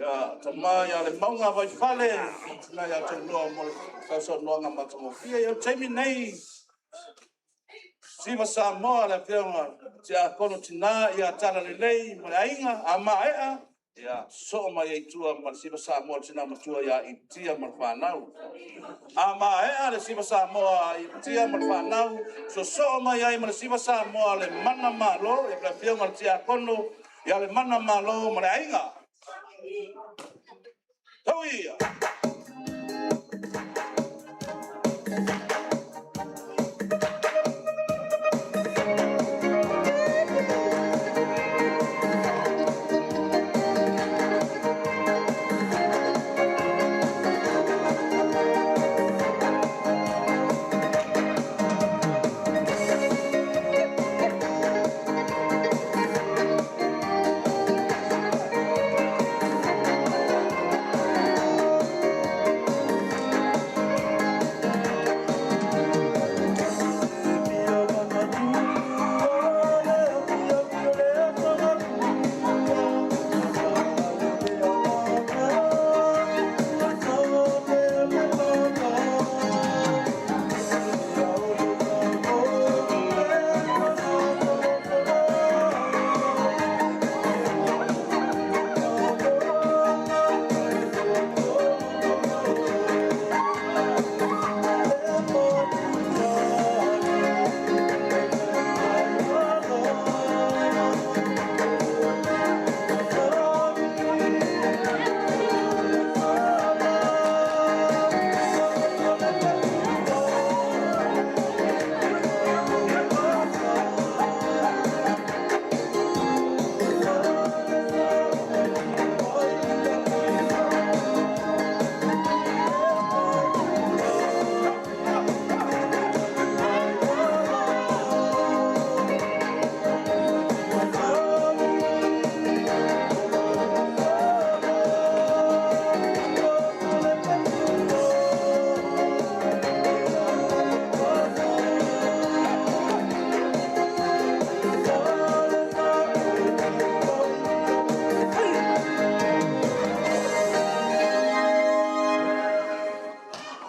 [SPEAKER 11] Ia tama ia le mauga vaifale, tina ia taunoa mo le sausaunoaga matagofie. Ia o le taimi nei, Siva Samoa le afioga Tiakono Tina ia Talalelei ma le aiga, a maea, ia sosoo mai ai i tua ma le Siva Samoa le tina matua ia Ipatia ma le fanau. A maea le Siva Samoa a Ipatia ma le fanau, sosoo mai ai ma le Siva Samoa le Mana Malo, ia le afioga i le Tiakono ia le Mana Malo ma le aiga. Tau ia!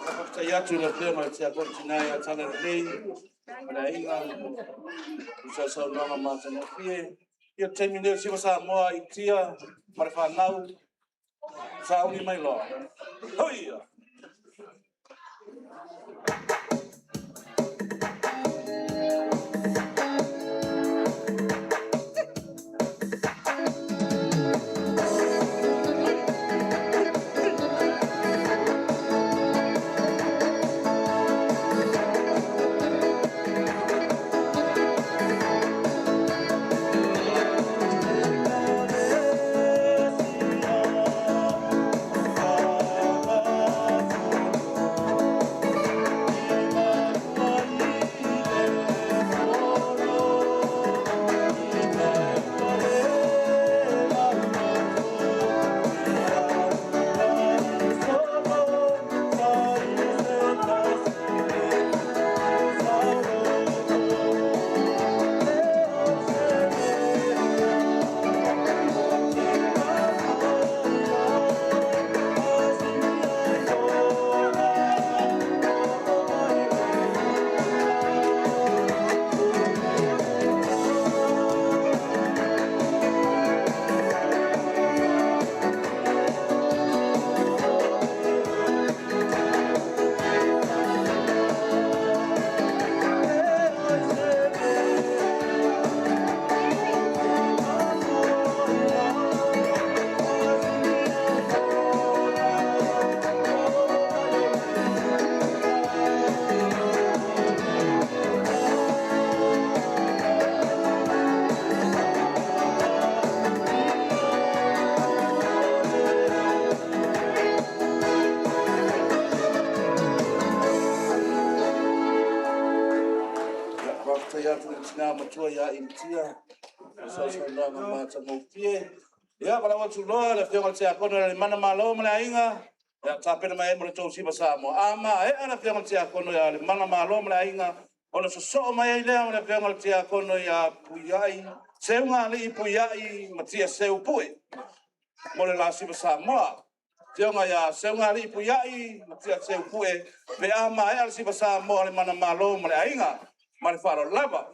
[SPEAKER 11] Faafetai atu i le Afioga i le Tiakono Tina ia Talalelei ma le aiga i le sausaunoaga matagofie. Ia o le taimi lenei o le Siva Samoa i Tia ma le fanau, sauni mai loa. Hoi! Faafetai atu i le tina matua ia Ipatia mo le sausaunoaga matagofie. Ia, valaau atu loa le Afioga i le Tiakono ia Lemana Malo ma le aiga, ia tapena mai ai mo le tou Siva Samoa. A maea le Afioga i le Tiakono ia Lemana Malo ma le aiga, ona sosoo mai ai lea ma le Afioga i le Tiakono ia Puiai, Seugalii Puiai Matia Seu Pue. mo le lasiva Samoa. Afioga ia Seugalii Puiai ma Tia Seupue pe a maea le siva Samoa le manamalo ma le aiga. Ma le faaaloalo lava.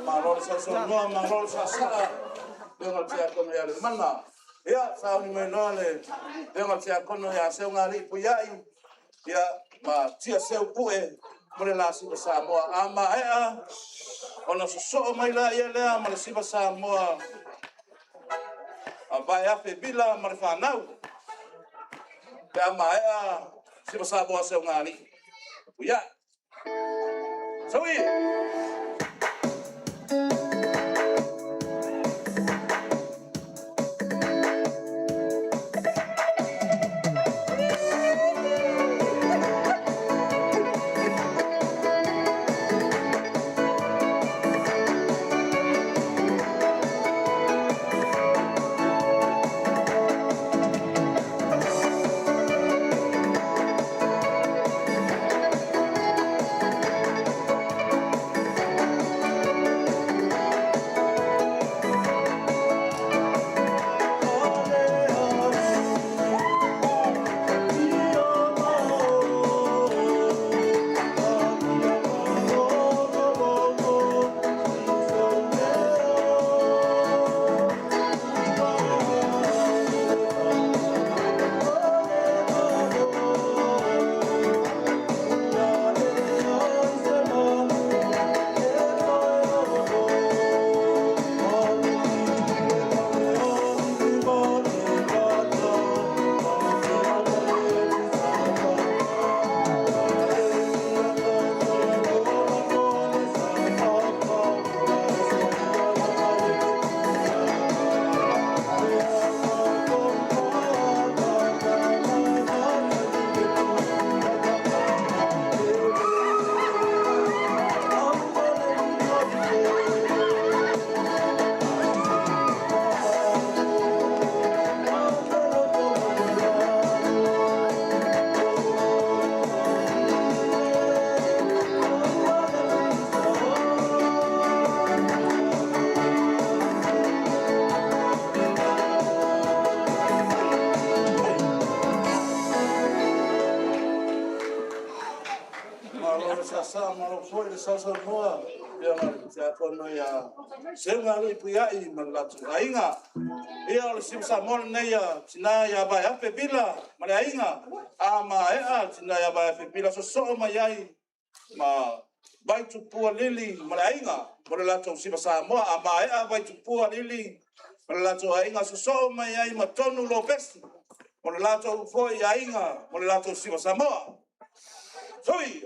[SPEAKER 11] Malo le sausaunoa, malo le saasaa, afioga i le Tiakono ia Lemana. Ia, sauni mai loa le afioga i le Tiakono ia Seugalii Puiai, ia, ma Tia Seu Pue mo le la siva Samoa. A maea, ona sosoo mai laia lea ma le siva Samoa a Vaeafe Vila ma le fanau. Pe a maea, siva Samoa Seugalii Puiai. Saui! Malo le saasaa, malo foi le sausaunoa. Afioga i le Tiakono ia Seuga Alii Puiai ma le latou aiga. Ia, o le Siva Samoa lenei a tina ia Vaeape Vila ma le aiga. A maea tina ia Vaeape Vila, sosoo mai ai ma Vaitupua Lili ma le aiga mo le latou Siva Samoa. A maea Vaitupua Lili ma le latou aiga, sosoo mai ai ma Tonu Lopesi mo le latou foi aiga mo le latou Siva Samoa. Sui!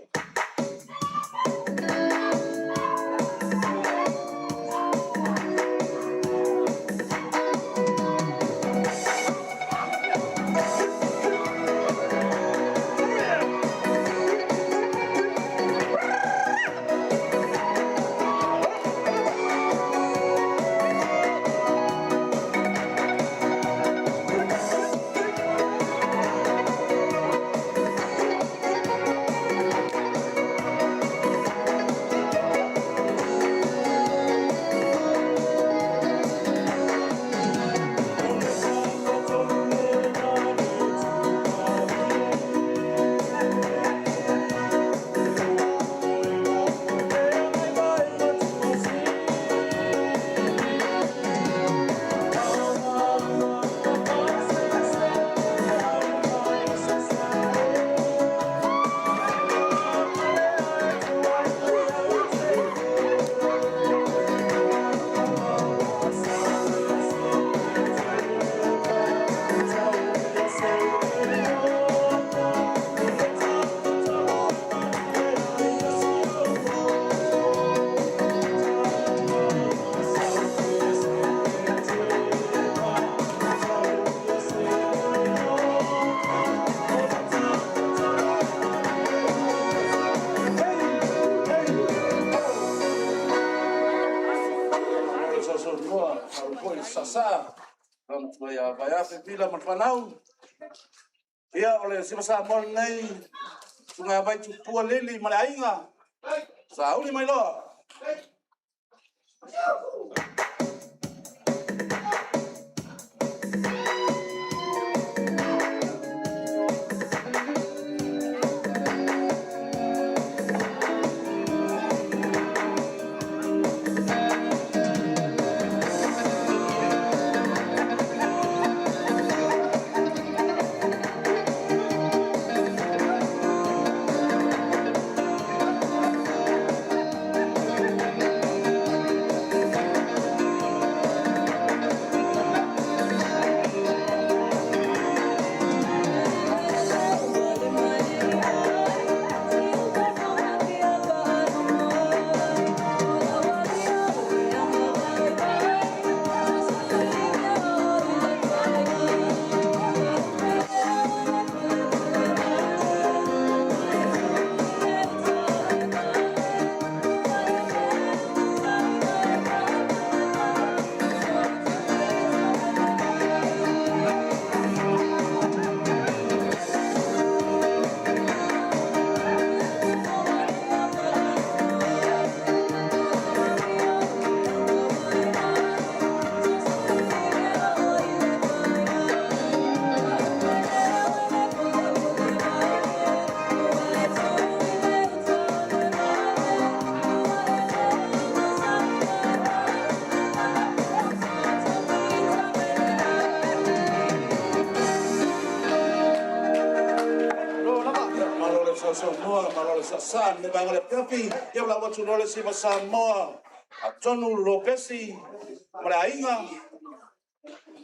[SPEAKER 11] Vaeape Vila ma le fanau. Ia, o le Siva Samoa lenei, susuga ia Vaitupua Lili ma le aiga. Sauni mai loa. Malo le sausaunoa, malo le saasaa i lenei vaega o le afiafi. Ia, o le a ou atu loa le Siva Samoa a Tonu Lopesi ma le aiga.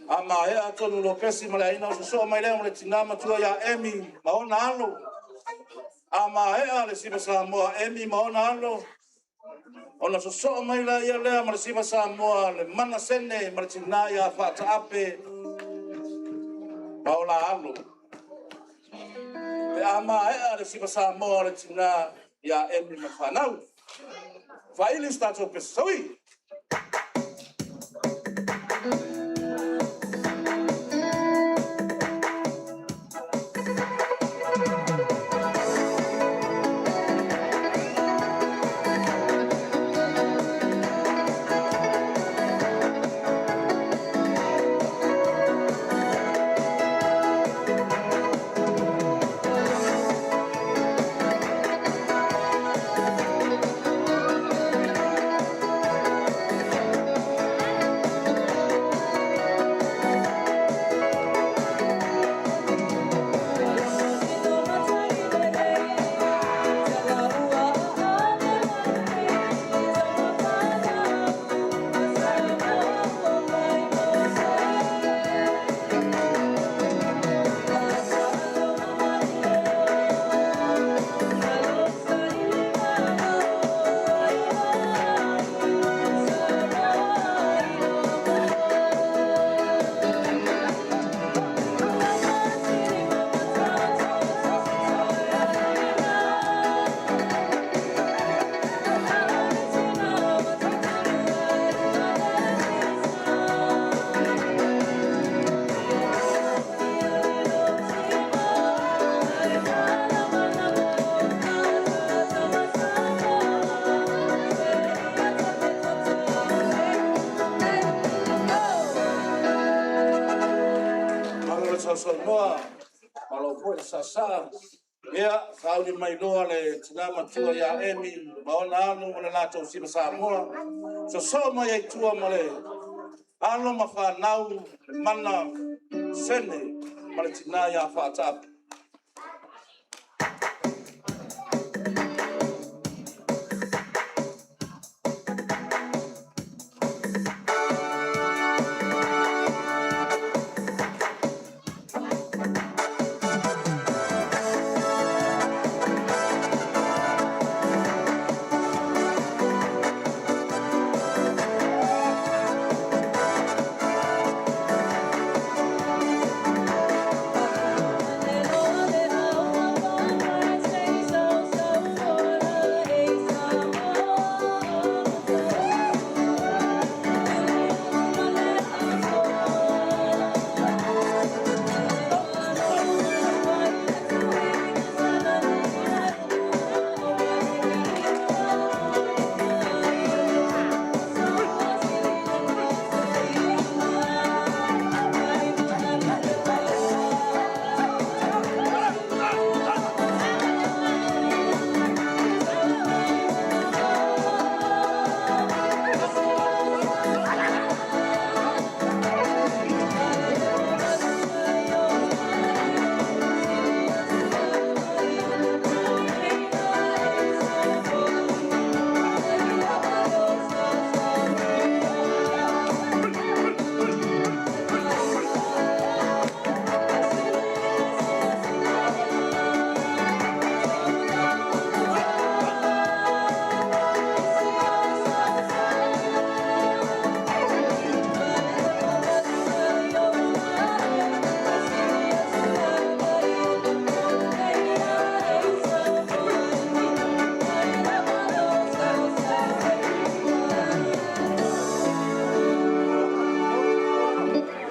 [SPEAKER 11] A maea Tonu Lopesi ma le aiga, ona sosoo mai lea ma le tina matua ia Emi ma ona alo. A maea le Siva Samoa a Emi ma ona alo, ona sosoo mai lea ma le Siva Samoa le Manasene ma le tina ia Faataape ma ona alo. Pe a maea le Siva Samoa le tina ia Emi ma fanau. Faaili se tatou pese. Saui! sausaunoa, malo foi le saasaa. Ia, sauni mai loa le tina matua ia Emi ma ona alo ma le latou Siva Samoa. Sosoo mai ai tua ma le alo ma fanau le mana sene ma le tina ia Faataape.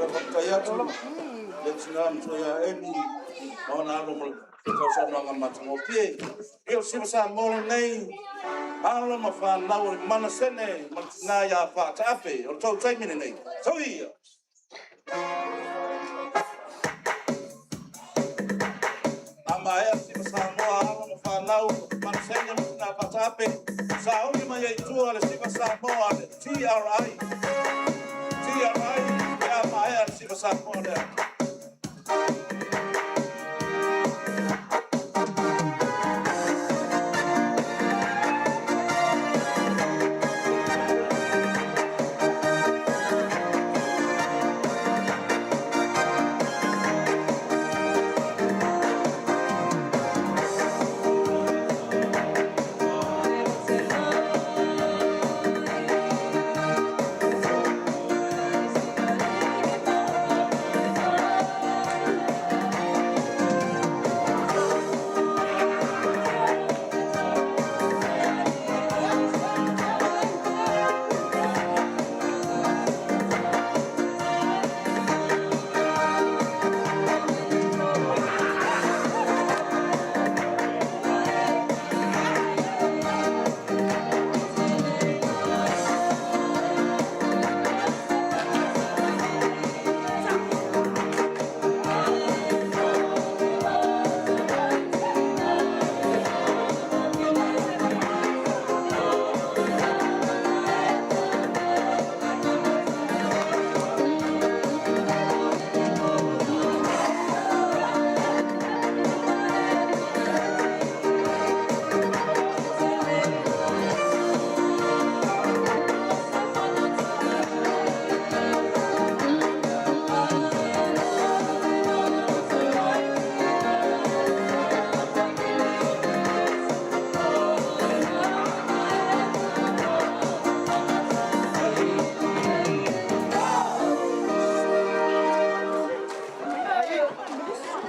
[SPEAKER 11] Faafetai atu le tina matua ia Emi ma ona alo mo le sausaunoaga matagofie. Ia o le Siva Samoa lenei, alo ma fanau o le mana sene ma le tina ia Faataape. O le tou taimi lenei. Sau ia! A maea Siva Samoa, alo ma fanau, mana sene ma tina Faataape, sauni mai ai tua le Siva Samoa, le TRI. TRI, ia maea le Siva Samoa lea.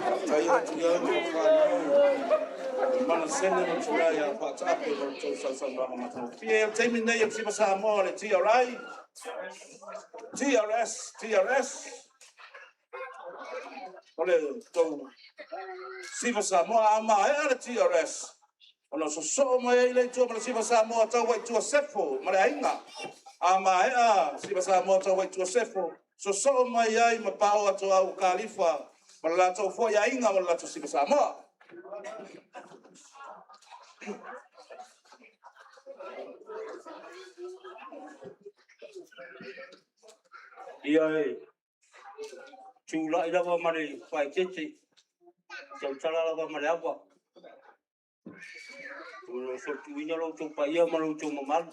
[SPEAKER 11] Faafetai atu i alo ma fanau le mana sene ma tina ia Faataape mo le tou sausaunoaga matagofie. O le taimi lenei o le Siva Samoa o le TRI, TRS, TRS, o le tou Siva Samoa, a maea le TRS, ona sosoo mai ai le itua ma le Siva Samoa tau ai tua Sefo ma le aiga. A maea Siva Samoa tau ai tua Sefo, sosoo mai ai ma pao atu au Kalifa
[SPEAKER 4] Ma le latou foi aiga ma le latou sika Samoa.
[SPEAKER 8] Ia e tulai lava ma le faaeteete, tautala lava ma le ava. O lo o solituina lo outou paia ma lo outou mamalu.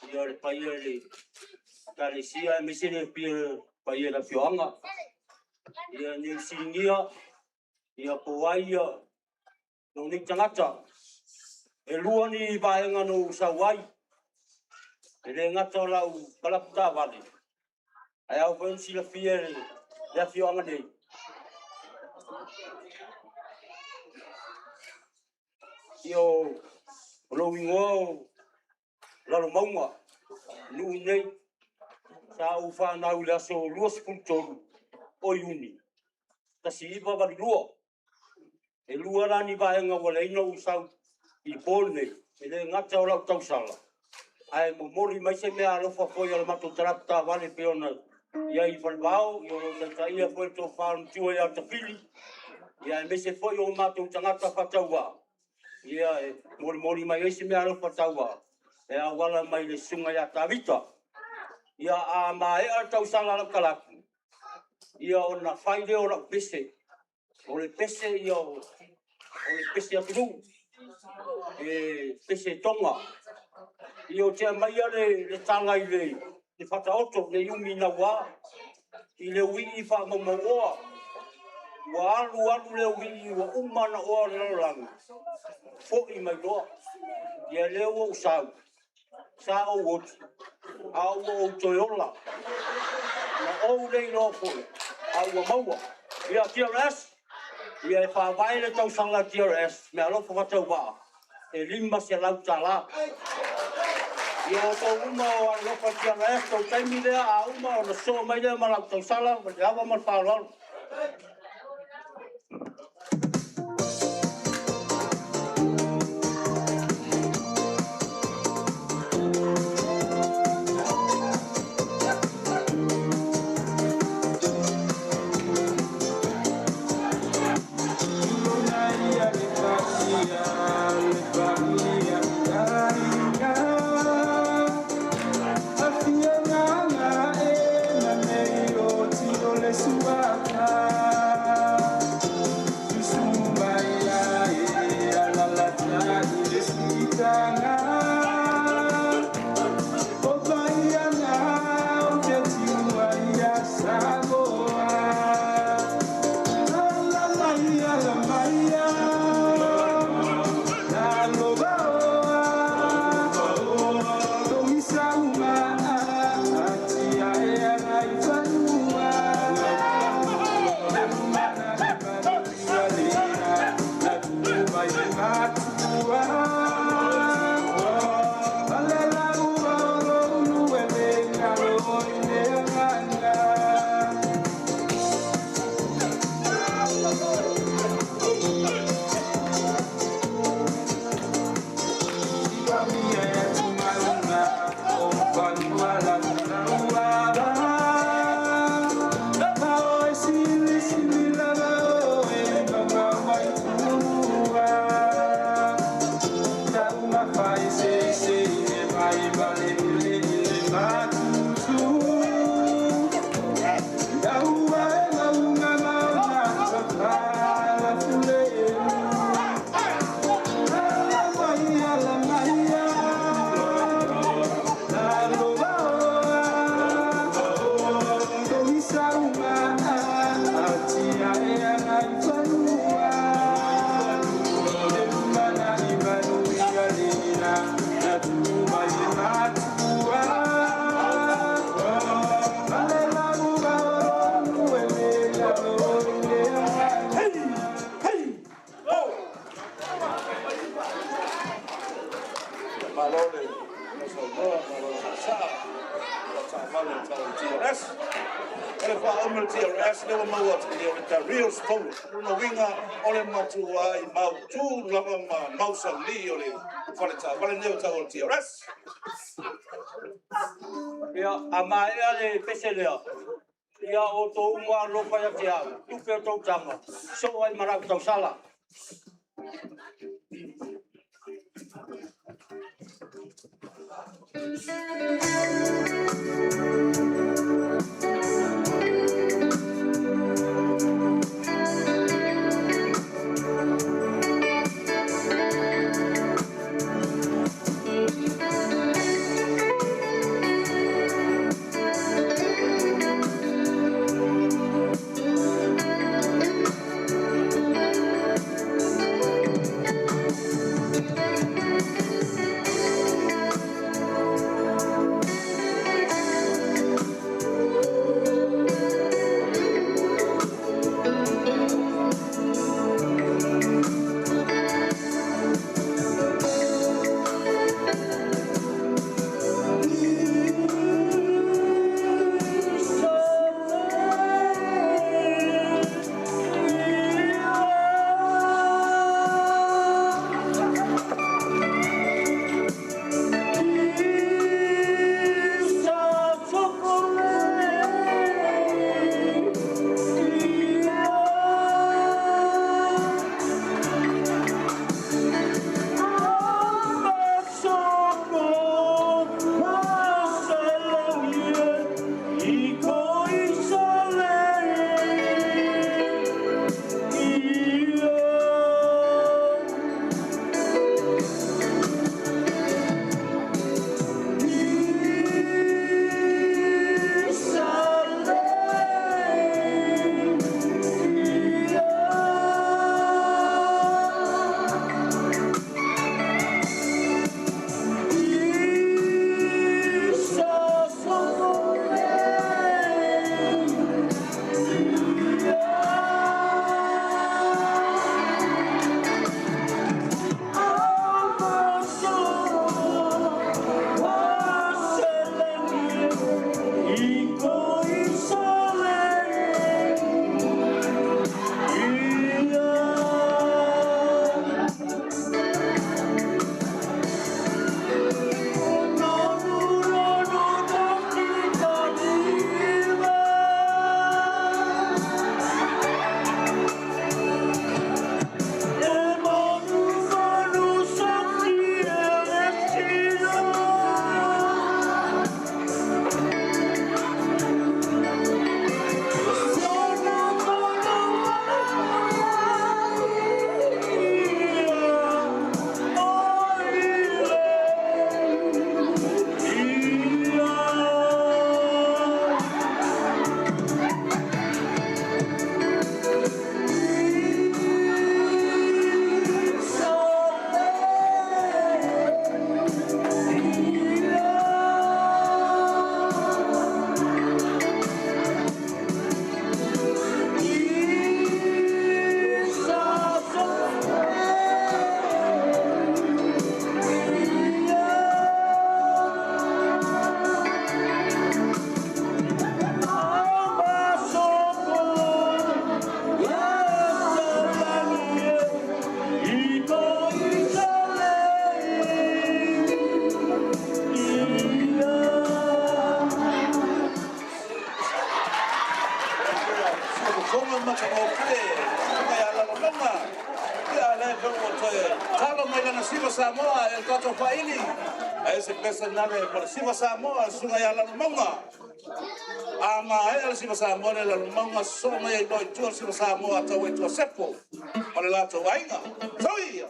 [SPEAKER 8] Ia le paia i le Ekalesia aemaise le paia i le afioaga. Ia ne i fesiligia ia po o ai lou nei tagata. E lua ni vaega na ou sau ai. E le gata o lau kalapu taavale, ae ao foi ona silafia e le afioaga nei, ia o lou igoa o Lalomauga, nuu nei. Sa ou fanau i le aso 23 o Iuni 1982. E lua la ni vaega ua leai na ou sau i le po lenei, e le gata o lau tausala, ae momoli mai se meaalofa foi a le matou talaatu taavale e pei ona i ai i Falevao, o lo o taitaia foi le tofa o le matua ia Tafili, ia aemaise foi o matou tagata faatauvaa, ia e molimoli mai ai se meaalofa tauvaa e auala mai le susuga ia Tavita. Ia a maea le tausala a lau kalapu, ia ona fai lea o lau pese. O le pese ia o le pese atunuu, e pese Toga. Ia ou te aumaia le tala i le Faataoto ne i umi naua i le uii faamaumauoa. Ua alu alu le uii ua uma ona oa le lalolagi, foi mai loa. Ia lea ua ou sau, sa ou oti, a ua ou toe ola. Na ou le iloa foi, a ua maua. Ia TRS, ia e faavae le tausaga TRS, meaalofa faatauvaa, e $500. Ia outou uma o alofa TRS, tou taimi lea a uma ona sosoo mai lea ma lau tausala ma le ava ma le faaaloalo.
[SPEAKER 4] Malo le saunoa, malo le faasaa, lau taavale e tau o le TRS. O le faauma le TRS, lea ua maua atu nei o le The Real Story. O lona uiga, o le matuai mautu lava ma mausali o le fale taavale lenei ua tau o le TRS.
[SPEAKER 8] Ia, a maea le pese lea, Ia outou uma alofa ia te au, tupe o tou tama, soo ai ma lau tausala.
[SPEAKER 11] Tonga matagofie, tonga ia lalolonga. Ia le pe ua toe talo mai lana siva Samoa e le tatou faili. Ae se pesa nale mo le siva Samoa le susuga ia Lalomauga. A maea le siva Samoa le Lalomauga sosoo mai ai loa i tua le siva Samoa a tau ai Tuasepo ma le latou aiga. Tau ia!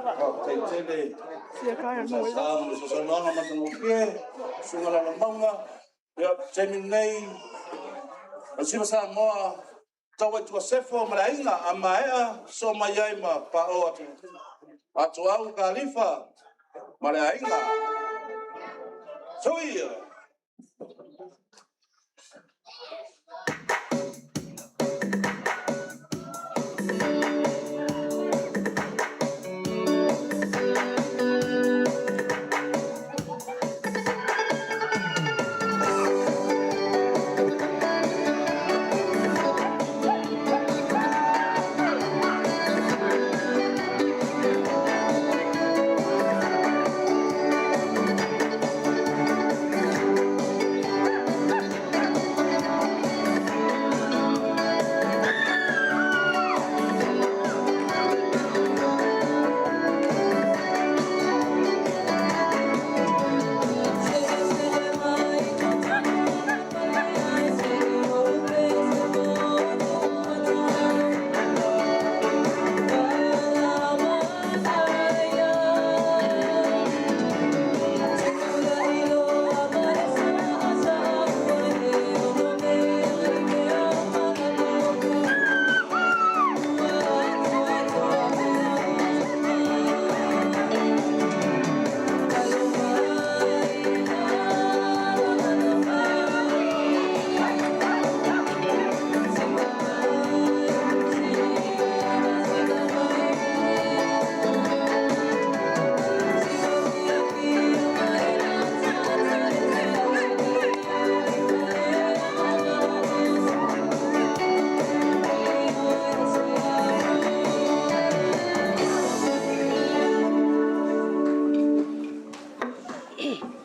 [SPEAKER 11] Faafetai tele. Sa ma le saunoaga matagofie, susuga Lalomauga. Ia, taimi lenei, o le Siva Samoa, tau ai Tuasefo ma le aiga, a maea, sosoo mai ai ma Pao atu, Atuau Kalifa ma le aiga. Soia!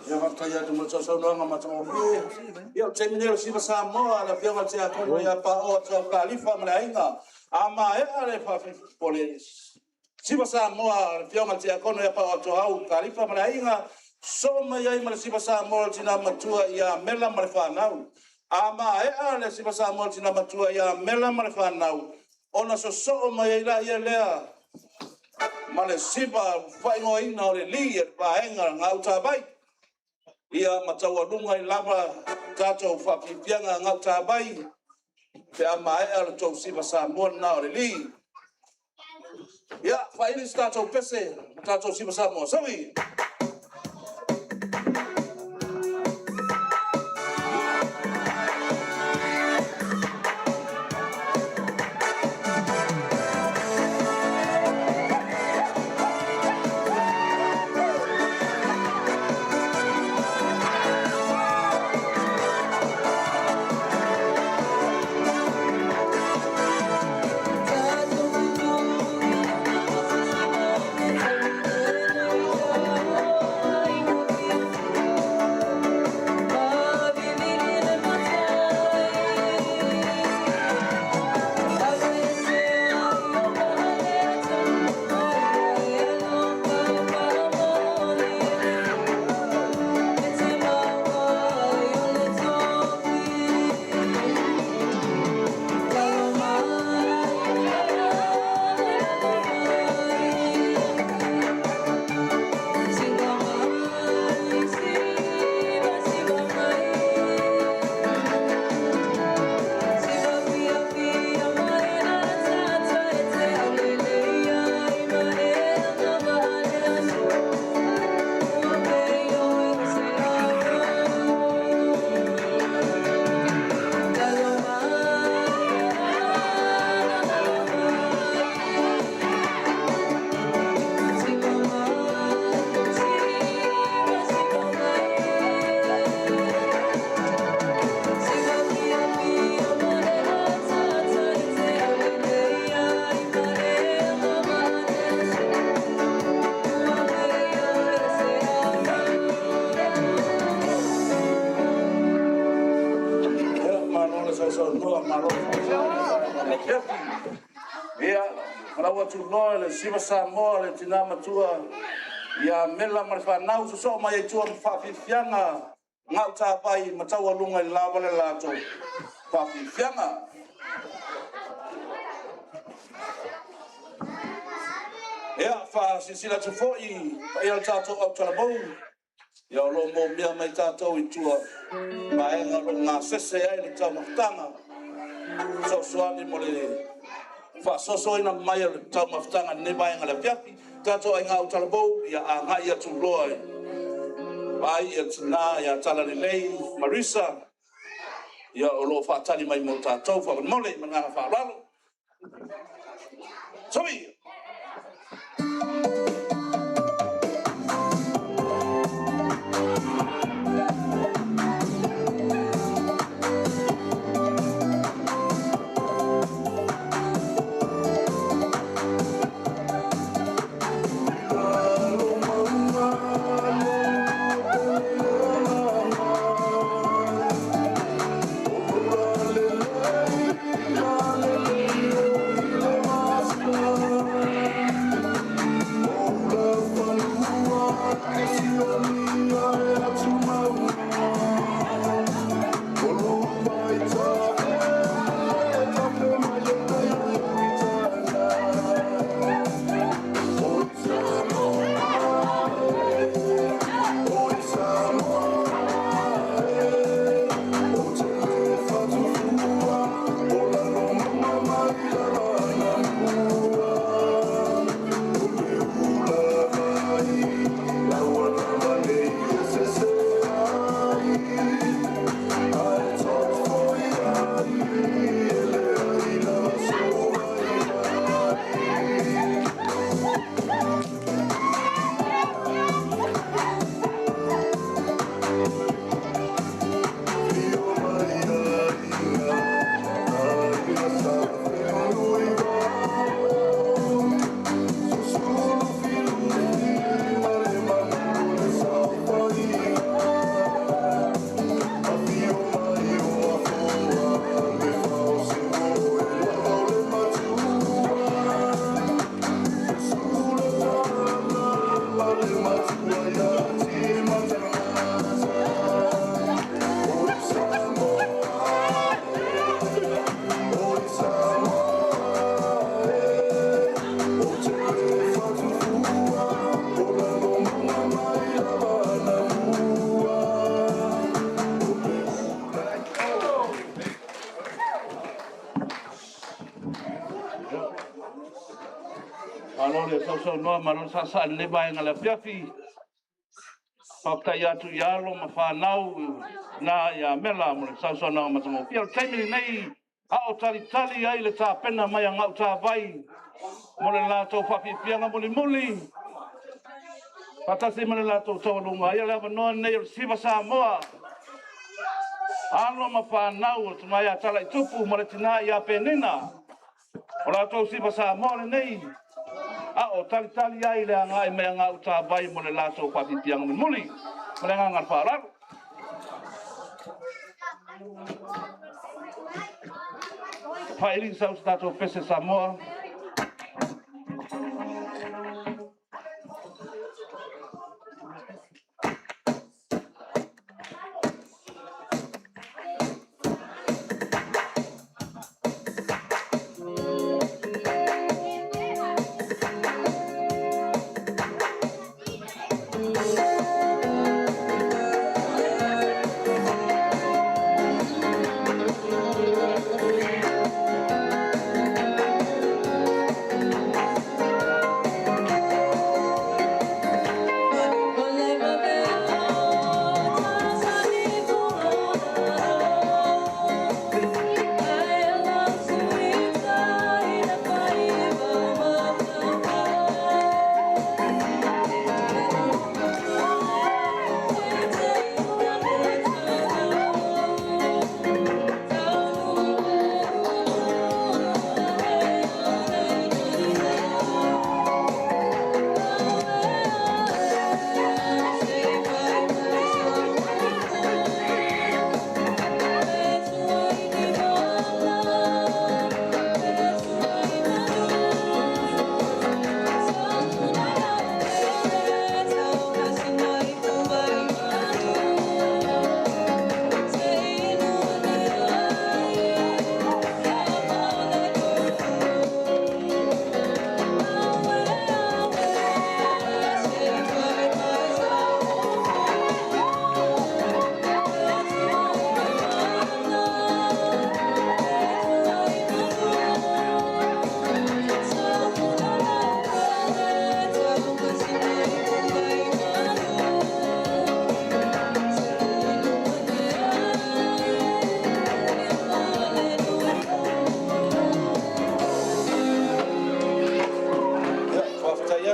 [SPEAKER 11] Ia faafetai atu mo le sausaunoaga matagofie. Ia, o le taimi lenei o le Siva Samoa a le Afioga i le Tiakono ia Paoa Tuau Kalifa ma le aiga. A maea le o le Siva Samoa a le Afioga i le Tiakono ia Paoa Tuau Kalifa ma le aiga, sosoo mai ai ma le Siva Samoa a le Tina Matua ia Mela ma le fanau. A maea le Siva Samoa a le Tina Matua ia Mela ma le fanau, ona sosoo mai ai laia lea ma le siva faaigoaina o le Li e le vaega Gautavai. Ia ma taualuga ai lava tatou faafiafiaga Gautavai pe a maea le tou Siva Samoa lena o le Li. Ia, faili se tatou pese ma tatou Siva Samoa. Saui! Ia, malo le sausaunoa, malo le Ia, malau atu loa le Siva Samoa, le tina matua ia Mela ma le fanau, sosoo mai ai tua ma faafiafiaga gautavai ma taualuga i le lava le latou faafiafiaga. Ia, faasilasila atu foi i le paia o le tatou autalavou, ia o lo o moomia mai tatou i tua vaega o lo o gasese ai le taumafataga, fesoasoani mo le faasoasoaina mai o le taumafataga i lenei vaega o le afiafi. Tatou aiga autalavou, ia agai atu loa i vaai ia tina ia Talalelei Marisa, ia o lo o faatali mai mo tatou faamolemole ma le agaga faaaloalo. Sui! Malo le sausaunoa, malo le saasaa i lenei vaega o le afiafi. Faafetai atu i alo ma fanau na ia Mela mo le sausaunoaga matagofie. O le taimi lenei a o talitali ai le tapena mai a Gautavai mo le latou faafiafiaga mulimuli faatasi ma le latou taualuga. Ia, o le avanoa lenei o le Siva Samoa, alo ma fanau o le tama ia Talaitupu ma le tina ia Penina. O latou Siva Samoa lenei a o talitali ai le agai mai a Gautavai mo le latou faafiafiaga mulimuli. Ma le agaga faaaloalo. Faaili sau se tatou pese Samoa.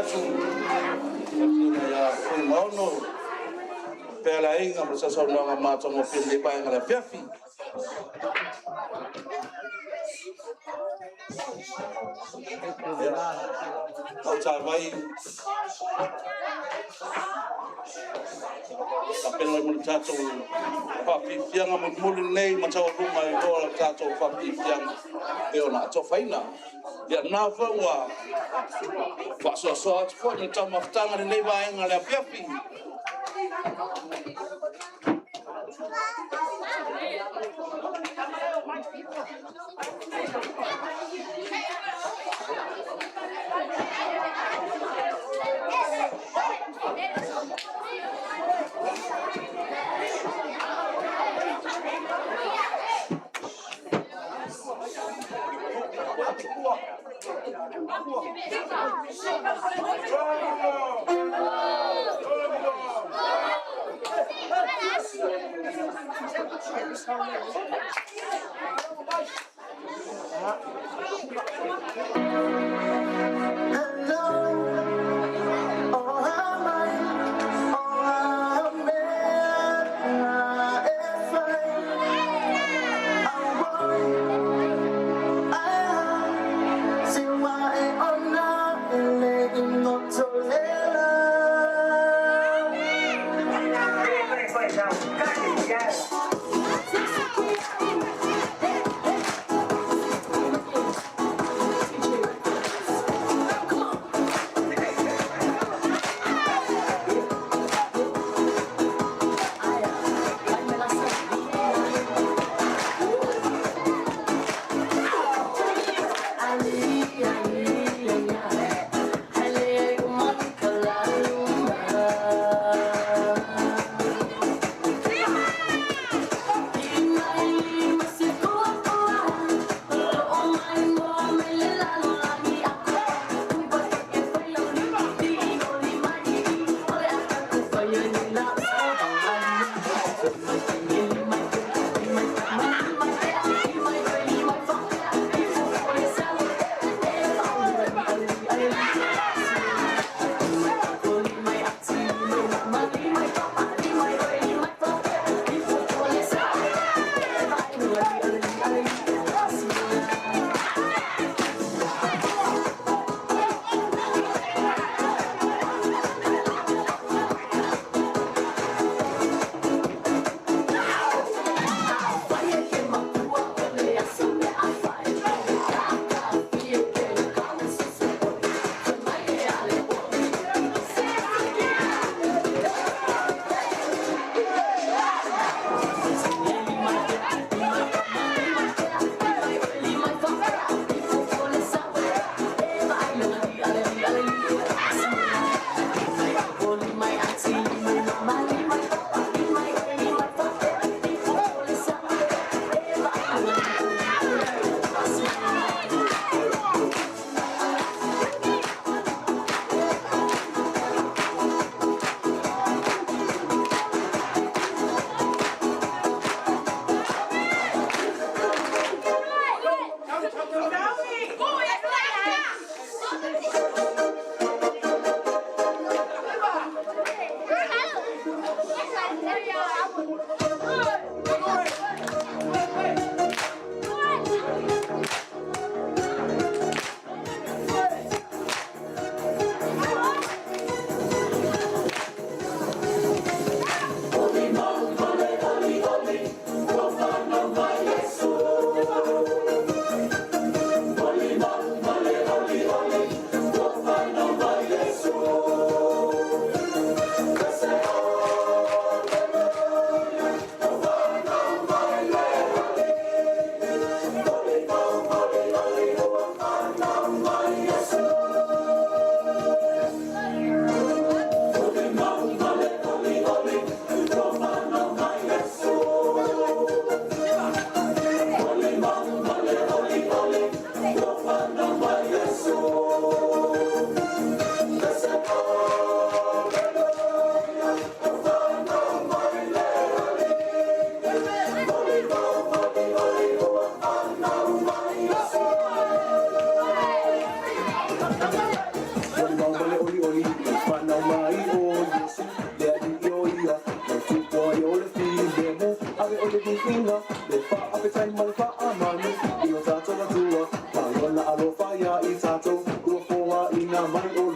[SPEAKER 11] atu le ia Fuimaono faapea le aiga ma le sausaunoaga matagofie i lenei vaega o le afiafi. Ia, Fautavai tapena mai mo le tatou faafiafiaga mulimuli lenei ma taualuga ai loa le tatou faafiafiaga e pei ona atofaina. Ia, o lena foi ua faasoasoa atu foi le taumafataga i lenei vaega o le afiafi.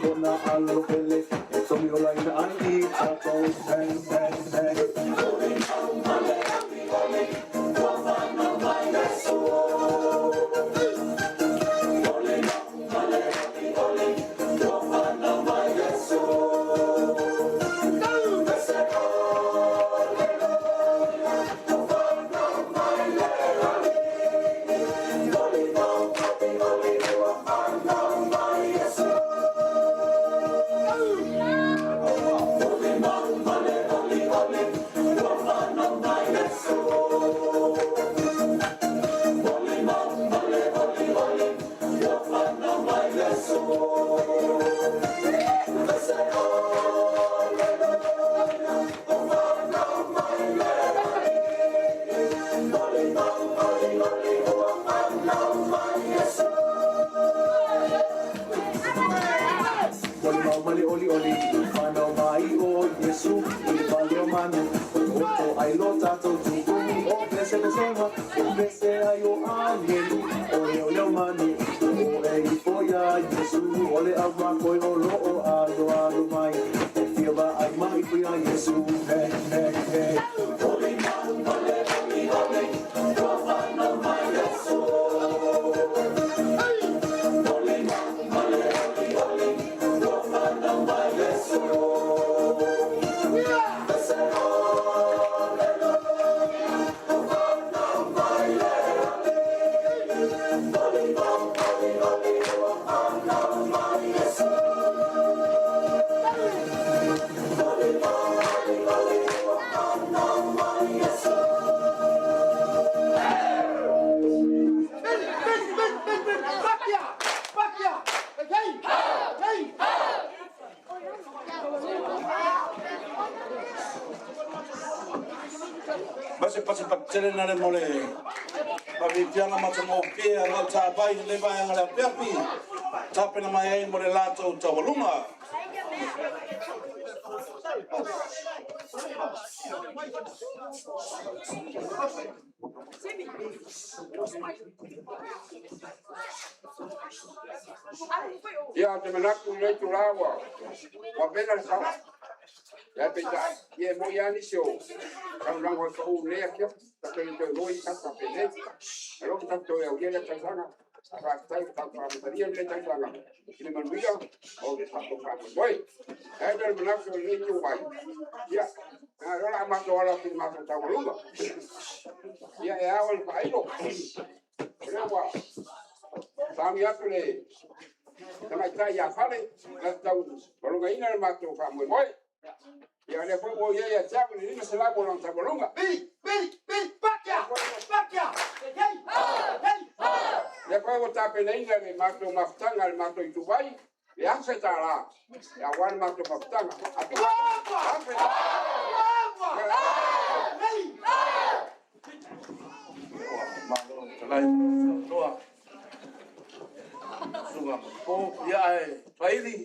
[SPEAKER 13] lona alo pele e togi ola ina ai i tātou. Hey, hey, hey. Oli mau male oli oli ua whanau mai Yesu. Oli mau male oli oli ua whanau mai Yesu. Vese ole lona ua whanau mai le oli. Oli mau oli oli ua whanau mai Yesu. Oli mau male oli oli ua whanau mai Yesu. Oli mau male oli oli ua whanau mai Yesu. Vese ole lona ua whanau mai le oli. Oli mau oli oli ua whanau mai Yesu. Oli mau male oli oli whanau mai o Yesu i le pale o manu o o ai lo tātou tupuni o pese pesega o pese ai o angelu o leo leo manu o e ifo ia Yesu o le au makoi o lo o alo alo mai e fia va ai mai fo ia Yesu. Hey, hey, hey. Oli mau male oli oli ua whanau mai Yesu. Oli mau male oli oli ua whanau mai Yesu. Vese ole lona ua whanau mai le oli. Oli mau oli oli ua whanau mai Yesu. Oli mau oli oli ua whanau mai Yesu.
[SPEAKER 6] Bili, bili, bili, bili, bili. Pakia! Pakia! Hey! Hey!
[SPEAKER 11] Base pasi patele na le mole. Ma vi pianga ma te mo pie a ngau tā vai le vai anga le apiapi. Tapena mai ai mo le lātou taualuga.
[SPEAKER 16] Ia te manaku nei tu lawa. Wa vena le sala. Ia pe ta ia mo ia ni sio. Ka lango ko u le akia. Ta te te loi ka ta pe nei. Alo ta to ia ia le tanga. Ka tai ka ta ma ia le tanga. Ile manuia o le ta to ka moi. Ai le manaku le tu vai. Ia na rola ma to ala ki ma ta walunga. Ia e awa le failo. Le wa. Sami atu le tamaitai ia fale na tau walugaina le matou faamoemoe. Ia lea foi ua ia ia te au le 500 o lona taualuga.
[SPEAKER 6] Bili, bili, bili. Pakia! Pakia! Hey! Hey!
[SPEAKER 16] Lea foi ua tapenaina le matou mafutaga le matou ituvai le $1,000 ia auā le matou mafutaga. Afe.
[SPEAKER 6] Hey!
[SPEAKER 11] Malo talai noa. Sunga po ia e paili.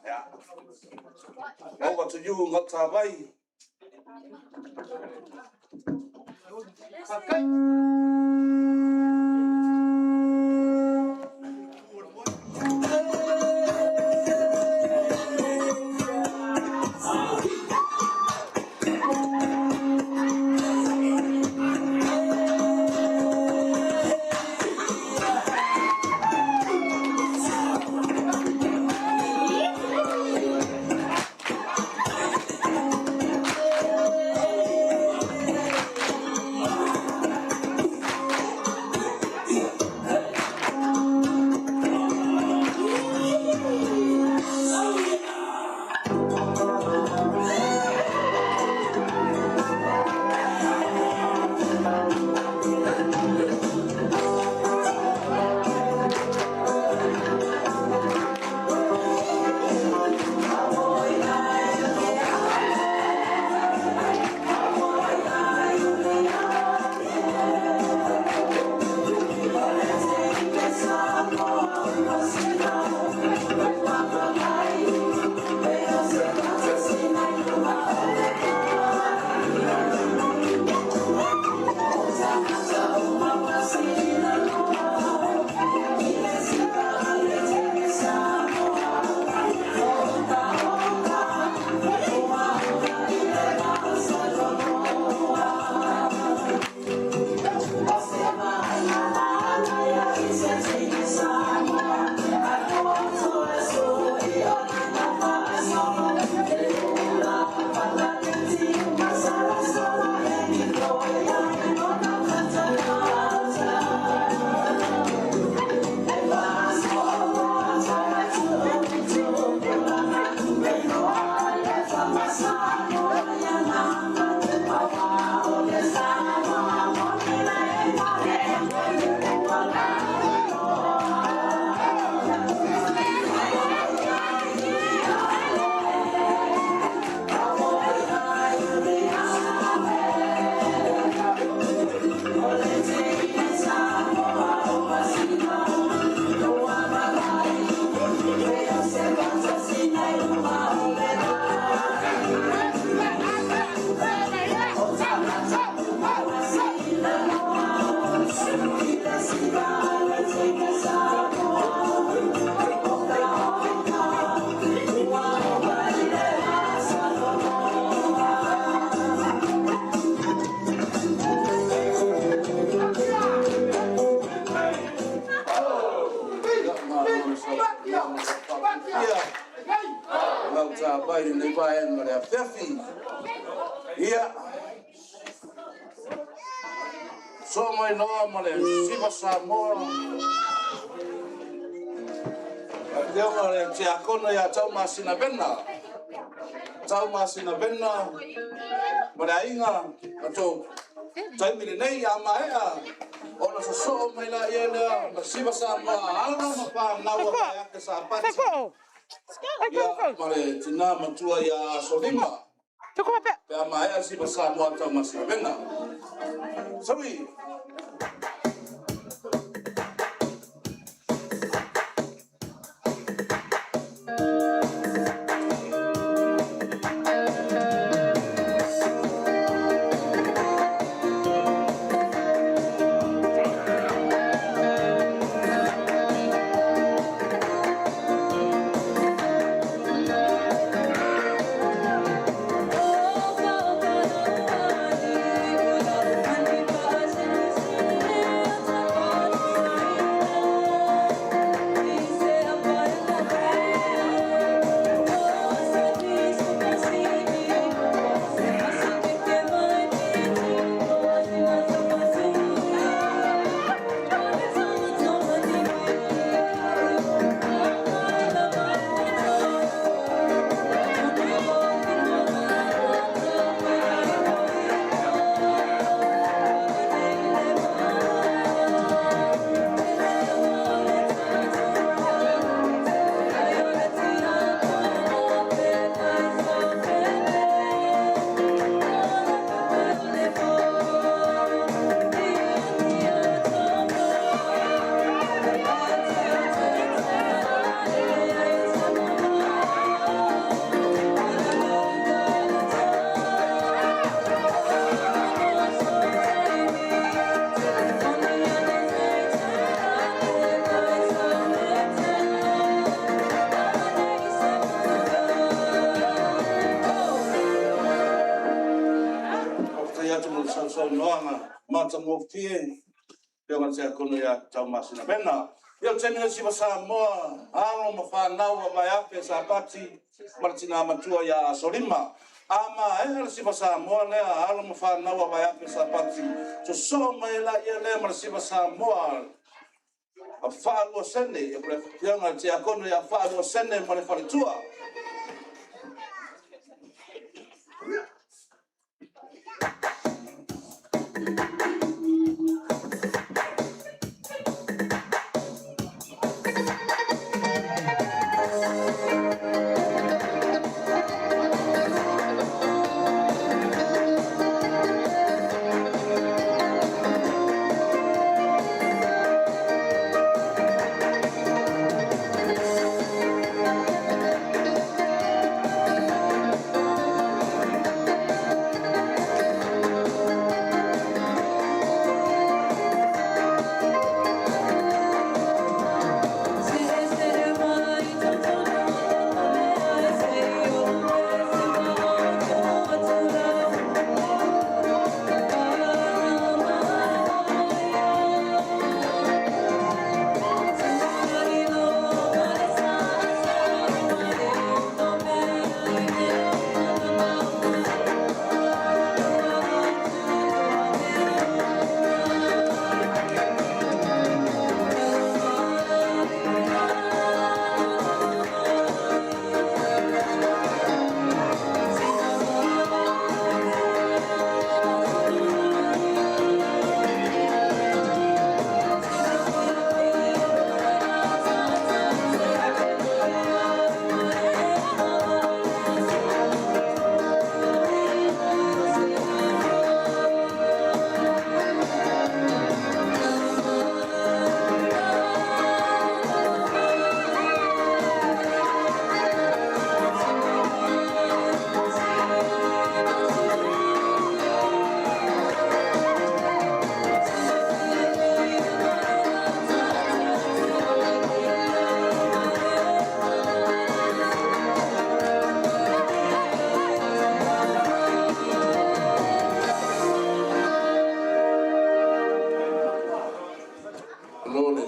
[SPEAKER 11] Ya. Over to you, ngau tā vai. Ia, ma le faafiafia lau tāpai lenei vaega o le afiafi. Ia, soo mai loa ma le Siva Samoa. Afioga le Tiakono ia Taumasina Vena. Taumasina Vena ma le aiga atou taimi lenei a maea ona sosoo mai la ia lea ma Siva Samoa alo ma whanau a mai ake sa pati. Ia, ma le tina matua ia Solima. Pe a maea Siva Samoa Taumasina Vena. Saui! Faafetai atu mo le sausaunoaga matagofie afioga i le Tiakono ia Taumasina Vena. Ia o le taimi lenei Siva Samoa, alo ma fanau a Vaeape Sapati ma le tina matua ia Asolima. A maea le Siva Samoa lea, alo ma fanau a Vaeape Sapati, sosoo mai la ia lea ma le Siva Samoa a Faaluasene, ia le afioga i le Tiakono ia Faaluasene ma le faletua.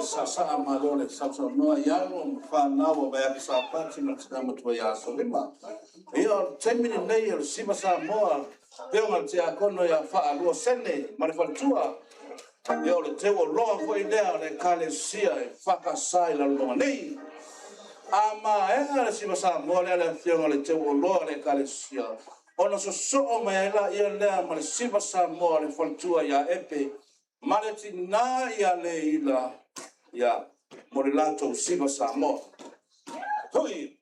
[SPEAKER 11] saasaa, malo le sausaunoa i alo ma fanau o Vaiapi Sapati ma le tina matua ia Solima. Ia, o le taimi lenei o le Siva Samoa, afioga i le Tiakono ia Faalua Sene ma le faletua. Ia, o le teuoloa foi lea o le Ekalesia e fakasa i Lalomauga nei. A maea le Siva Samoa lea le afioga i le teuoloa o le Ekalesia, ona sosoo mai ai laia lea ma le Siva Samoa o le faletua ia Epe ma le tina ia Leila, ia, mo le latou Siva Samoa. Hui!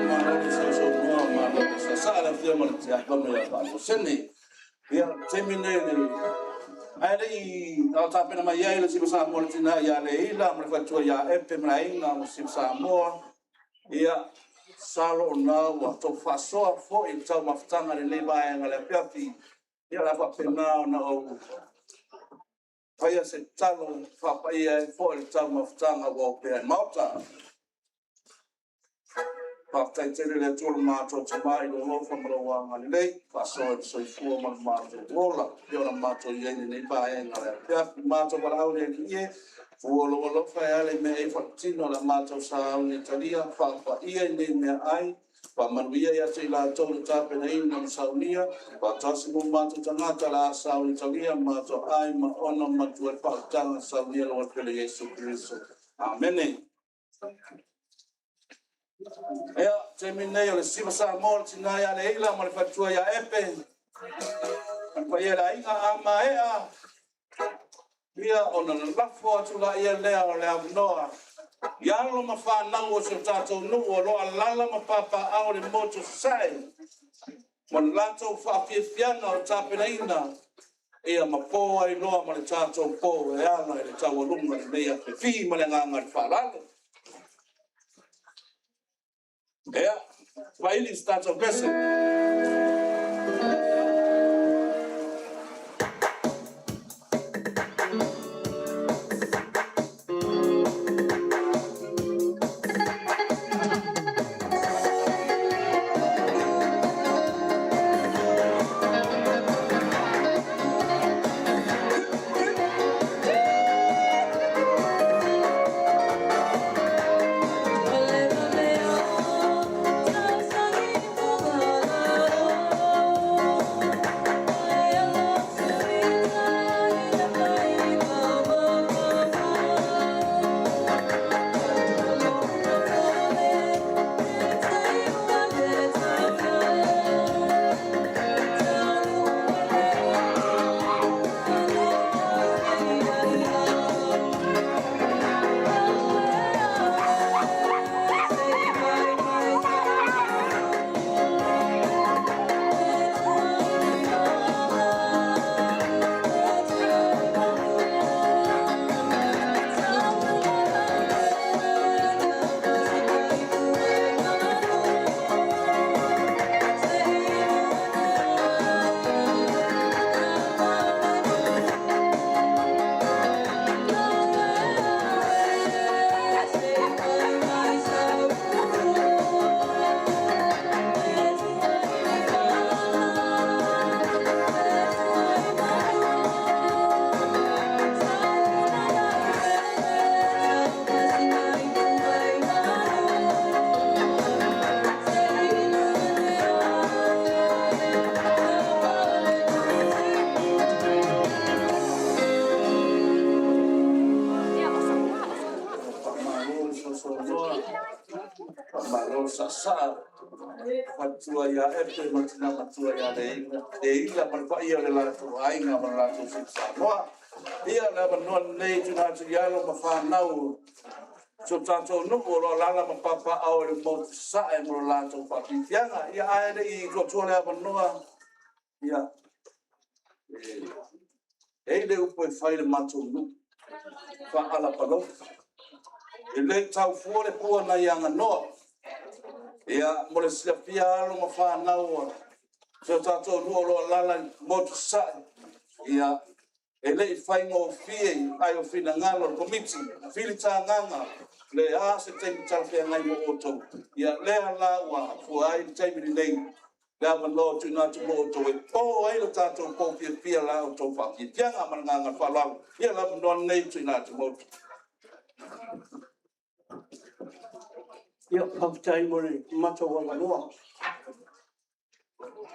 [SPEAKER 11] Malo le sausaunoa, malo le saasaa le afioga i le Tiakono ia Faaluasene. Ia, taimi lenei le ae le i tapena mai ai le Siva Samoa le tina ia Leila ma le faletua ia Epe ma le aiga o Siva Samoa. Ia, masalo o lena ua outou faasoa foi i le taumafataga i lenei vaega o le afiafi. Ia, o le a faapena ona ou faia se tatalo e faapaia ai foi le taumafataga ua opea i le Maota. Faafetai tele i le Atua lo matou Tama i lou alofa ma lou agalelei, faasoa i le soifua ma le matou ola, e pei ona matou i ai i lenei vaega o le afiafi. Matou valaau le Alii e, fua lou alofa e ala i meaai faatino o le a matou sauni e talia, faapaia i nei meaai, faamanuia ia te i latou na tapenaina ma saunia, faatasi ma o matou tagata o le a sauni talia, matou ai ma ona matua i le faaolataga saunia e lou Alo Pele Iesu Keriso. Amene. Ia, taimi lenei o le Siva Samoa, le tina ia Leila ma le faletua ia Epe, ma le paia i le aiga a maea, ia ona lalafo atu laia lea o le avanoa i alo ma fanau o si o tatou nuu o lo o alaala ma papaaao i le motu i Sasae mo le latou faafiafiaga o tapenaina ia ma po ai loa ma le tatou po e ala i le taualuga i lenei afiafi ma le agaga o le faaaloalo. Ia, vaili se tatou pese. Sasaa, faletua ia Epe ma le tina matua ia Leila, Leila ma le paia o le latou aiga ma le latou Fiti Samoa. Ia, le avanoa lenei tuuina atu i alo ma fanau si o tatou nuu o lo o alaala ma papaaao i le motu i Sasae mo le latou faafiafiaga. Ia, ae le i tuu atua le avanoa, ia, e i ai le upu e fai i le matou nuu, faa-Alapaloutu, e le i tau fua le pua nai Aganoa. Ia, mo le silafia e alo ma fanau a si o tatou nuu o lo o alaala i le motu i Sasae, ia, e le i faigofie, ai o finagalo o le Komiti Filitagaga le a se taimi talafeagai mo outou. Ia, lea la ua afua ai le taimi lenei, le avanoa ua tuuina atu mo outou e po ai le tatou po fiafia i la outou faafiafiaga. Ma le agaga faaaloalo. Ia, o le avanoa lenei e tuuina atu mo outou.
[SPEAKER 8] Ia, faafetai mo le matou avanoa. Ou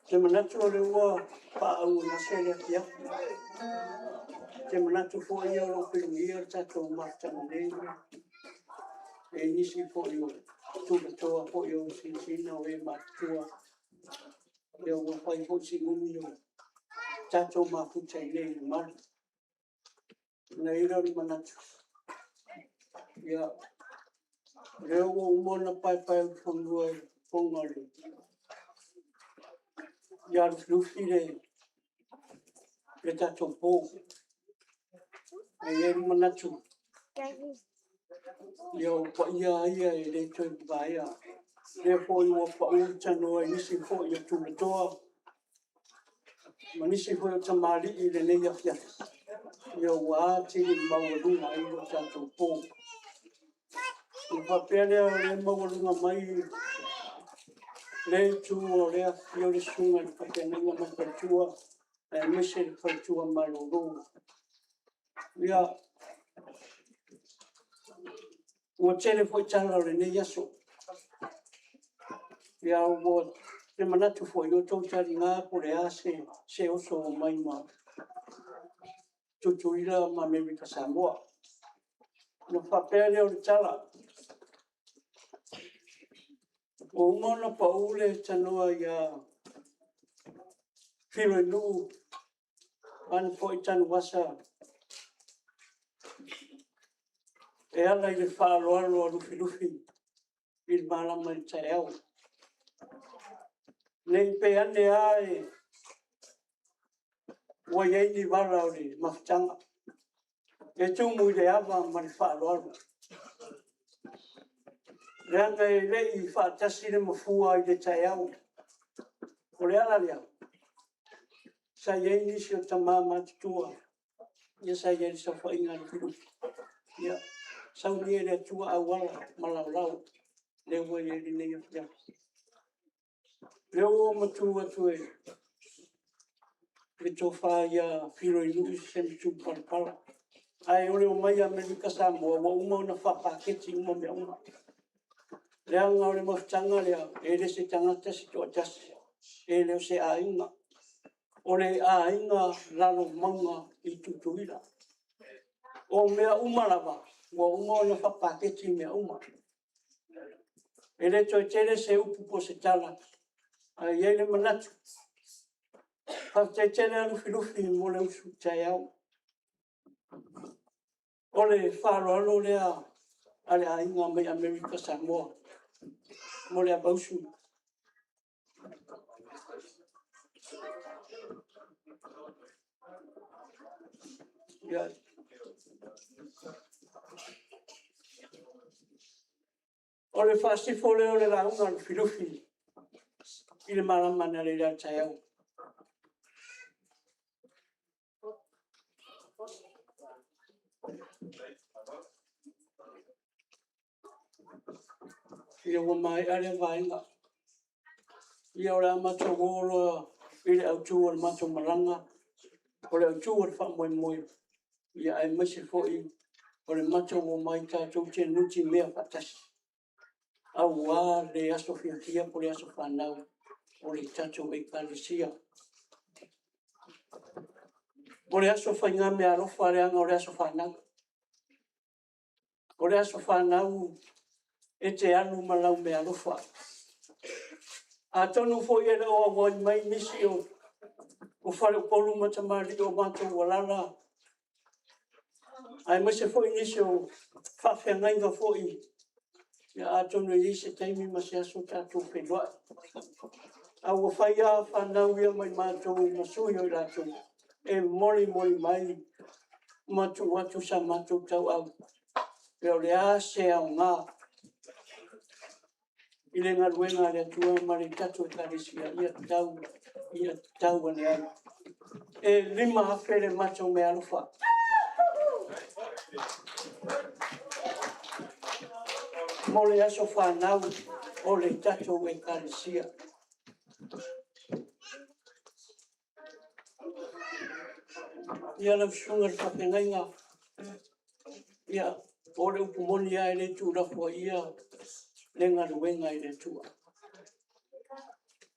[SPEAKER 8] te manatu o lea ua faaauuagase le afiafi. Ou te manatu foi o lo o fesiligia le tatou mafutaga nei e nisi foi o tulatoa foi o sinasina o e matutua. Ia ua fai foi si umi o tatou mafuta i inei i le malu. Ona i ai lea o le manatu, ia, o lea ua uma ona paepaeulufanua i le fofoga ia Lufilufi le tatou po. Ae i ai le manatu, ia o paia lava ia e le toe vavaea. O lea foi ua pau le tanoa i nisi foi o tulatoa ma nisi foi o tamalii i lenei afiafi, ia ua atili maualuga ai lo tatou po. Ona faapea lea, o lea e maualuga mai lea itu o lea e afifio le susuga i le faafeagaiga ma le faletua, aemaise le faletua malolo. Ia, ua tele foi tala o lenei aso, ae ou te manatu foi, ia outou taliga po o le a se oso ua mai ma Tutuila ma Amerika Samoa. Ona faapea lea o le tala, ua uma ona pau le tanoa ia Filoinuu vaeane foi Tanuvasa e ala i le faaaloalo a Lufilufi i le malama i le taeao. Ne i pea ane lava ua i ai ni vala o le mafutaga, e tumu i le ava ma le faaaloalo. Leaga e le i faatasi le mafua i le taeao. O le ala lea, sa i ai nisi o tama matutua, ia sa i ai i le saofaiga a Lufilufi. Ia saunia e le Atua auala ma laolao lea ua i ai lenei afiafi. O lea ua ou matu atu i le tofa ia Filoinuu Semitu Palapala. Ae o le omai a Amerika Samoa, ua uma ona faapaketi uma mea uma. Leaga o le mafutaga lea, e le o se tagata se toatasi, e le o se aiga, o le aiga Lalomauga i Tutuila. O mea uma lava, ua uma ona faapaketi mea uma. E le toe tele se upu po o se tala, ae i ai le manatu, faafetai tele lava Lufilufi mo le usu i le taeao. O le faaaloalo lea a le aiga mai Amerika Samoa mo le avausu. Ia, o le faasifo lea o le lauga a Lufilufi i le malama analeila i le taeao. Ia ua maea lea vaega. Ia o le a matou o loa i le autu o le matou malaga, o le autu o le faamoemoe, aemaise foi o le matou omai tatou te nutimea faatasi, aua le aso fiafia po o le aso fanau o le tatou Ekalesia. O le aso faigameaalofa leaga o le aso fanau. O le aso fanau E te alu ma lau meaalofa. Atonu foi e le o auai mai nisi o faleupolu ma tamalii o matou alala, aemaise foi nisi o faafeagaiga foi, ia atonu e i ai se taimi ma se aso tatou feiloai. A ua fai lava fanau ia ma i matou ma sui o i latou e molimoli mai ma tuu atu sa matou tauau. Ia o le a se aoga i le galuega a le Atua ma le tatou Ekalesia, ia tau ia tau ane ai. E 5,000 le matou meaalofa. Mo le aso fanau o le tatou Ekalesia. Ia lau susuga i le faafeagaiga, ia o le upu moni lava e le tuulafoaia le galuega i le Atua.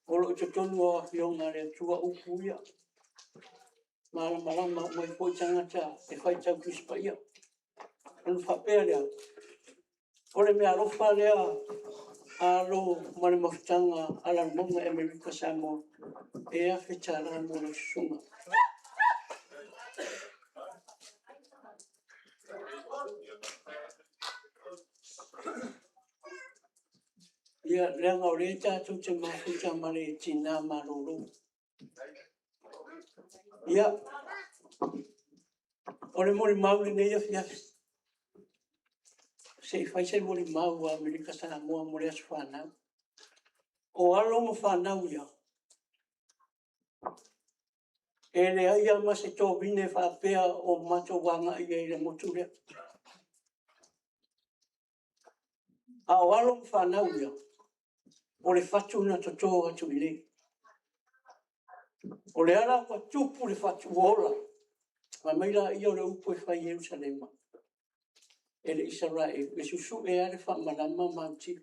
[SPEAKER 8] O lo o i totonu o afioga a le Atua upu ia. Malamalama uma ai foi tagata e faitau Tusi Paia. Ona faapea lea, o le meaalofa lea a alo ma le mafutaga a Lalomauga Amerika Samoa, e $1,000 mo lau susuga. Ia, leaga o lea tatou te mafuta ma le tina malolo. Ia, o le molimau lenei afiafi, se i fai se molimau a Amerika Samoa mo le aso fanau. O alo ma fanau ia, e leai lava ma se tovine faapea o matou agai ai i le motu lea. A o alo ma fanau ia, o le fatu na toto atu i inei. O lea la ua tupu le fatu ua ola. Fai mai laia o le upu e fai i Ierusalema e le Isaraelu, e susue lava le faamalama ma autilo,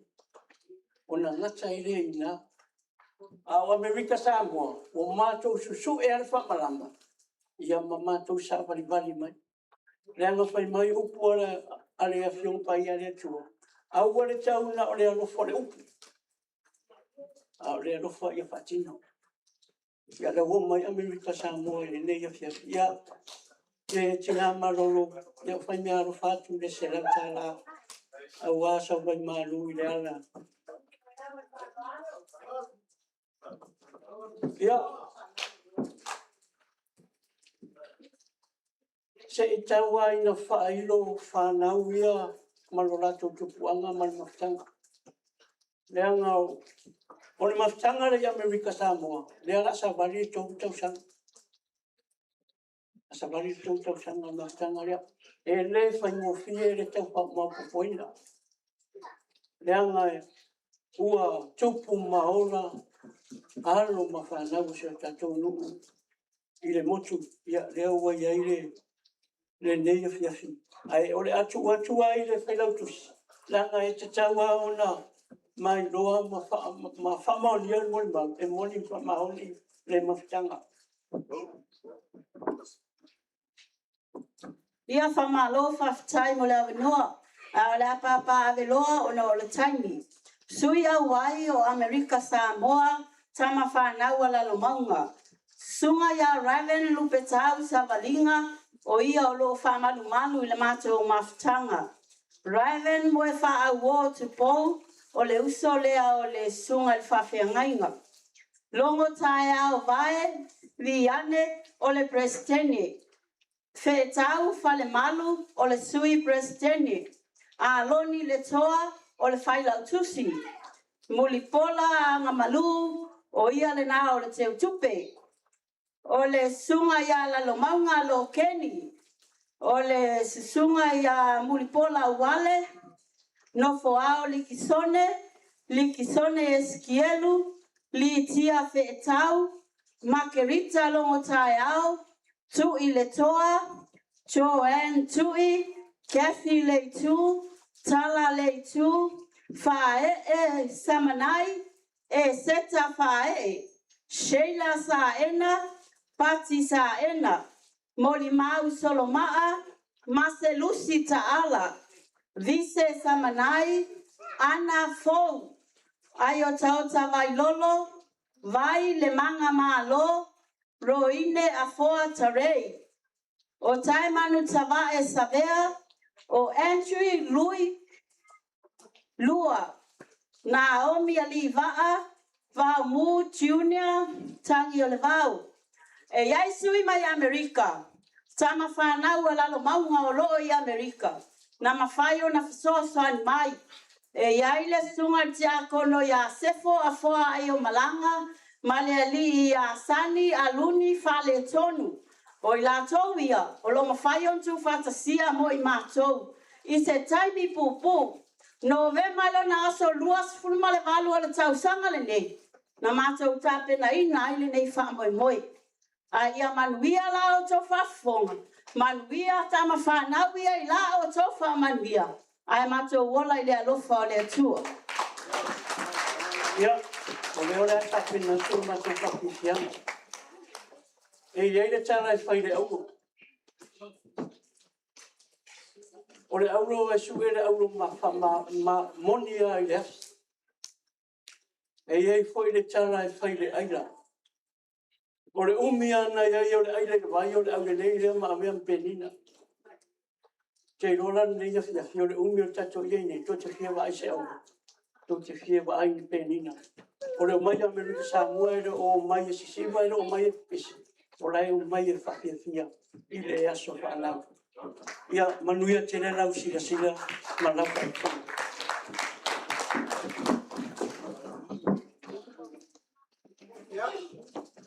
[SPEAKER 8] ona gata ai lea i ina. A o Amerika Samoa, ua matou susue lava le faamalama, ia ma matou savalivali mai. Leaga fai mai upu a le Afioga Paia a le Atua, aua le tau na o le alofa o le upu, a o le alofa ia faatino. Ia lea ua oo mai Amerika Samoa i lenei afiafi. Ia, le tina malolo, ia fai meaalofa atu i le $100 aua sau vaimalu i le ala. Ia, se i tau lava ina faailo fanau ia ma lo latou tupuaga ma le mafutaga. Leaga o le mafutaga lea i Amerika Samoa, lea o le a savali le 3 tausaga. A savali le 3 tausaga o le mafutaga lea. E le faigofie le tau faamaopoopoina. Leaga ua tupu ma ola alo ma fanau a si o tatou nuu i le motu, ia lea ua i ai lenei afiafi. Ae o le a tuu atu lava i le Failautusi, leaga e tatau lava ona mailoa ma faamaonia le molimau, e moni ma faamaoni le mafutaga.
[SPEAKER 15] Ia faamalo faafetai mo le avanoa, ae o le a papaaveloa ona o le taimi. Sui auai o Amerika Samoa, tama fanau a Lalomauga. Susuga ia Raven Lupetau Savaliga, o ia o loo faamalumalu i le matou mafutaga. Raven Moefaauo Tupou, o le uso lea o le susuga i le faafeagaiga. Logo Taeao Vae Viane, o le Peresetene. Feetau Falemalu, o le Sui Peresetene. Aloni Letoa, o le Failautusi. Mulipola Agamalu, o ia lena o le Teutupe. O le susuga ia Lalomauga Lokeni, o le susuga ia Mulipola Uale, Nofoao Likisone, Likisone Esikielu, Litia Feetau, Makerita Logotaeao, Tui Letoa, Joanne Tui, Kathy Leitu, Tala Leitu, Faaee Samanai, Eseta Faaee, Sheila Saena, Pati Saena, Molimau Solomaa, Maselusi Taala, Vise Samanai, Ana Fou, Aiotaota Vailolo, Vai Le Maga Malo, Roine Afoa Tarei. O Taemanu Tavae Savea, o Andrew Lui Lua, Naomi Aliivaa, Vaomu Junior, Tagi o le Vao. E i ai sui mai Amerika, tama fanau a Lalomauga o loo i Amerika, na mafai ona fesoasoani mai. E i ai le susuga i le tiakono ia Sefo Afoa Aiomaga ma le alii ia Sani Aluni Faaletonu. O i latou ia o lo o mafai ona tuufaatasia mo i matou i se taimi puupuu. Novema i lona aso 28 o le tausaga lenei na matou tapenaina ai lenei faamoemoe. A ia manuia la outou faafofoga, manuia tama fanau ia i la outou faamanuia, ae matou ola i le alofa o le Atua.
[SPEAKER 8] Ia, o lea o le a tapena atu le matou faafiafiaga. E i ai le tala e fai i le auro. O le auro e sue le auro moni lava i le afi. E i ai foi le tala e fai i le aila. O le umi lava na i ai o le aila i le vai, o le aulelei lea ma avea ma penina. Ou te iloa la lenei afiafi, o le umi o le tatou i ai nei, tou te fia vaai i se auro, tou te fia vaai i ni penina. O le omai a Amerika Samoa e le o omai e sisiva, e le o omai e pepesi, o la e omai e faafiafia i le aso fanau. Ia manuia tele lau silasila ma lau faafofoga.
[SPEAKER 6] Ia,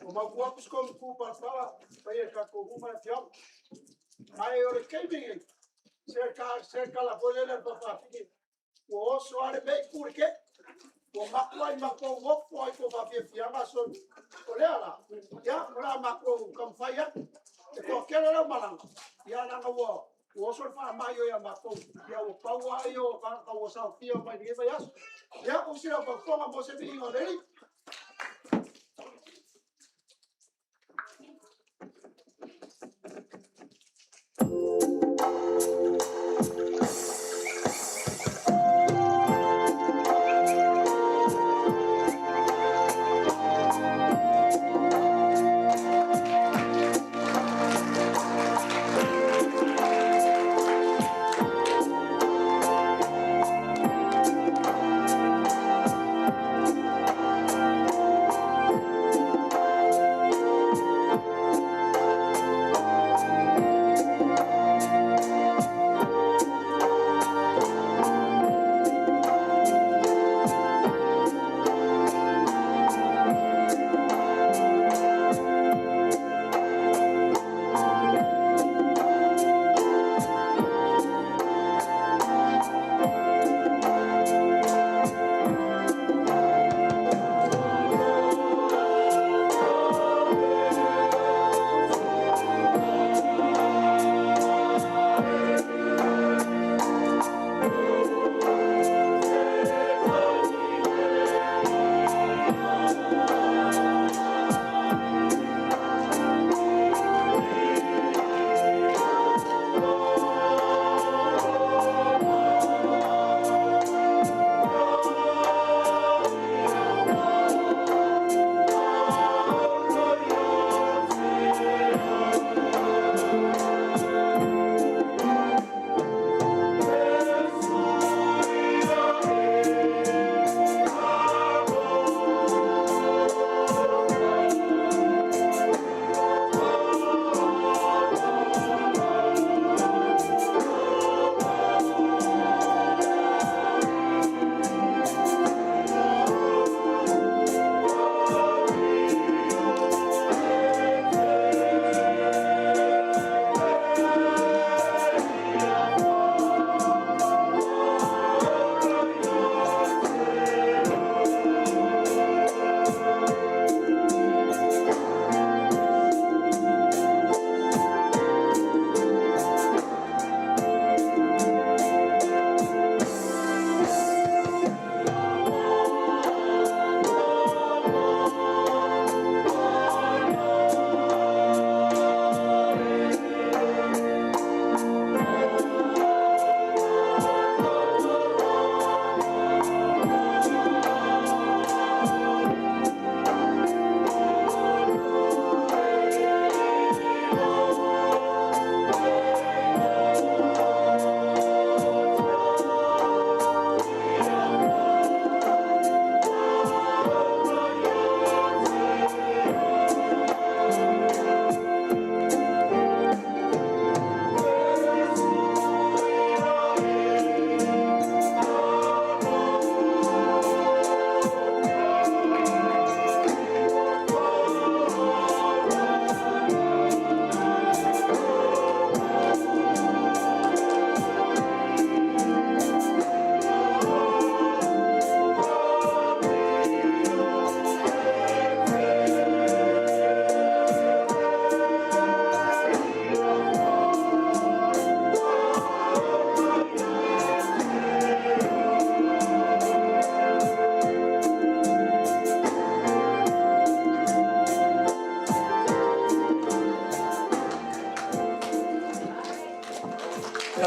[SPEAKER 6] ua mautu atu si komu palapala, pai e tatou nuu ma le afioaga. Ae o le taimi lenei, se tala foi lele a le faafafine, ua oso lava le mei tu le tei. Ua matuai matou nofo ai foi faafiafiaga aso. O lea la, ia, o le a matou taumafai atu. E toatele lau malaga, ia leaga ua oso le faamai ia matou, ia ua pau lava ia o tagata ua saofia mai lenei vaiaso. Ia, usi lau faafofoga mo se viiga o le Alii.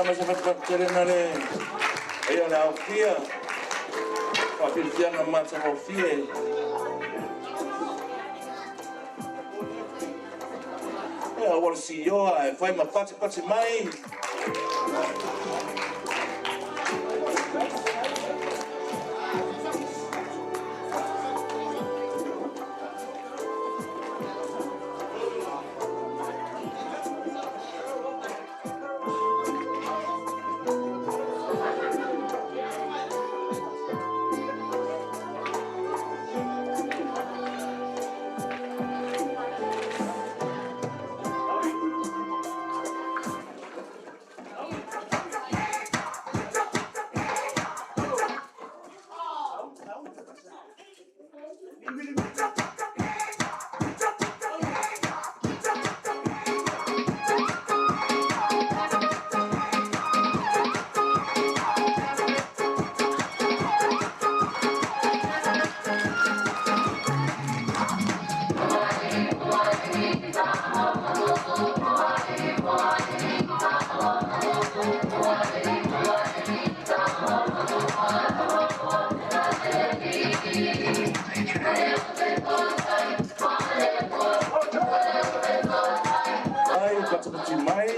[SPEAKER 11] Ma se fatupatu na le ia le aofia faafiafiaga matagofie. Ia ua le sioa e fai ma patipati mai. Ai patipati mai.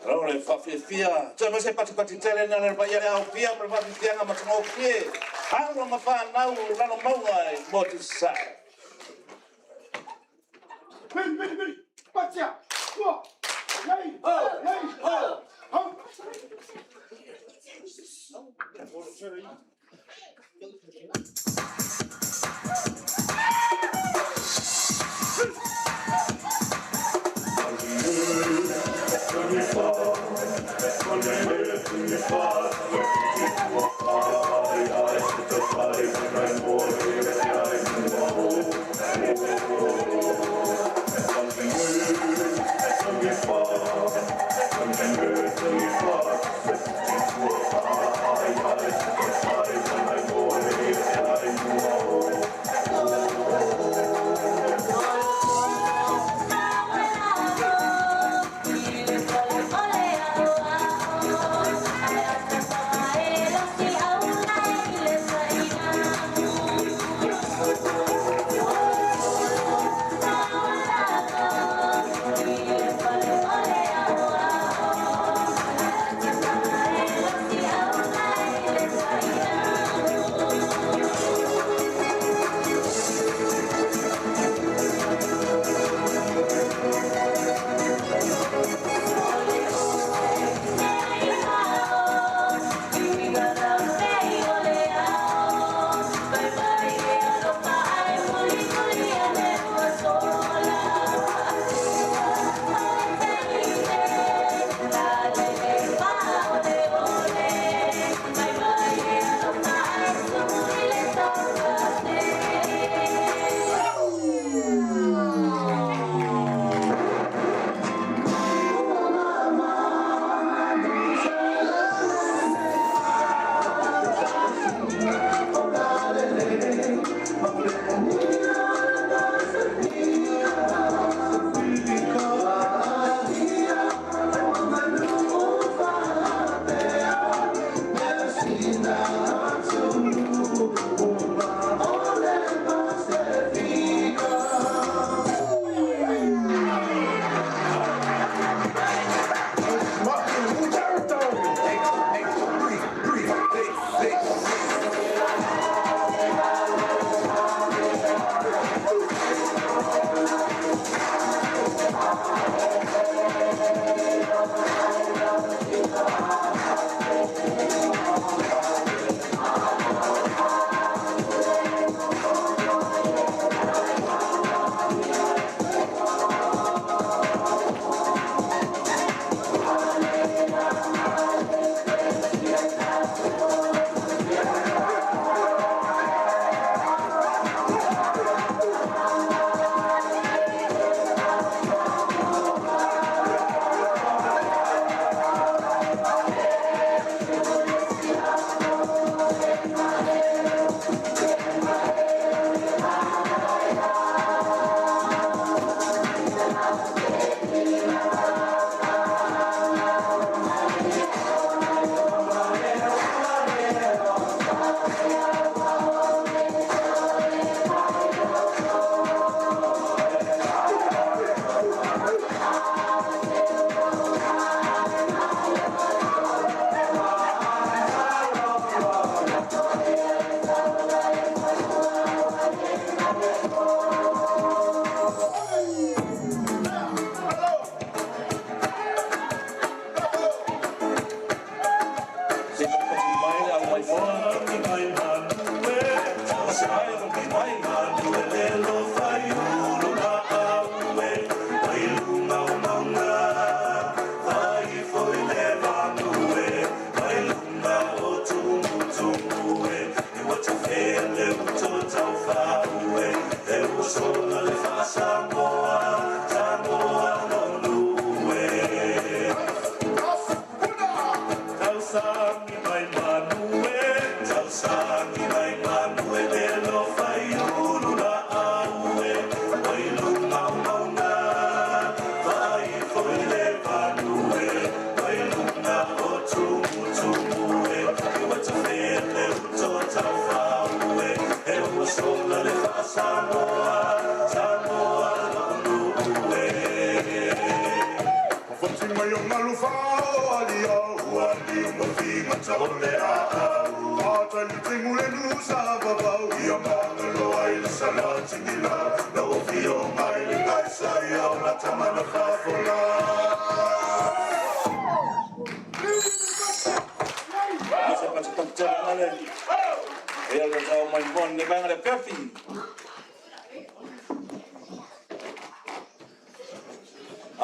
[SPEAKER 11] Rau le faafiafia. Toe mai se patipati tele na le paia le aofia ma le faafiafiaga matagofie. Alo ma fanau lalo mauga i motu sae.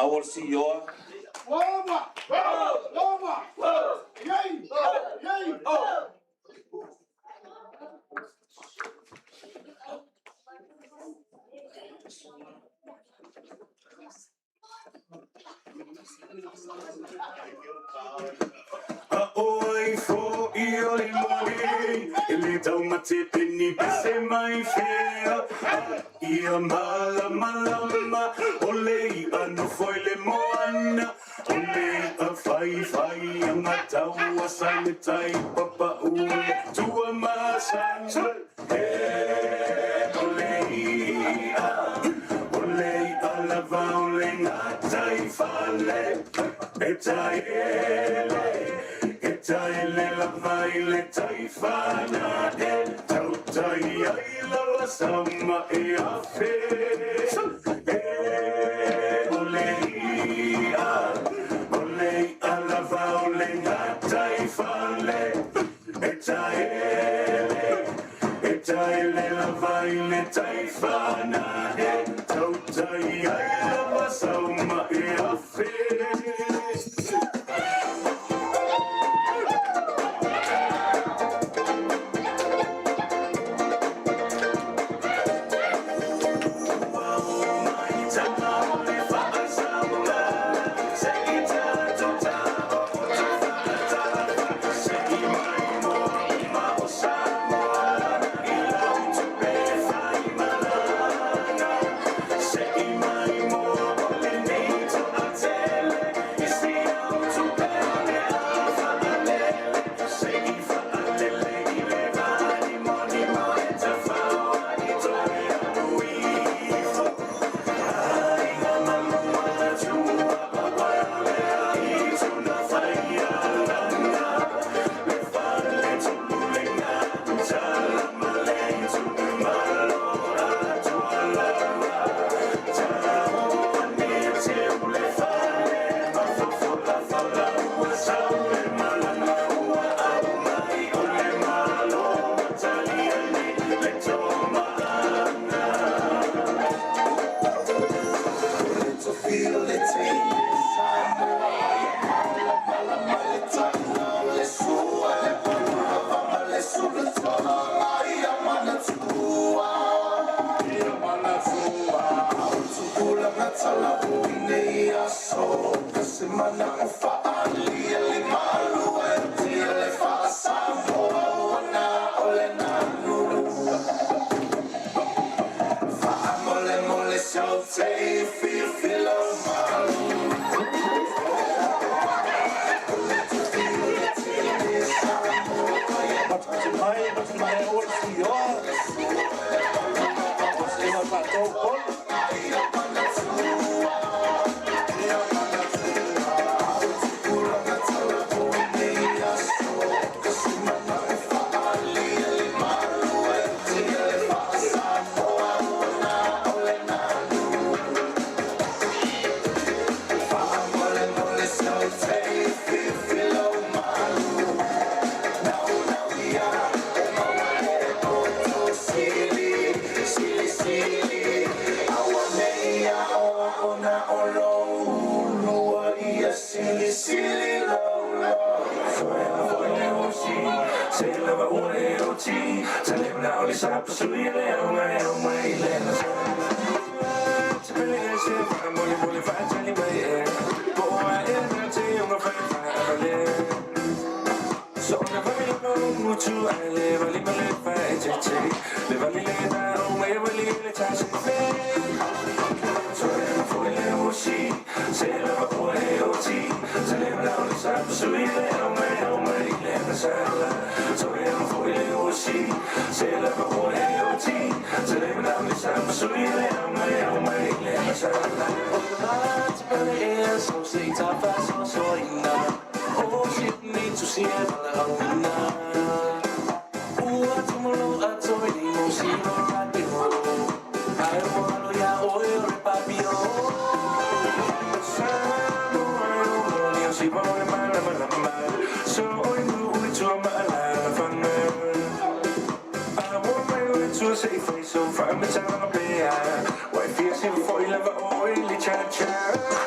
[SPEAKER 4] Our CEO.
[SPEAKER 17] Oi fo i o le moe, e le tau mate peni pese mai fea. Ia mala malama, o le i anofo i le moana. O le a whai whai a ngā tau a sa le tai papa ua tua masana. E o le i a, o le i a lava o le ngā tai whale. E tai ele, e tai ele lava i le tai whana e tau tai ai lava sama e afe. E o le i a, o le i a lava o le ngā tai whale. E tai ele, e tai ele lava i le tai whana e tau tai ai lava sama e afe.
[SPEAKER 11] maua le fuioa. O se ma tātou polu.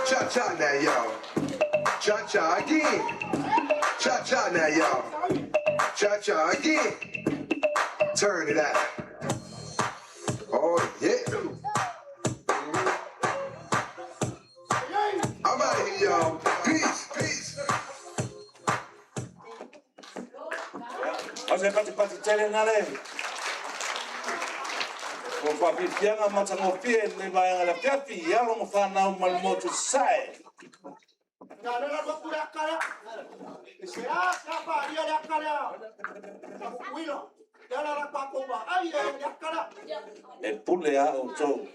[SPEAKER 18] Cha cha now, y'all. Cha cha again. Cha cha now, y'all. Cha cha again. Turn it out. Oh, yeah. I'm out of here, y'all. Peace, peace.
[SPEAKER 11] O se pati pati tele ngale. O papi pianga matangopie le vaenga le piapi i alo mo whanau ma le motu sae. E pule a o tau.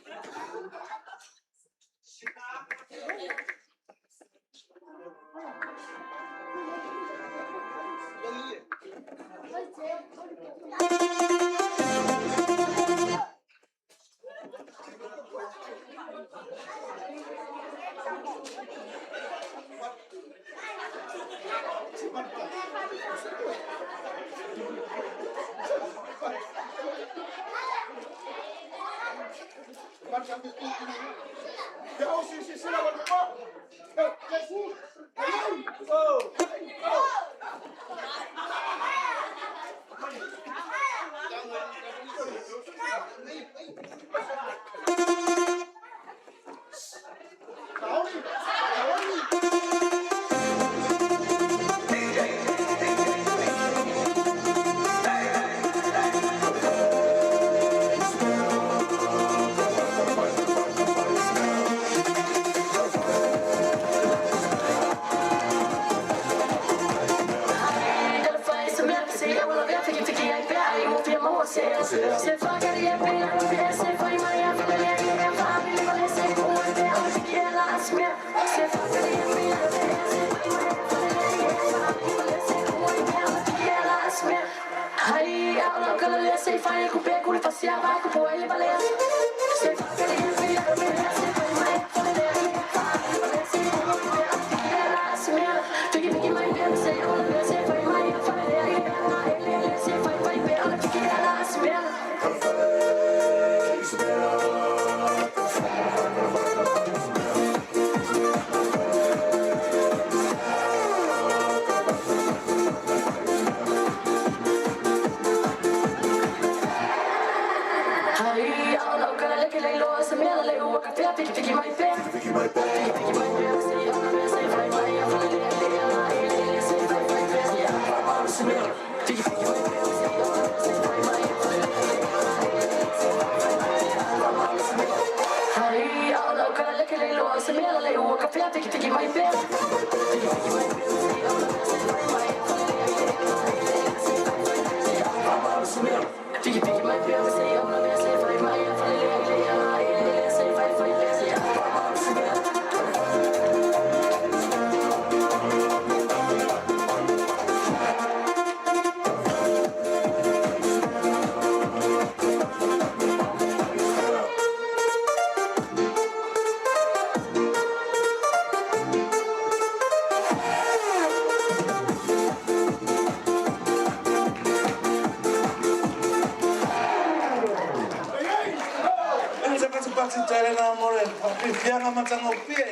[SPEAKER 11] Tele na mo le whaafiafiaga matagofie.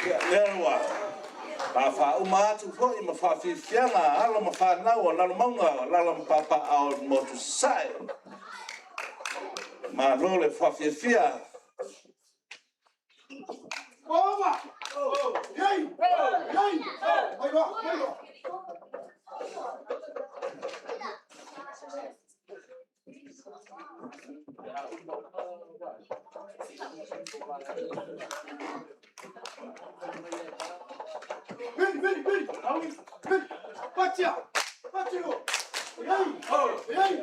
[SPEAKER 11] Ia lea ua faafaauma atu foʻi ma faafiafiaga alo ma fanau o lalomauga o lalo ma papaaao o le motu sae. Malo le faafiafia.
[SPEAKER 6] Oba! Yay! Yay! Mai loa, mai loa. Vili, vili, vili. Vili. Patia. Patio. Yay! Yay!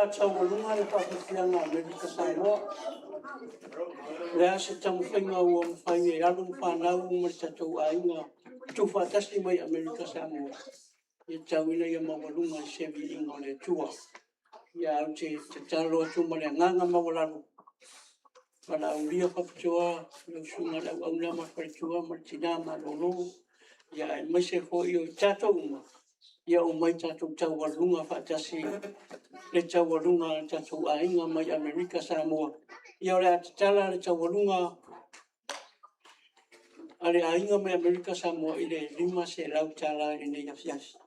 [SPEAKER 8] a taualuga le faafiafiaga a Amerika Samoa. O le a se taumafaiga ua mafai e alo ma fanau ma le tatou aiga tuufaatasi mai Amerika Samoa, ia tau ina ia maualuga i se viiga o le Atua. Ia ae ou te tatalo atu ma le agaga maualalo, valaaulia faapitoa lau susuga i le auauna ma le faletua ma le tina malolo, ia aemaise foi o i tatou uma, ia omai tatou taualuga faatasi le taualuga a le tatou aiga mai Amerika Samoa. Ia o le a tatala le taualuga a le aiga mai Amerika Samoa i le $500 i lenei afiafi.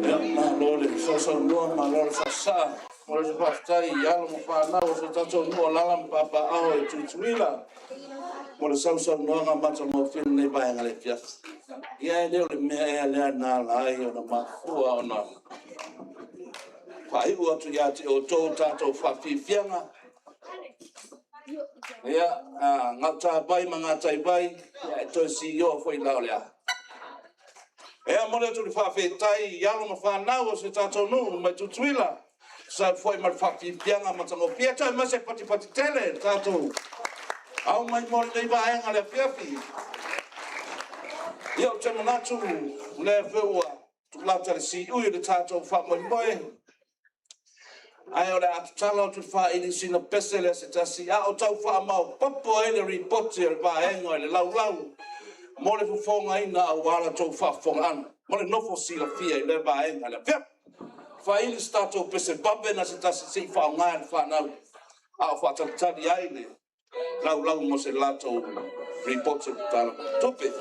[SPEAKER 11] Ia, malo le sausaunoa, malo le faasaa. Malo foi faafetai i alo ma fanau o si o tatou nuu o alaala ma papaaao i Tutuila mo le sausaunoaga matagofie i lenei vaega o le afiafi. Ia e le o le mea ea lea na ala ai ona mafua ona faaiu atu ia te outou tatou faafiafiaga. Ia, gautavai ma gataivai, ia e toe sioa foi la o le a. E momoli atu le faafetai i alo ma fanau o si o tatou nuu mai Tutuila, tusa ai foi ma le faafiafiaga matagofie. Toe maua se fatifati tele le tatou ao mai mo lenei vaega o le afiafi. Ia, ou te manatu o lea foi ua tulata i le siui o le tatou faamoemoe, ae o le a tatala atu i le faili sina pese lea se tasi, a o tau faamaopoopo ai le ripoti a le vaega i le laulau mo le fofogaina aua la outou faafofogaaga ma le nofo silafia i lea vaega i le afiafi. Faili se tatou pese vave na se tasi se i faaaoga e le fanau a o faatalitali ai le laulau mo se latou ripoti o le Tala o Tupe.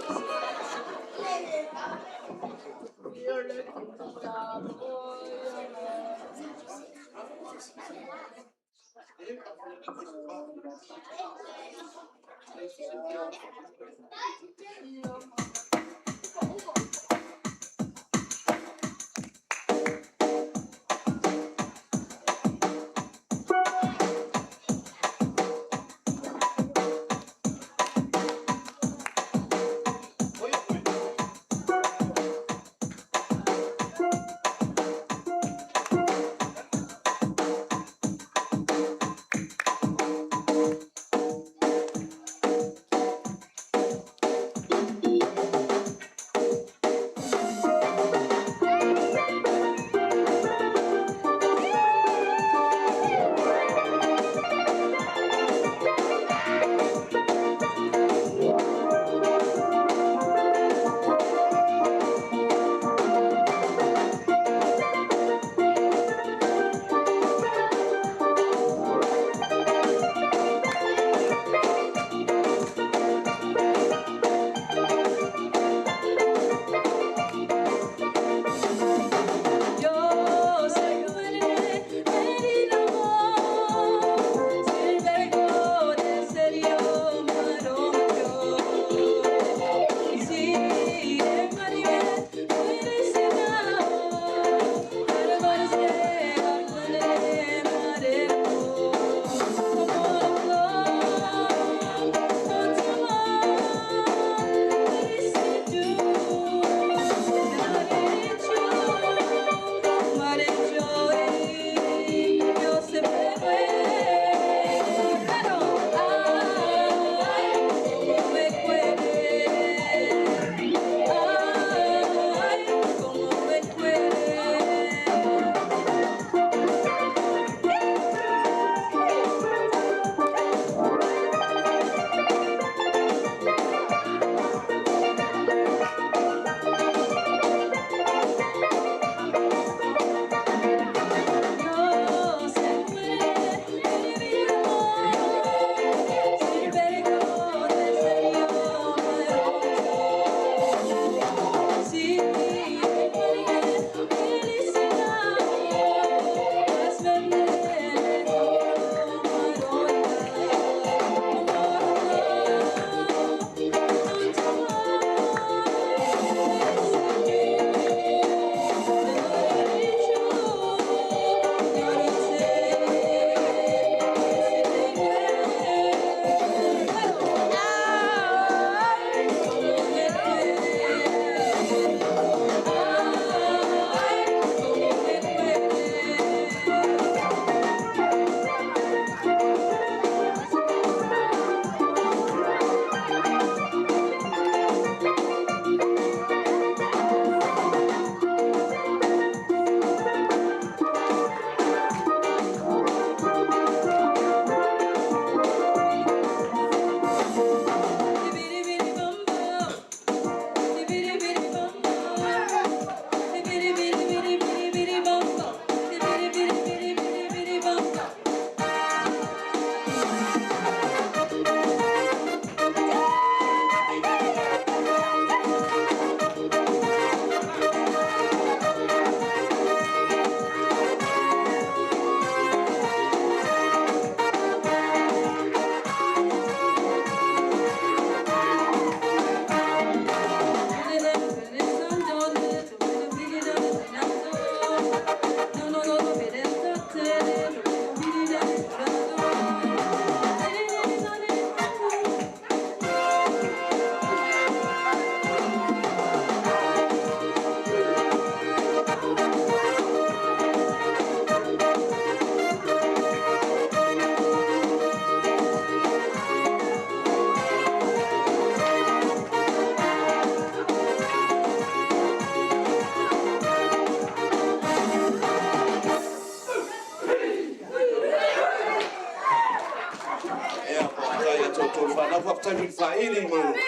[SPEAKER 11] Fanau, faafetai foi i le faili ma le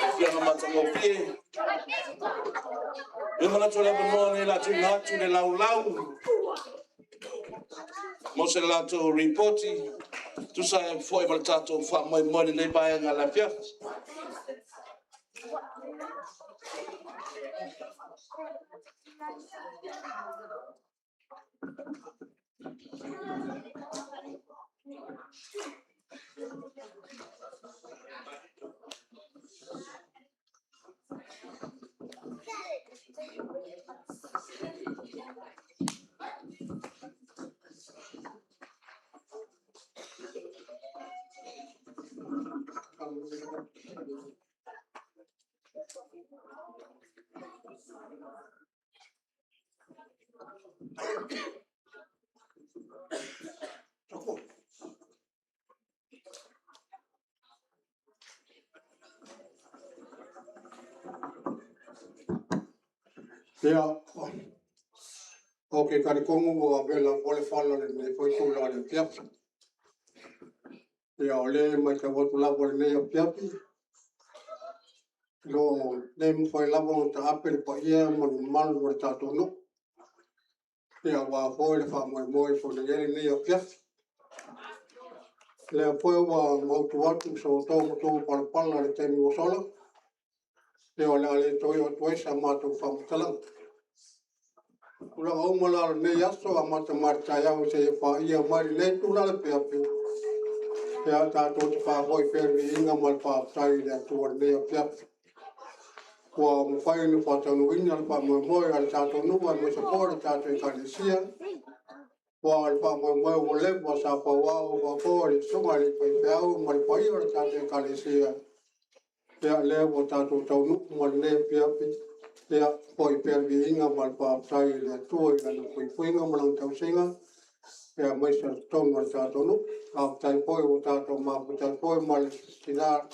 [SPEAKER 11] afioaga matagofie. E manatu o le avanoa lenei o le a tuuina atu le laulau mo se latou ripoti tusa ai foi ma le tatou faamoemoe i lenei vaega o le afiafi.
[SPEAKER 5] Ia, ou te talitonu ua vela foi le fala i lenei foi itula afiafi. Ia o lea e matau atu lava i lenei afiafi, o lo o le mafai lava ona taape le paia ma le mamalu o le tatou nuu, aua foi le faamoemoe na i ai lenei afiafi. O lea foi ua mautu atu i so outou matupalapala i le taimi ua sola, ia o le a le toe oo atu ai sa matou faamatalaga. O tulaga uma la o lenei aso amata mai lava i le taeao seia paia mai lenei itula afiafi, ia tatou te faafoi pea le viiga ma le faafetai i le Atua i lenei afiafi, ua mafai ona faataunuuina le faamoemoe o le tatou nuu aemaise foi o le tatou Ekalesia, aua o le faamoemoe ua leva sa fauao e le Susuga i le faifeau ma le paia o le tatou Ekalesia, ia lea ua tatou taunuu mai i lenei afiafi, ia foi pea le viiga ma le faafetai i le Atua i Lana puipuiga ma Lana tausiga, aemaise o totonu o le tatou nuu. Faafetai foi ua tatou mafuta ai foi ma le tina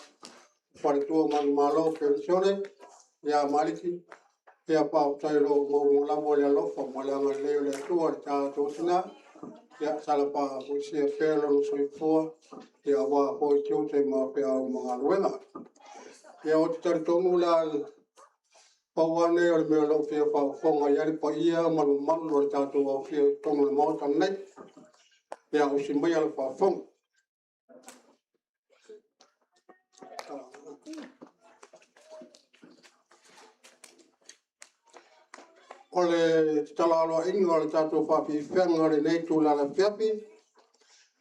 [SPEAKER 5] faletua manumalo penisione ia Maliki. Faafetai o lo o maualuga lava le alofa ma le agalelei o le Atua i le tatou tina. Ia sala faafoisia pea lona soifua aua foi tiute ma feau ma galuega. Ia, ou te talitonu la, pau lava lenei o le mea o lo o fia faafofoga i ai le paia ma le mamalu o le tatou aofia i totonu o le Maota lenei. Ia ausi maia lau faafofoga. O le tatala aloaia o le tatou faafitaga i lenei itula afiafi,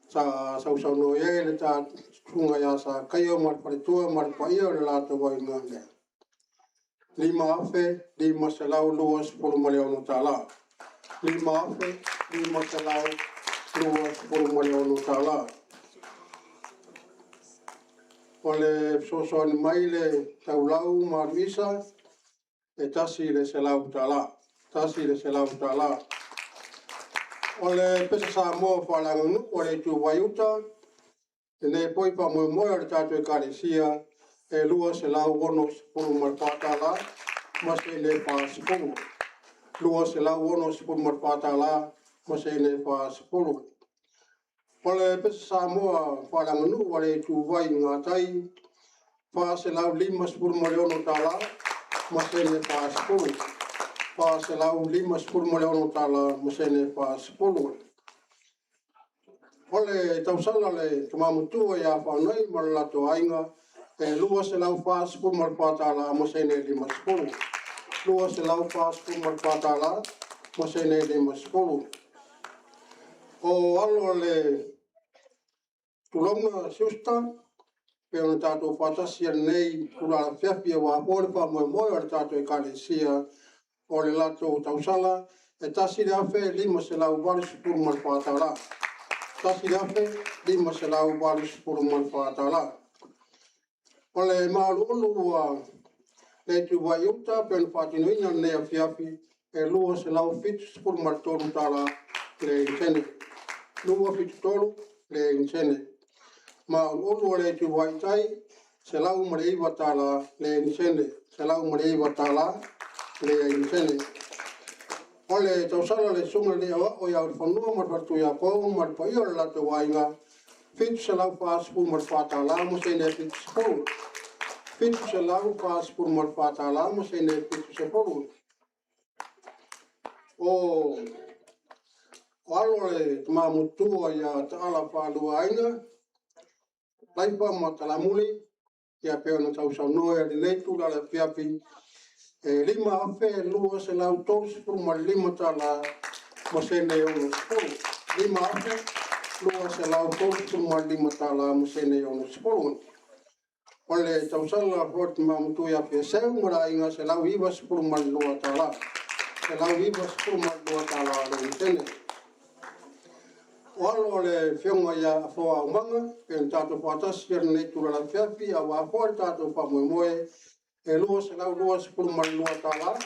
[SPEAKER 5] sa sausaunoa i ai le susuga ia Sakaia ma le faletua ma le paia o le latou aiga, e $5,526. $5,526. O le fesoasoani mai le Taulau ma Alooisa, e $100. $100. O le pese Samoa faaleaganuu a le ituvai uta, lenei foi faamoemoe o le tatou Ekalesia, e $264 ma sene 40. $264 ma sene 40. O le pese Samoa faaleaganuu a le ituvai i gatai, e $456 ma sene 40. $456 ma sene 40. O le tausala a le tama matua ia Faanoi ma lo latou aiga, e $244 ma sene 50. $244 ma sene 50. O alo o le tulouna Schuster, pei ona tatou faatasi i lenei itula afiafi aua foi le faamoemoe o le tatou Ekalesia, o le latou tausala, e $1,584. $1,584. O le maualuluga ua le ituvai uta pei ona faatinoina lenei afiafi, e $273.01. $273.01. Maualulu o le ituvai tai, $109.01. $109.01. O le tausala a le Susuga i le Alii Aoao ia Ulufanua ma le faletua ia Paul ma le paia o le latou aiga, e $744 ma sene 70. $744 ma sene 70. O alo o le tama matutua ia Taala Faaluaina, Laifa ma Talamuli, e pei ona sausaunoa i lenei itula afiafi,
[SPEAKER 19] E $5,235 ma sene 60. $5,235 ma sene 60. O le tausala a Fort Mamutu ia Fiaseu ma le aiga $192. $192 le sene. O alo o le Afioga ia Afoa Aumaga, pe na tatou faatasi i lenei itula afiafi aua foi le tatou faamoemoe, e $222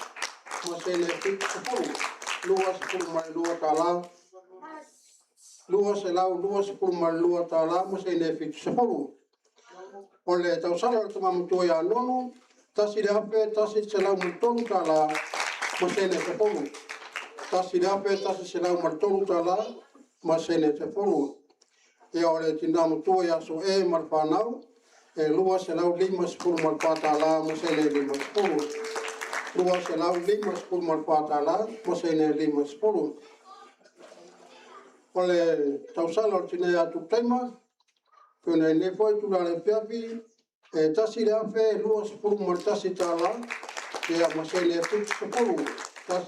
[SPEAKER 19] ma sene 70. $222 $222 ma sene 70. O le tausala a le Tama Matua ia Nonu, $1,103 ma sene 10. $1,103 ma sene 10. Ia, o le tina matua ia Soe ma le fanau, e $254 ma sene 50. $254 ma sene 50. O le tausala o le tina ia Tupu Taima, pei ona i ai nei foi itula afiafi, e $1,021 ia ma sene 70. $1,021 ma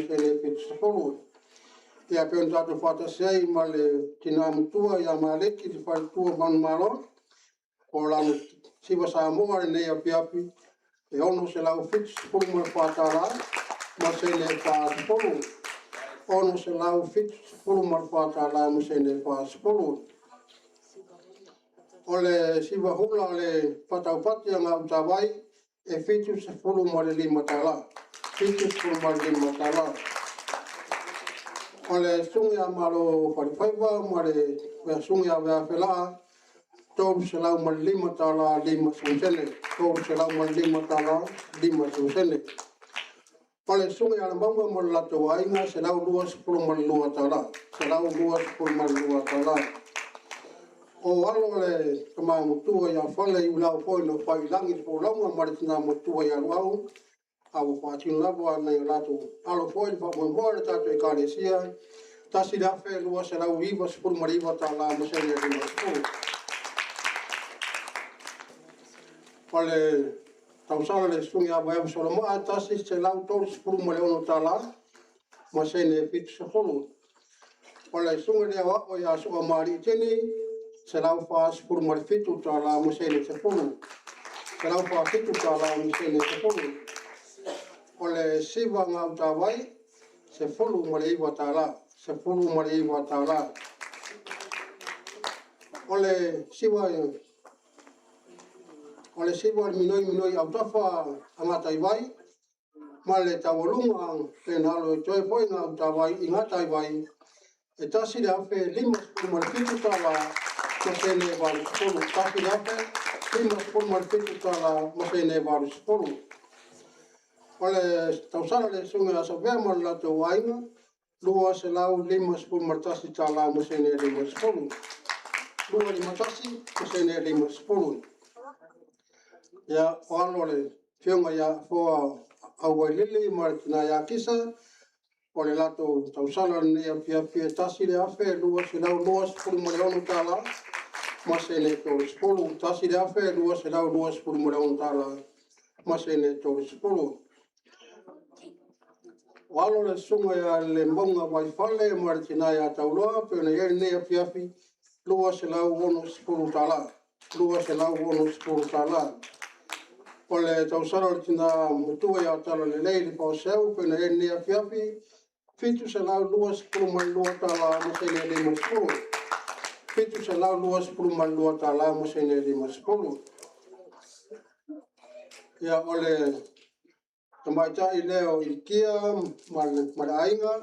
[SPEAKER 19] sene 70. Ia pei ona tatou faatasi ai ma le tina matua ia Maleki le faletua manumalo, o lana siva Samoa i lenei afiafi, e $674 ma sene 40. $674 ma sene 40. O le siva hula o le faataupati a Gautavai, e $75. $75. O le susuga ia Malo Falefaiva ma le susuga ia Vea Felaa, $305 50sene. $305 50sene. O le susuga ia Lemauga ma le latou aiga, $122. $122. O alo o le tama matua ia Fale Ivao foi na fai i lagi le folauga ma le tina matua ia Loau, a ua faatino lava e nai o latou alo foi le faamoemoe o le tatou Ekalesia, $1,299 ma sene 50. O le tausala a le susuga ia Vaeava Solomaa, $136 ma sene 70. O le susuga i le Aoao ia Soomaali'i Tini, $147 ma sene 10. $147 ma sene 10. O le siva gautavai, $19. $19. O le siva o le minoimino autafa a Gataivai ma le taualuga pe na alo atu ai foi Gautavai i Gataivai, e $1,057 ma sene 80. $1,057 ma sene 80. O le tausala a le susuga ia Savea ma le latou aiga, $251 ma sene 50. 251 ma sene 50. Ia, o alo o le Afioga ia Afoa Auwailili ma le tina ia Kisa, o le latou tausala i lenei afiafi e $1,226 ma sene 30. $1,226 ma sene 30. O alo o le susuga ia Lemauga Vaifale ma le tina ia Tauloa, pei ona i ai lenei afiafi, $260. $260. O le tausala o le tina matua ia Talalelei Lifaoseu, pei ona i ai lenei afiafi, $722 ma sene 50. $722 ma sene 50. Ia, o le tamaitai lea o Ilikia ma le aiga,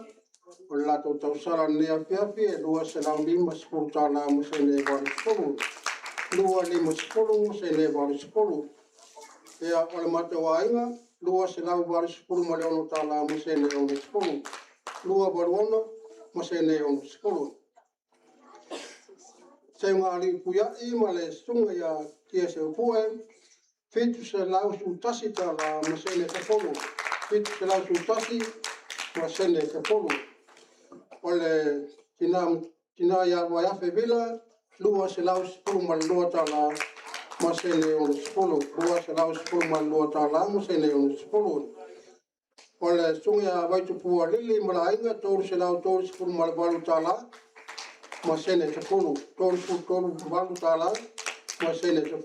[SPEAKER 19] o le latou tausala i lenei afiafi e $250 ma sene 80. $250 ma sene 80. Ia, o le matou aiga, $286 ma sene 60. 286 ma sene 60. Seugalii Puiai ma le susuga ia Tia Seupue, $711 ma sene 10. $711 ma sene 10. O le tina ia Vaiafe Vila, $212 ma sene 60, $212 ma sene 60. O le susuga ia Vaitupua Lili ma le aiga, $338 ma sene 10, $33.8 ma sene 10.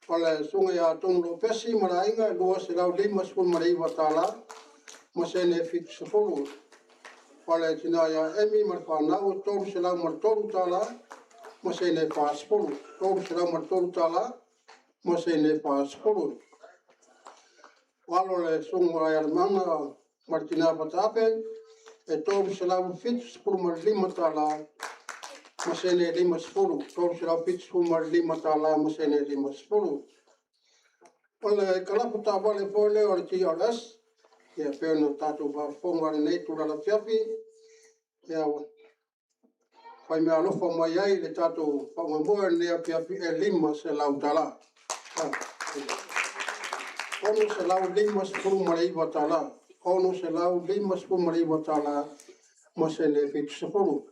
[SPEAKER 19] O le susuga ia Tonu Lopesi ma le aiga, $259 ma sene 70. O le tina ia Emi ma le fanau, $303 ma sene 40, $303 ma sene 40. O alo o le susuga ia Lemana ma le tina Fataape, e $375 ma sene 50, $375 ma sene 50. O le kalapu taavale foi lea o le GRS, ia pei ona tatou faafofoga i lenei itula afiafi, ia ua fai meaalofa mai ai i le tatou faamoemoe i lenei afiafi e $500. $659, $659 ma sene 70.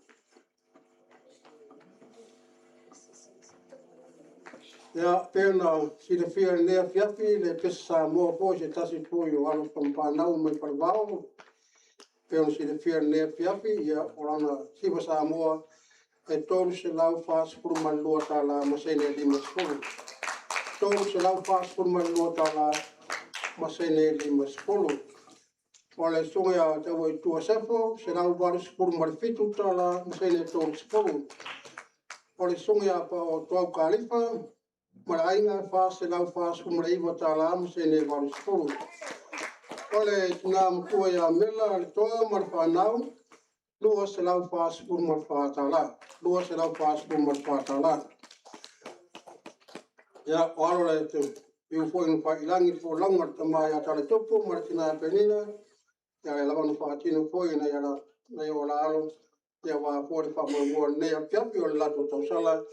[SPEAKER 19] Ia, pei ona silafia i lenei afiafi le pese Samoa foi a se tasi foi o alo ma fanau mai Falevao, pei ona silafia i lenei afiafi, ia o lana siva Samoa e $342 ma sene 50. $342 ma sene 50. O le susuga ia Tauaitu'a Sefo, $187 ma sene 30. O le susuga ia Pa'otoau Kalifa ma le aiga, $449 ma sene 80. O le tina matua ia Mela Letoa ma le fanau, $244, $244. Ia, o alo o le fiu foi ina faiilagi le folauga a le tama ia Taletupu ma le tina ia Penina, ia lea lava na faatino foi e nai o la alo aua foi le faamoemoe o lenei afiafi. O le latou tausala,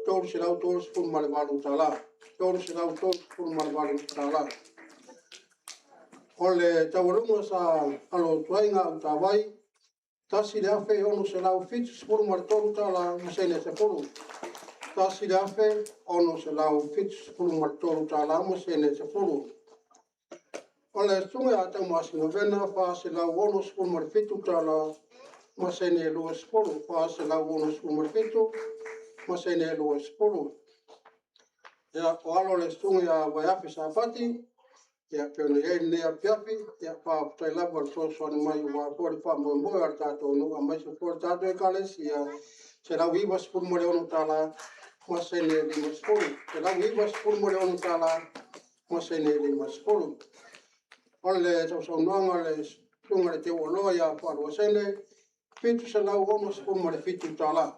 [SPEAKER 19] $338. $338. O le taualuga sa alo atu ai Gautavai, $1,673 ma sene 10. $1,673 ma sene 10. O le susuga ia Taumasina Vena, $467 ma sene 20, $467 ma sene 20. Ia, o alo o le susuga ia Vaeafe Safati, ia pei ona i ai lenei afiafi, ia faafetai lava i le fesoasoani mai aua foi le faamoemoe o le tatou nuu aemaise foi o le tatou Ekalesia, $196 ma sene 50, $196 ma sene 50. O le sausaunoaga a le susuga i le teu oloa ia Faaluasene, $767,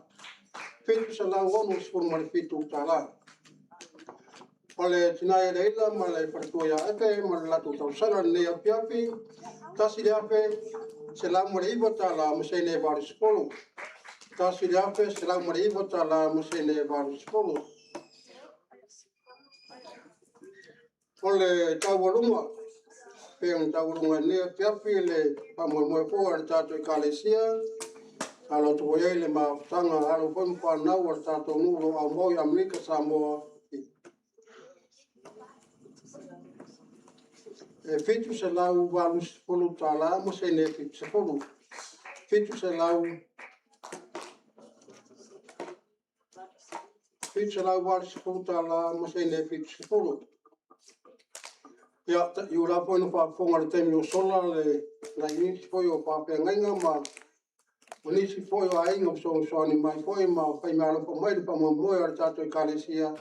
[SPEAKER 19] $767. O le tina ia Leila ma le faletua ia Epe ma le latou tausala i lenei afiafi, $1,109 ma sene 80, $1,109 ma sene 80. O le taualuga, pei ona taualuga i lenei afiafi le faamoemoe foi o le tatou Ekalesia, alo atu foi i ai le mafutaga a alo foi ma fanau a le tatou nuu o lo o aumau i Amerika Samoa, e $780 ma sene 70, $780 ma sene 70. Ia, e ui lava foi ina faafofoga i le taimi ua sola nai nisi foi o faafeagaiga ma nisi foi o aiga fesoasoani mai foi ma fai meaalofa mai i le faamoemoe o le tatou Ekalesia,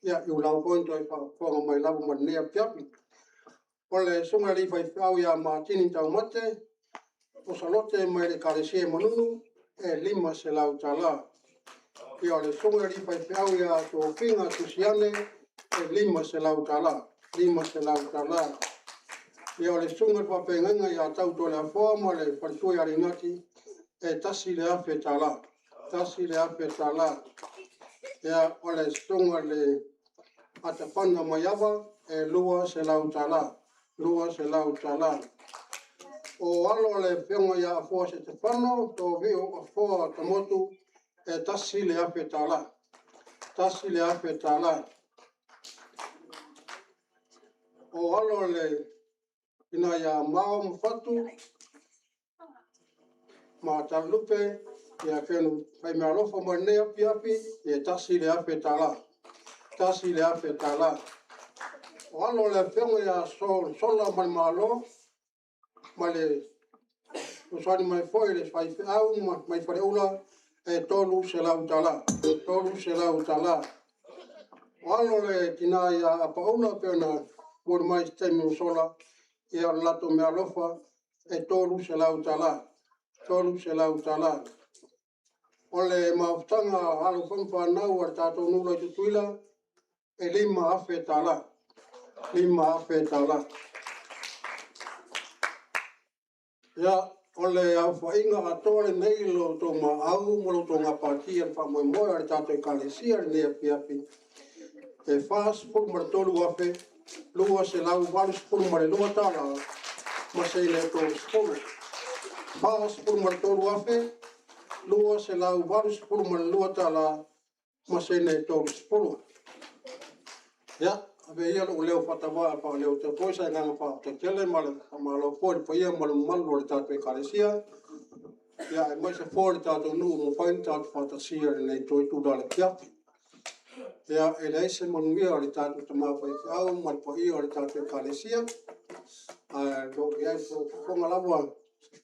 [SPEAKER 19] ia, e ui lava foi ina toe faafofoga mai lava ma lenei afiafi. O le susuga i le alii faifeau ia Matini Taumate Osa Lote mai le Ekalesia i Manunu, e $500. Ia, o le susuga i le alii faifeau ia Tofiga Tusiale, e $500, $500. Ia, o le susuga i le faafeagaiga ia Tau Toleafoa ma le faletua ia Rinati, e $1,000, $1,000. Ia, o le susuga i le Atapana Maiava, e $200, $200. O alo o le afioga ia Afoa Setefano Tovio Afoa Tamotu, e $1,000, $1,000. O alo le ina ia Mao ma Fatu ma Talupe, ia pei ona fai meaalofa mai i lenei afiafi, ia e $1,000. $1,000. O alo o le Afioga ia Sola Manumalo ma le fesoasoani mai foi a le faifeau mai Faleula, e $300. $300. O alo o le tina ia Apaula e pei ona momoli mai i se taimi ua sola, ia o le latou meaalofa e $300. $300. O le mafutaga a alo foi ma fanau a le tatou nuu i Tutuila, e $5,000. $5,000. Ia, o le aofaiga atoa lenei i lo outou maau ma lo outou gapatia i le faamoemoe o le tatou Ekalesia i lenei afiafi, e $43,282.30. $43,282.30. Ia, avea ia lou leo faatauvaa e faaleo atu ai foi se agaga faafetai tele ma le faamalo foi i le paia ma le mamalu o le tatou Ekalesia, aemaise foi o le tatou nuu ua mafai ona tatou faatasia i lenei itula o le afiafi. Ia, e leai se manuia o le tatou tama faifeau ma le paia o le tatou Ekalesia, ae o lo o i ai o fofoga lava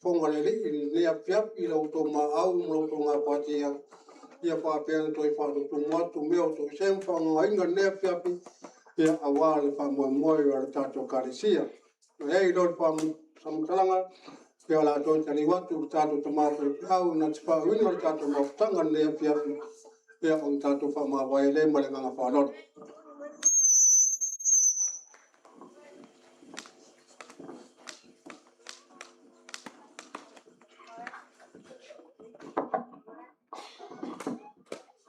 [SPEAKER 19] fofoga o le Alii i lenei afiafi i lo outou maau ma lo outou gapatia, ia faapea ona toe faatutumu atu mea o toesea ma faaaogaina i lenei afiafi aua le faamoemoe o le tatou Ekalesia. Ona i ai lea o le faamatalaga, ia o le a toe taliu atu i le tatou tama faifeau na te faauuina le tatou mafutaga i lenei afiafi, ona tatou faamavae ai lea ma le agaga faaaloalo.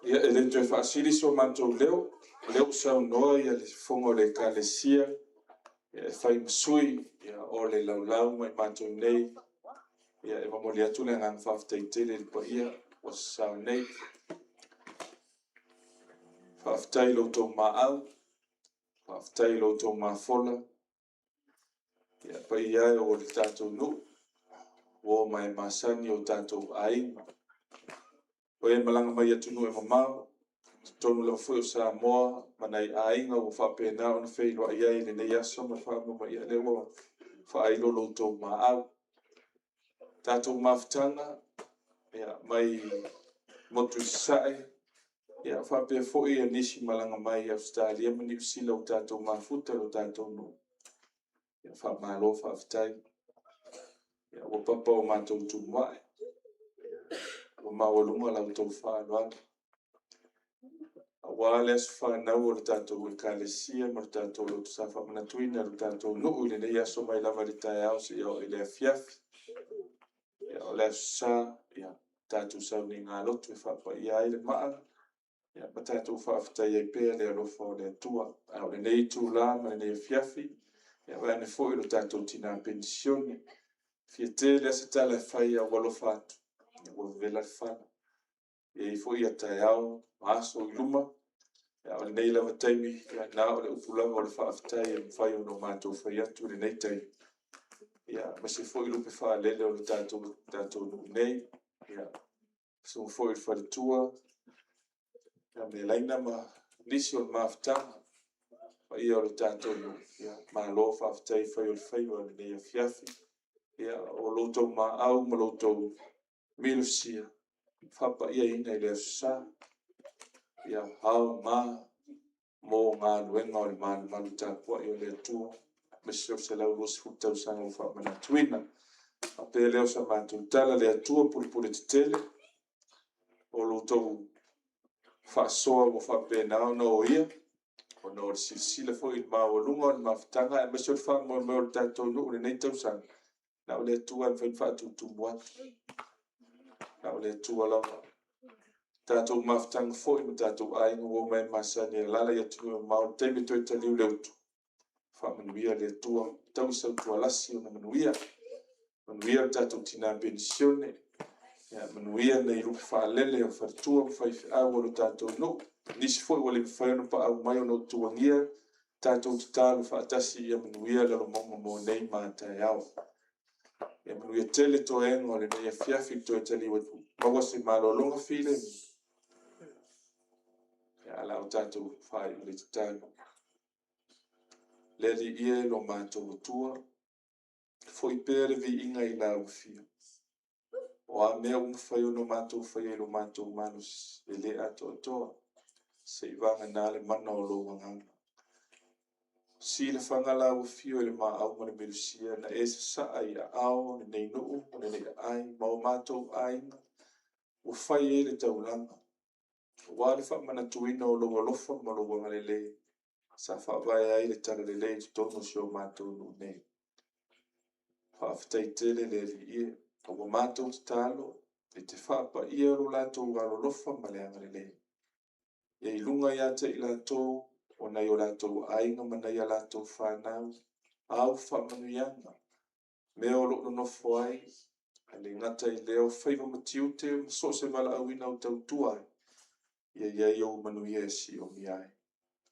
[SPEAKER 2] Ia, e le toe faasili so matou leo, o lea ua saunoa le fofoga o le Ekalesia e fai ma sui o le laulau mo i matou nei. E momoli atu le agaga faafetai tele i le paia ua sasao nei. Faafetai i lo outou maau, faafetai i lo outou mafola, le paia e o le tatou nuu, uo ma e masani o tatou aiga. O e malaga mai atunuu e mamao, i totonu lava foi o Samoa ma nai aiga ua faapena ona feiloai ai i lenei aso ma le faamaumaiga, o lea ua faailo lo outou maau. Le tatou mafutaga mai le motu i Sasae, faapea foi nisi malaga mai Ausetalia ma Niu Sila ua tatou mafuta i lo tatou nuu, faamalo faafetai. Ua papa o matou tumuai, ua maualuga la outou faaaloalo. Aua le aso fanau o le tatou Ekalesia ma le tatou lotu sa faamanatuina e le tatou nuu i lenei aso mai lava i le taeao seia oo i le afiafi. O le Aso Sa, tatou sauniga lotu e faapaia ai le maa ma tatou faafetaia ai pea le alofa o le Atua. A o lenei itula ma lenei afiafi, vaeane foi lo tatou tina penisione, e fia tele lava se tala e fai ae ua alofa atu ua vevela le fala. E i ai foi taeao ma aso i luma, a o lenei lava taimi, na o le upu lava o le faafetai e mafai ona matou fai atu i lenei taimi, aemaise foi lupe faalele o le tatou nuu nei. Susu foi i le faletua ia Melaina ma nisi o le mafutaga, le paia o le tatou nuu, malo faafetai fai o le faiva i lenei afiafi. O lo outou maau ma lo outou malosia e faapaiaina i le Aso Sa. Ia aoga mo galuega o le malumalu tapuai o le Atua, aemaise o le 120 tausaga ua faamanatuina. Ona faapea lea o se matou tala, le Atua pulepuletetele, o lo outou faasoa ua faapena ona oia, ona o le silasila foi i le maualuga o le mafutaga aemaise o le faamoemoe o le tatou nuu i lenei tausaga, na o le Atua lava e mafai ona faatutumu atu, na o le Atua lava. Le tatou mafutaga foi ma tatou aiga, uo ma e masani e alaala i atunuu e mamao i le taimi e toe taliu le utu, faamanuia le Atua, fetaui sautualasi ona manuia. Manuia le tatou tina penisione, manuia nai lupe faalele o faletua ma faifeau o le tatou nuu, nisi foi ua le mafai ona paau mai ona o tuagia. Tatou tatalo faatasi ia manuia le alomauga mo nei ma a taeao. Ia manuia tele toega o lenei afiafi i toe taliu atu, maua se malologa filemu. Ia, ae o le a tatou faaiu i le tatalo. Le Alii e lo matou Atua, foi pea le viiga i lau Afio. O a mea ua mafai ona matou faia i lo matou malosi, e le atoatoa, seivagana le mana o lou Agaga. Silafaga lau Afio i le maau ma le milosia na e sasaa i aao o lenei nuu ma lenei aai ma o matou aiga ua fai ai le taulaga, aua le faamanatuina o lou alofa ma lou agalelei sa faavae ai le talalelei i totonu o si o matou nuu nei. Faafetai tele le Alii e, ua matou tatalo e te faapaia lo latou alolofa ma le agalelei ia i luga ia te i latou o nai o latou aiga ma nai a latou fanau, au faamanuiaga, mea o lo o nonofo ai, ae le gata i lea o faiva ma tiute ma so o se valaauina o tautua ai, ia i ai ou manuia e siomia ai.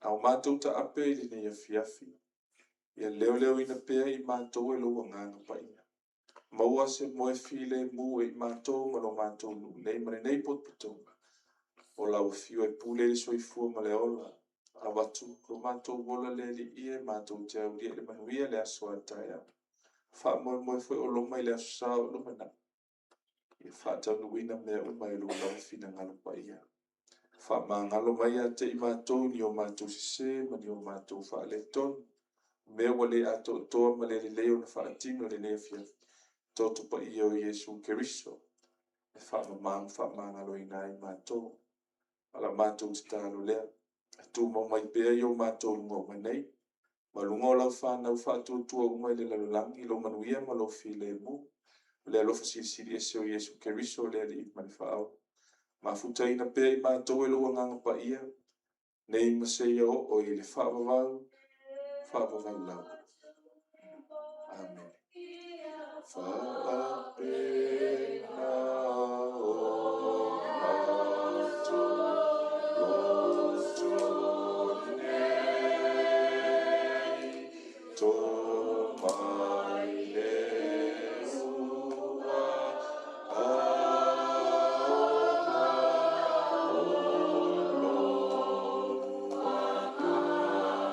[SPEAKER 2] A o matou taape i lenei afiafi, ia leoleoina pea i matou e lou Agaga Paia. Maua se moe filemu e i matou ma lo matou nuu nei ma lenei potopotoga, o lau Afio e pule i le soifua ma le ola. Avatu lo matou ola le Alii e, matou te aulia i le manuia le aso a taeao. Faamoemoe foi o loma i le aso sa o lumanai, ia faataunuuina mea uma i lou lava finagalo paia. Faamagalo mai ia te i matou ni o matou sese ma ni o matou faaletonu, mea ua le atoatoa ma le lelei ona faatino i lenei afiafi, toto paia o Iesu Keriso e faamama ma faamagaloina ai matou. O la matou tatalo lea, ia tumau mai pea i o matou luga uma nei ma luga o lau fanau faatuatua uma i le lalolagi lou manuia ma lou filemu, le alofa Silisili Ese o Iesu Keriso o le Alii ma le Faaola. Mafutaina pea i matou e lou Agaga Paia, nei ma seia oo i le faavavau, faavavau lava. Amene. Faapena ona loto nei, to mai le ua ao o lou Agaga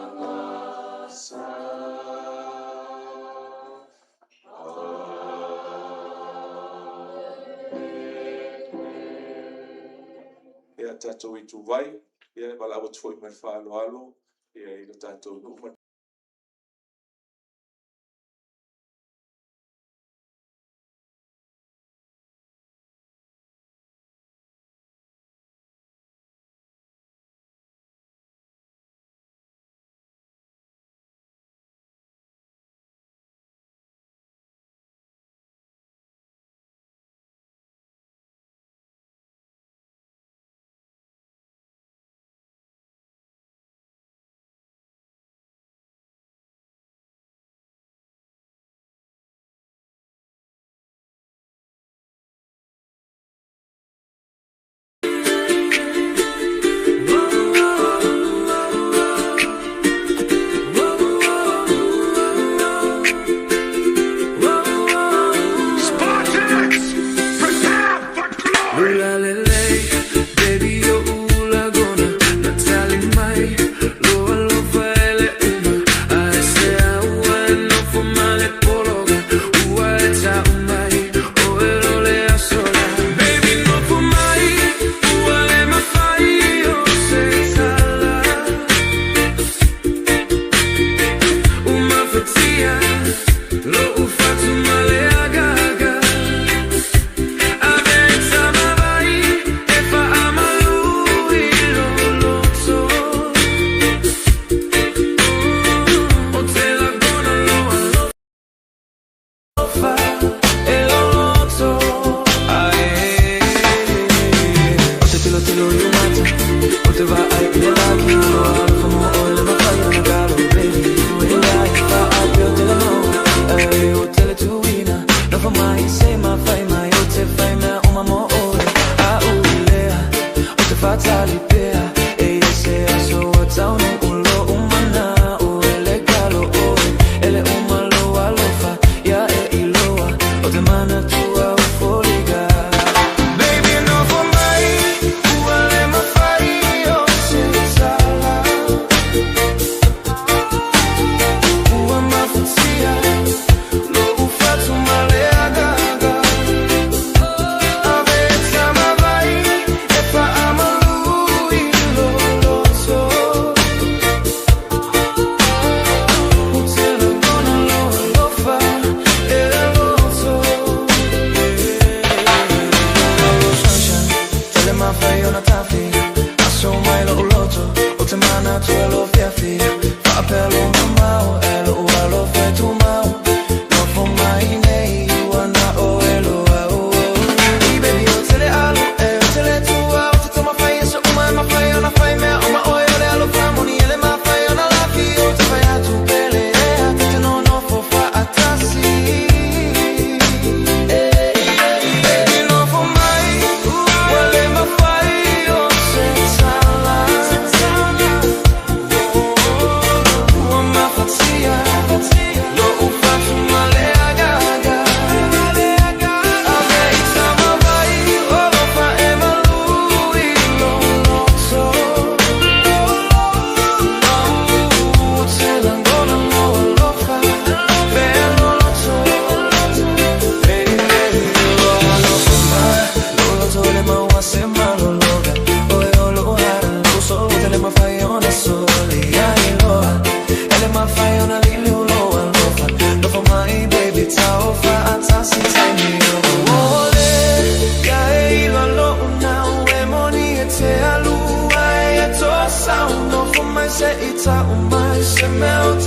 [SPEAKER 2] sa. Ia, tatou ituvai, ia e valaau atu foi ma le faaaloalo i le tatou nuu ma le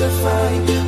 [SPEAKER 14] fai.